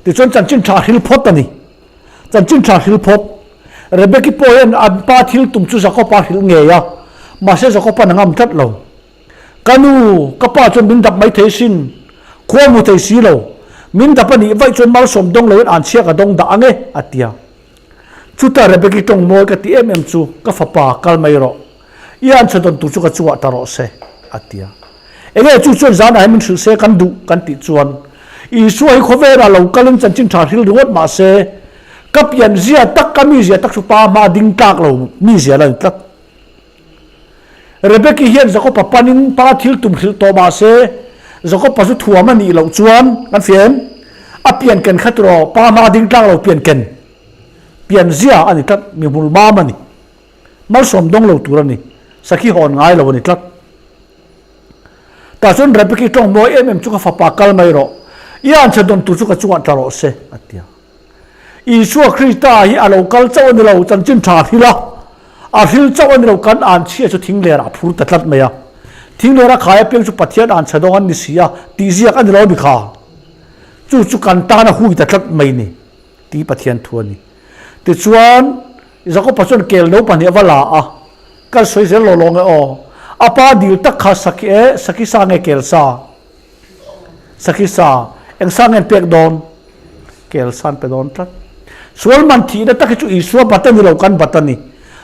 Tichuan chanchin tha hril phawt a ni. Chanchin tha hril phawt. Rebeki pawh hian an pa thil tum chu Jakopa hrilh ngei a, mahse Jakopa'n a ngam tlat lo. Ka nu, ka pa chuan min dap mai thei sin, khua hmu thei si lo. Min dap a nih vaih chuan malsawm dawng loin an chhia ka dawng dah ang e, a ti a. Chutah Rebeki tawng mawi ka ti em em chu, Ka fapa, kal mai rawh. I an chhe dawn tur chu ka chungah ta rawh se, a ti a. Enge chu chuan zanah hian min hrilh se kan duh kan tih chuan, Isua hi khawvelah lo kalin chanchin tha hril ringawt mah se, ka pian zia tak, ka mizia tak chu pa hma ding tlak lo mizia la ni tlat. Rebeki hian Jakopa panin pa thil tum hrilh tawh mah se, Jakopa chu thuam a nih loh chuan kan fia em? A pian ken kha tiraw pa hma ding tlak lo pian ken pian zia a ni tlat, mi hmul mam a ni. Malsawm dawng lo tur a ni, sakhi hawn ngai lo a ni tlat. Tah chuan Rebeki tawng mawi em em chu ka fapa kal mai rawh, i anchhe dawn tur chu ka chungah tla rawh se, a ti a. Isua Krista hi a lo kal chauh a ni lo, chanchin tha a hril a, a hril chauh a ni lo, kan anchhia chu thinglerah a phur ta tlat mai a. Thinglera khai apiang chu Pathian anchhe dawng an ni si a, tih ziak a ni lo a ni kha. Chu chu kan tan a hui ta tlat mai ni, tih Pathian thu a ni. Tichuan, Jakoba chuan kel no pahnih a va la a, Kal sawi zel law law nge aw, a pa dil tak kha sakhi e, sakhi sa nge kel sa? Sakhi sa, eng sa nge an pek dawn? Kel sa an pe dawn tlat. Sual man thihna tak hi chu Isua bat a ni lo, kan bat a ni.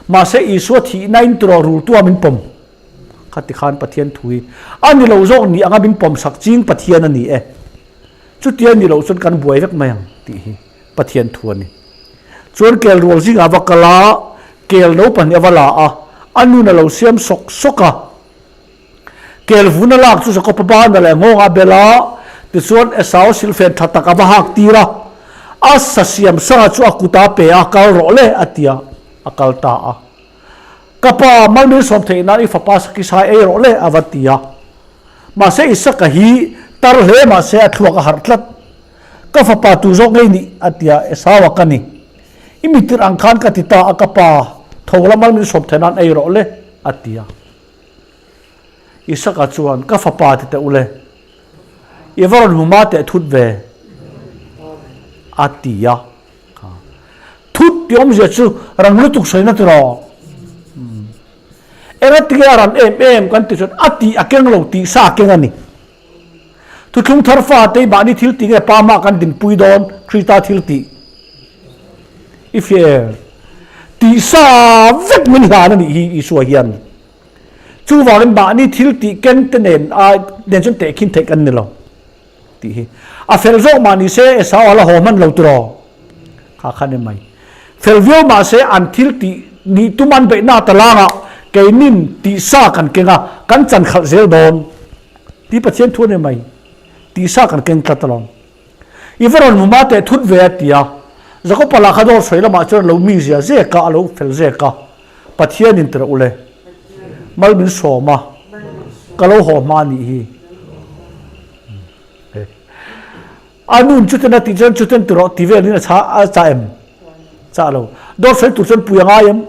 Mahse Isua thihna in tiraw rultua min pawm. Kha ti khan Pathian thu hi a ni lo zawk ni anga min pawm sak ching Pathian a ni e. Chutia ni loh chuan kan buai vek mai ang tih hi Pathian thu a ni. Chuan kel rual zingah a va kal a, kel no pahnih a va la a, a nun a lo siam sawk sawk a. Kel vun a lak chu Jakob-a bana leh nghawng a bel a, tichuan Esau silfen tha tak a va hak tir a. A sa siam sanga chu a kut a pe a, Kal rawh le, a ti a, a kal ta a. Ka pa, mal min sawm theih nan i fapa sakisai ei rawh le, a va ti a. Mahse Isaka hi tar hle mahse a thluak a harh tlat. Ka fapa tu zawk ngei nih, a ti a, Esau-a ka ni. I mitir ang khan ka ti ta a, ka pa, tho la mal min sawm theih nan ei rawh le, a ti a. Isaka chuan, Ka fapa ti teh u le, i va rawn hmu ma teh thut ve, a ti a. Thut tih awmzia chu rang lutuk sawina tiraw? Engatinge a ran em em kan tih chuan a tih a keng lo tih sa a keng a ni. Thuthlung thar fate i mahni thil tih nge pa mah kan dinpui dawn Krista thil tih i fiah em? Tih sa vek min hlan a nih hi Isua hian. Chuvangin mahni thil tih keng te nen a nen chuan tehkhin theih kan ni lo tih hi. A fel zawk mah ni se Esau a la haw hman lo tiraw? Kha kha ni mai. Fel viau mah se an thil tih nih tum an beihna ta langah keinin tih sa kan keng a, kan chan khalh zel dawn tih Pathian thu a ni mai. Tih sa kan keng tlat alawm. I va rawn hmu ma teh thut ve a ti a. Jakopa lah kha dawr sawi lamah chuan a lo mi zia zek a, a lo fel zek a. Pathian in tirh ule. Mal min sawm a, ka lo haw hma nih hi. A nun chutin a tih chuan chutin ti rawh ti velin a chah a chah em? Chah lo. Dawr sawi tur chuan pui a ngai em?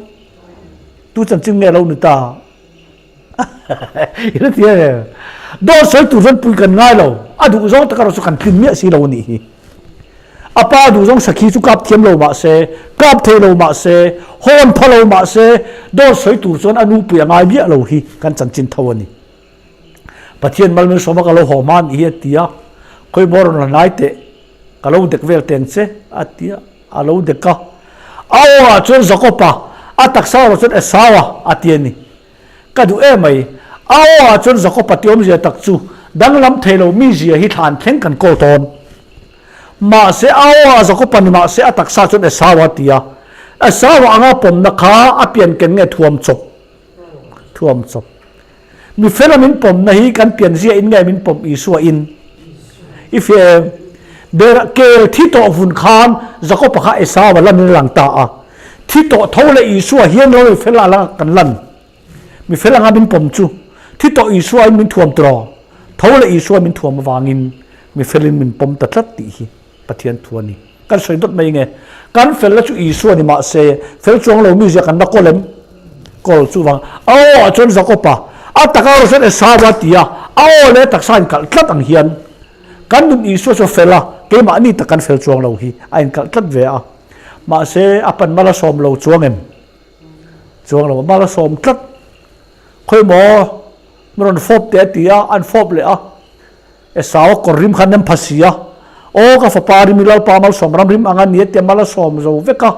Tu chanchin nge lo ni ta? I la ti em? Dawr sawi tur chuan pui kan ngai lo. A duh zawng tak erawh chu kan tlin miah si lo a nih hi. A pa duh zawng sakhi chu kap thiam lo mah se, kap thei lo mah se, hawn pha lo mah se, dawr sawi tur chuan a nu pui a ngai miah lo hi kan chanchin tho a ni. Pathian mal min sawm a ka lo haw hma nih hi a ti a, khawi maw rawn la hnai teh, ka lo dek vel teng che a ti a, a lo dek a. A awngah chuan Jakob-a, a taksa erawh chuan Esau-a a ti a ni. Ka duh em mai. A awngah chuan Jakob-a ti awmzia tak chu danglam thei lo mizia hi thlan thleng kan kawl tawn. Mahse a awngah Jakob-a ni mahse a taksa chuan Esau-a a ti a. Esau-a anga pawmna kha a pian ken nge thuam chawp? Thuam chawp. Mi fela min pawmna hi kan pianzia in nge min pawm Isua in? I fiah em? Ber kel thi tawh vun khan Jakob-a kha Esau-a lanin a lang ta a. Thi tawh tho leh Isua hian lo mi fel a kan lan. Mi fel anga min pawm chu thi tawh Isua in min thuam tawh. Tho leh Isua min thuam avangin mi felin min pawm ta tlat tih hi Pathian thu a ni. Kan sawi dawt mai nge? Kan felna chu Isua ni mah se, fel chuang lo mi zia kan la kawl em? Kawl chuvang a aw ah chuan Jakob-a a taka erawh chuan Esau-a ti a, a aw leh a taksa a inkalh tlat ang hian kan nun Isua chu a fel a, keimahni tak kan fel chuang lo hi a inkalh tlat ve a. Mahse, a pan mal a sawm lo chuang em? Chuang lo, mal a sawm tlat. Khawi maw, min rawn fawp teh a ti a, an fawp leh a. Esau a kawr rim kha nem pha si a, Aw ka fapa rim i Lalpa malsawm ram rim ang a ni a tia mal a sawm zo vek a,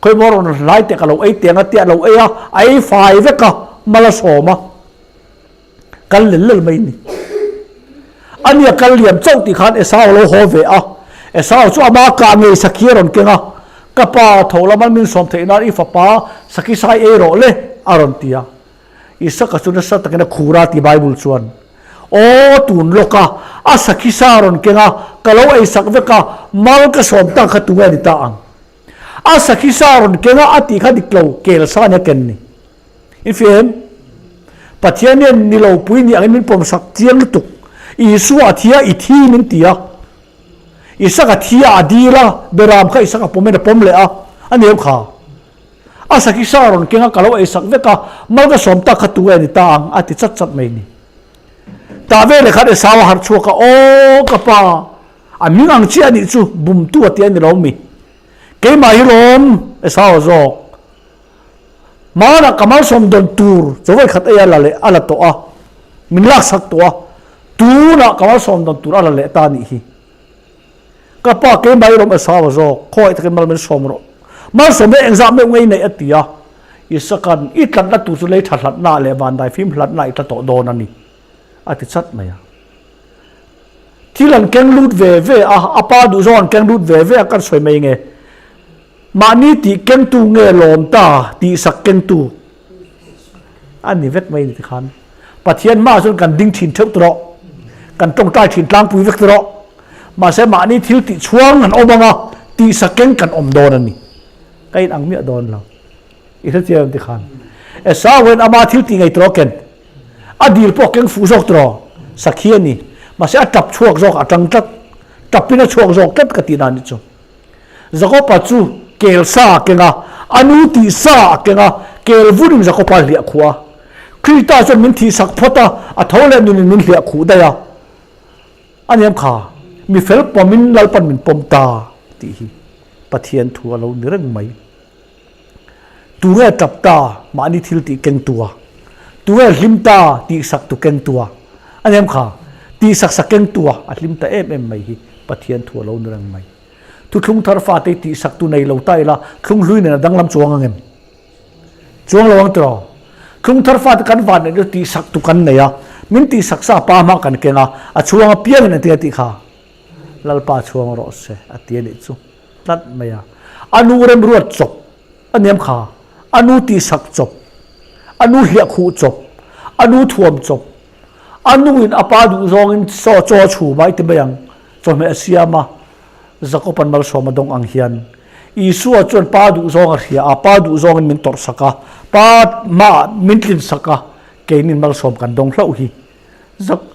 khawi maw rawn hlai teh ka lo ei teng a tia a lo ei a, a ei fai vek a, mal a sawm a, kal lel lel mai a ni. A nia kal liam chauh tih khan Esau a lo haw ve a, Esau chu ama kah ngei sakhi a rawn keng a, Ka pa tho lama min sawm theih nan i fapa sakhi sai ei rawh le a rawn ti a. Isaka chu nasa takin a khur a ti Bible chuan. Aw tun lawk a, a sakhi sa rawn keng a, ka lo ei sak vek a, mal ka sawm tak kha tunge a ni ta ang. A sakhi sa rawn keng a, a tih kha dik lo, kel sa nia ken ni. In fia em? Pathian hian ni lo pui ni angin min pawm sak chiang lutuk. Isua a thi a, i thi min ti a. Isaka thi a, a dil a, Beram kha Isaka pawmin a pawm leh a, a ni em kha? A sakhi sa rawn keng a, ka lo ei sak vek a, mal ka sawm tak kha tu nge ni ta ang? a ti chat chat mai ni. Tah veleh khan Esau a harh chhuak a, Aw ka pa, a hming ang chiah a nih chu, bumtu a ti a ni lo mi? Keimah hi lawm, Esau a zawk. Hmanah ka malsawm dawn tur chaw khat ei a la leh a la tawh a, min laksak tawh a, tunah ka malsawm dawn tur a la leh ta a nih hi. Ka pa keimah i rawm a sau a zawk, khawngaih takin mal min sawm rawh. Malsawm hi engzah meuh ngei neih a ti a. Isaka'n, I tlatna tur chu lei tha hlatna leh vandai fim hlatna i tla tawh dawn a ni, a ti chat mai a. Thil an keng lut ve ve a, a pa duh zawng an keng lut ve ve a, kan sawi mai nge. Mahni tih kengtu nge lawm ta tihsak kengtu a ni vek mai ni tikhan Pathian hmaah chuan kan ding thin theuh tawh, kan tawngtai thin tlangpui vek tawh. Mahse mahni thil tih chhuang an awm anga tihsak keng kan awm dawn a ni. Ka in ang miah dawn lo. I hre chiang em tikhan. Esau hian ama thil tih ngei tawh ken. A dil pawh keng fuh zawk tawh sakhi a ni. Mahse a tap chhuak zawk a tang tlat. Tapin a chhuak zawk tlat ka tih dan ni chu. Jakoba chu kel sa a keng a, a nu tih sa a keng a, kel vunin Jakoba hliah khuh a. Krista chuan min thihsak phawt a, a tho leh nunin min hliah khuh daih a. A niam kha, mi fel pawmin Lalpan min pawm ta tih hi Pathian thu a lo ni reng mai. Tunge tap ta mahni thil tih keng tua? Tunge hlim ta tihsak tu keng tua? A nem kha, tihsak sak keng tua a hlim ta em em mai hi Pathian thu a lo ni reng mai. Thuthlung thar fate tihsak tu nei lo ta ila thlung hlui nen a danglam chuang ang em? Chuang lo ang tiraw? Thlung thar fate kan van neih chu tihsak tu kan nei a, min tihsak sa pa hma kan keng a, a chhuang apiangin an ti a tih kha Lalpa chhuang rawh se a ti a nih chu. Tlat mai a. A nu remruat chawp a niam kha, a nu tihsak chawp, a nu hliah khuh chawp, a nu thuam chawp, a nuin a pa duh zawngin saw chaw a chhum a i ti mai ang, chawhmeh a siam a, Jakob-a'n malsawm a dawng ang hian Isua chuan pa duh zawng a hria a, pa duh zawngin min tawrhsak a, pa hmaah min tlinsak a, keinin malsawm kan dawng hlauh hi.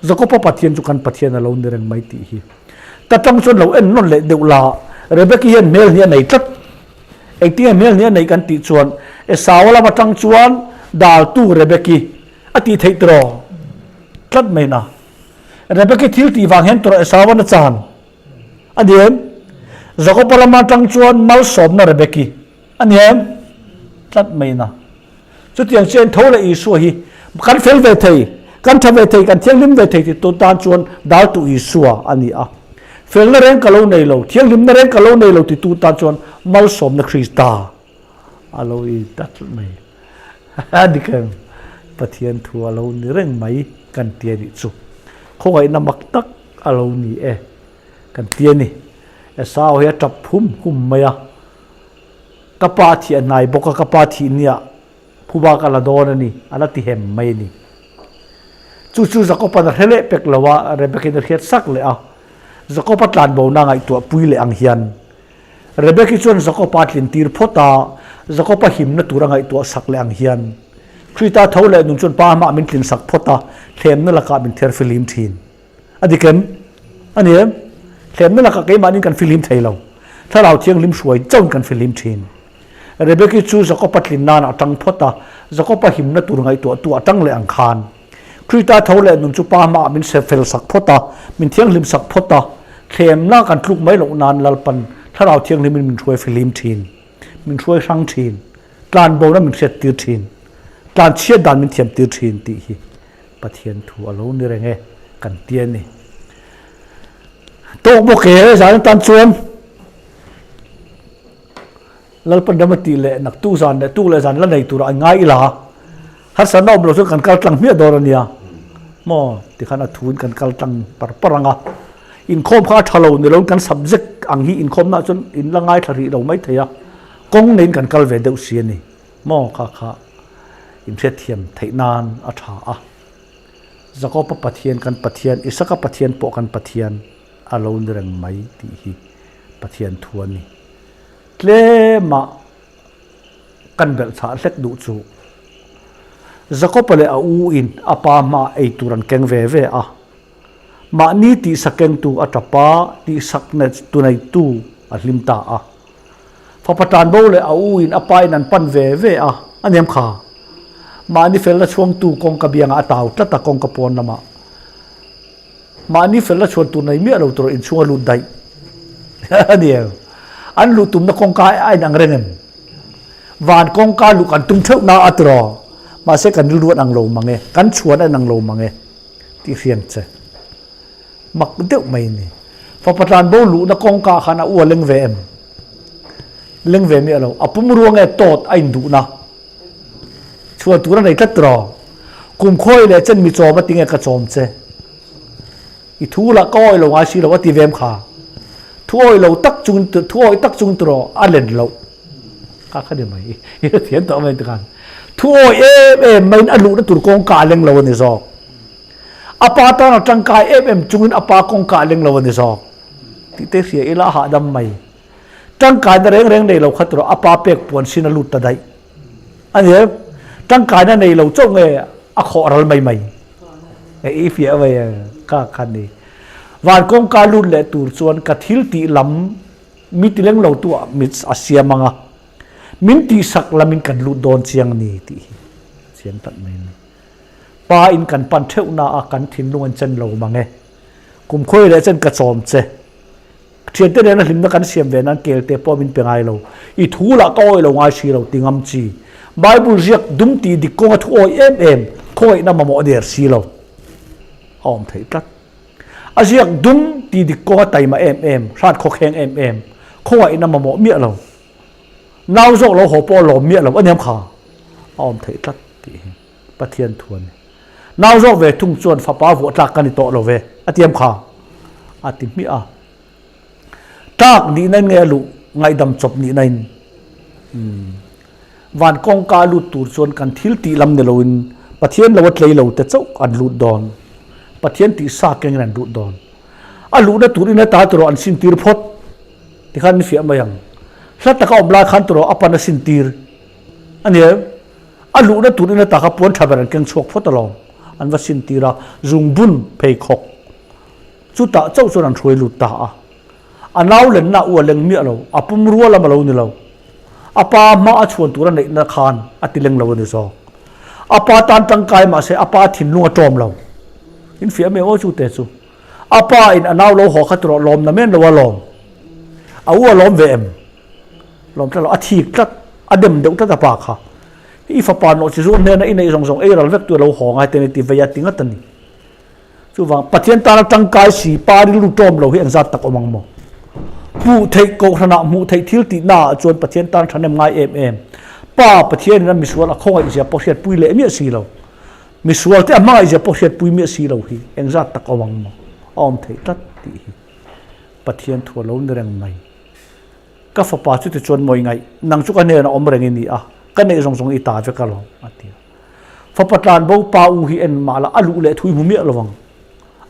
Jakoba Pathian chu kan Pathian a lo ni reng mai tih hi. Ta tang chuan lo en nawn leh deuh la, Rebeki hian hmel hnih a nei tlat. Engtinge hmel hnih a neih kan tih chuan Esau lam atang chuan daltu Rebeki a tih theih tiraw? Tlat mai na. Rebeki thil tih vang hian tawrh Esau an a chan a ni em? Jakoba lam atang chuan malsawmna Rebeki a ni em? Tlat mai na. Chutiang chian tho leh Isua hi kan fel ve thei, kan tha ve thei, kan thianghlim ve thei tih tan chuan daltu Isua a ni a. Felna reng ka lo nei lo, thianghlimna reng ka lo nei lo titu tan chuan malsawmna Krista a lo i ta tlat mai. A dik em? Pathian thu a lo ni reng mai kan ti a nih chu. Khawngaihna mak tak a lo ni e kan ti a ni. Esau hi a tap hum hum mai a. Ka pa thih a hnai bawk a, ka pa thih nia phuba ka la dawn a ni, a la ti hem mai a ni. Chu chu Jakob-a'n a hre leh pek lo a, Rebek-in a hriat sak leh a. Jakob-a tlanbona ngaihtuah pui leh ang hian Rebek-i chuan Jakob-a tlin tir phawt a, Jakob-a himna tur a ngaihtuah sak leh ang hian Krista tho leh nun chuan Pa hmaah min tlin sak phawt a, thlemna lakah min ther fihlim thin. A dik em? A ni em? Thlemna lakah keimahnin kan fihlim thei lo. Thlarau Thianghlim hruai chauhin kan fihlim thin. Rebeki chu Jakob-a tlin nan a tang phawt a, Jakob-a himna tur ngaihtuahtu a tang leh ang khan. Krista tho leh nun chu Pa hmaah min se fel sak phawt a, min thianghlim sak phawt a, thlemna kan tluk mai loh nan Lalpan Thlarau Thianghlimin min hruai fihlim thin, min hruai hrang thin, tlanbona min hriattir thin, tlanchhiat dan min thiamtir thin tih hi Pathian thu a lo ni reng e kan ti a ni. Tawk bawk e zan atan chuan Lalpan ram a tih leh naktuk zan leh tuk leh zan la nei turah an ngai ila harsatna awm lo chuan kan kal tlang hmiah dawn a nia maw tikhan a thuin kan kal tlang par par ang a inkhawm kha a tha lo ni loin kan subject ang hi inkhawmna chuan in la ngaithla rih lo mai thei a kawng neiin kan kal ve deuh si a ni. Maw kha kha inhriatthiam theih nan a tha a. Jakob-a Pathian kan Pathian, Isaka Pathian pawh kan Pathian a lo ni reng mai tih hi Pathian thu a ni. Tlemah kan belh chhah hlek duh chu Jakob-a leh a u in a pa hmaah ei tur an keng ve ve a. Mahni tihsak kengtu a tap a, tihsak tuneitu a hlim ta a. Fapa tanbo leh a u in a pa in an pan ve ve a, a niam kha. Mahni felna chhuangtu kawngka biangah a tau tlat a kawngka pawn lamah. Mahni felna chhuan tur nei miah lo tur inchhung a lut daih. A ni em? An luh tumna kawngka a inang reng em? Van kawngka luh kan tum theuh na a tiraw? Mahse kan rilru an ang lo mang e, kan chhuan a inang lo mang e tih hriang che. Mak deuh mai a ni. Fapa tlanbo luhna kawngka khan a u a leng ve em? Leng ve miah lo. A pum ruang e tawt a induhna. Chhuan tur a nei tlat tiraw? Kum khawi leh chen mi chawm a ti nge ka chawm che? I thu lah ka awih lo ngai si lo a ti ve em kha? Thu awih lo tak chung thu awih tak chung tiraw a len loh. Kha kha ni mai. I hrethiam tawh mai tikhan. Thu awih em em maiin a luhna tur kawngka a leng lo a ni zawk. A pa tan a tangkai em em chungin a pa kawngka a leng lo a ni zawk tih te hria ila a hahdam mai. Tangkaina reng reng nei lo kha turaw a pa pek puan sin a lut ta daih a ni em? Tangkaina nei lo chauh nge a khawh ral mai mai? I fiah mai e kha kha ni. Van kawngka lut leh tur chuan ka thil tih lam mi ti leng lo tu ah mit a siam ang a, min tihsak lamin kan lut dawn chiang a ni tih hi chiang tak mai a ni. Pa in kan pan theuh na a kan thinlung an chen lo mang e. Kum khawi leh chen ka chawm che. Thiante nena hlimna kan siam ve nan kel te pawh min pe ngai lo. I thu lah ka awih lo ngai si lo ti ngam chi. Bible ziak dum ti dik kawnga thu awih em em khawngaihna mamawh der si lo. A awm theih tlat. A ziak dum ti dik kawnga taima em em, hrat khawkheng em em, khawngaihna mamawh miah lo. Nau zawk lo haw pawh a lawm miah lo a niam kha. A awm theih tlat tih hi. Pathian thu a ni. Nau zawk ve thung chuan fapa vuah tlak ka ni tawh lo ve, a tiam kha a ti hmiah a. Tlak nihna in nge a luh ngaihdam chawp nihna in? Umm. Van kawngka a lut tur chuan kan thil tih lam ni loin Pathian lo a tlei lo te chauh an lut dawn. Pathian tih sa kengin an lut dawn. A luhna tur in ata turaw an sintir phawt tikhan an fiah mai ang. Hla taka awm lai khan turaw a pan a sintir a ni em? A luhna tur in ataka puan tha ber an keng chhuak phawt alawm. An va sintir a, zungbun pheikhawk chutah chauh chuan an hruai lut ta a. A nau lenna a u a leng miah lo, a pum rua lam a lo ni lo. A pa hma a chhuan tur a neihna khan a ti leng lo a ni zawk. A pa tan tangkai mah se a pa thinlung a tawm lo. In fiah mai aw chu te chu. A pa in a nau lo haw kha tiraw lawm na men lo a lawm. A u a lawm ve em? Lawm tlat lo, a thik tlat, a dem deuh tlat a pa kha. I fapa nawh chi zuam hnena i neih zawng zawng ei ral vek tu a lo haw ngai te ni ti vei a ti ngat a ni. Chuvang, Pathian tana tangkai si pa rilru tawm lo hi engzat tak awm ang maw? Hmuh theih kohhranah hmuh theih thil tihna ah chuan Pathian tan thahnem ngai em em. Pa Pathianin a misual a khawngaihzia pawh hriatpui leh miah si lo. Misual te a hmangaihzia pawh hriatpui miah si lo hi engzat tak awm ang maw? A awm theih tlat tih hi Pathian thu a lo ni reng mai. Ka fapa chutichuan mawi ngaih, nang chu ka hnenah awm reng i ni a, ka neih zawng zawng i ta vek alawm, a ti a. Fapa tlan bo pa u hi en mah la a luh leh thui hmu miah lo ang.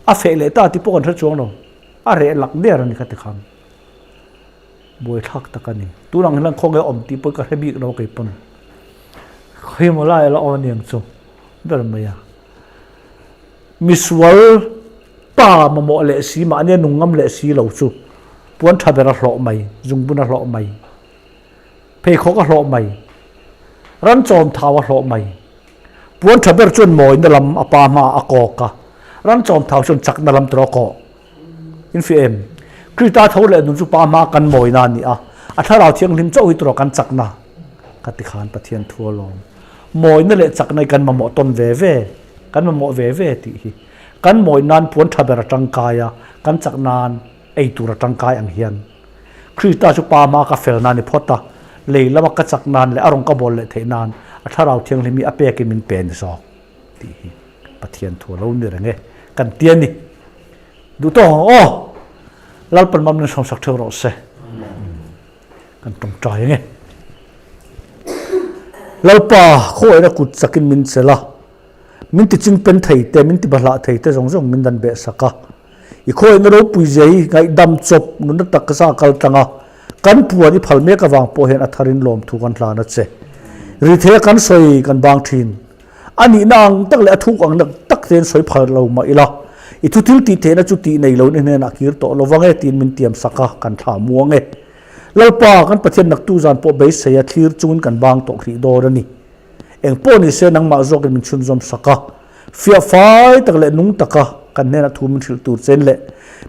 A feh leh ta tih pawh kan hre chuang lo. A reh lak der a ni kha tikhan. Buaithlak tak a ni. Tun ang hian khawnge awm tih pawh ka hre bik lo kei pawn. Khawimaw lai a la awm aniang chu ber mai a. Misual pa mamawh leh si mahnia nung ngam leh si lo chu puan tha ber a hlawh mai, zungbun a hlawh mai, pheikhawk a hlawh mai, ran chawm thau a hlawh mai. Puan tha ber chuan mawina lam a pa hmaah a kawk a, ran chawm thau chuan chakna lam tur a kawh. In hria em? Krista tho leh nun chu pa hmaa kan mawina a ni a, a thlarau thianghlim chauh hi tura kan chakna ka ti khan Pathian thu alawm. Mawina leh chakna hi kan mamawh tawn ve ve, kan mamawh ve ve tih hi. Kan mawi nan puan tha ber a tangkai a, kan chak nan ei tur a tangkai ang hian. Krista chu pa hmaa ka fel nan i phawt a, lei lama ka chak nan leh a rawn ka bawl leh theih nan a thlarau thianghlim hi a pekin min pe a ni zawk tih hi Pathian thu a lo ni reng e, kan ti a ni. Duh tawk ang aw! Lalpan mam nen hrawmsak theuh rawh se. Kan tawngtai ang e. Lalpa, khawiah kut chakin min chelh a, min ti chingpen thei te, min ti bahlah thei te zawng zawng min dan beh sak a. I khawiahna ropui zia hi ngaihdam chawp nunna taksa kal tlang a, kan puan i phal mek avang pawh hian a tharin lawmthu kan hlan a che. Rithei a kan sawi kan bang thin. A nihna ang tak leh a thuk ang tak tein sawi phal lo mah ila, i thu thil tih theihna chu tih nei loin i hnenah kir tawh lo vang e tiin min tiam sak a, kan thla muang e. Lalpa, kan Pathian naktu zan pawh beisei a thlir chungin kan bang tawh hrih dawn a ni. Eng pawh ni se nangmah zawkin min chhunzawm sak a, fiah fai tak leh nung taka kan hnenah thu min hrilh tur chen leh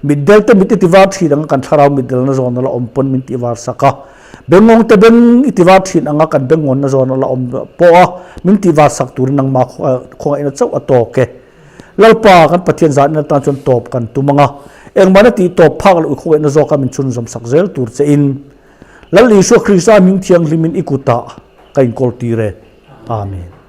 mitdel te mit i ti var thin anga kan thlarau mitdelna zawn a la awm pawn min tih var sak a, bengawng te beng i ti var thin anga kan bengawnna zawn a la awm pawh a min tih var sak turin nangmah khawngaihna chauh a tawk e. Lalpa, kan Pathian zan in atan chuan tawp kan tum anga engmahna tih tawp phak loh i khawngaihna zawka min chhunzawm sak zel tur che in Lal Isua Krista hming thianghlimin i kutah ka inkawl tir e. Amen.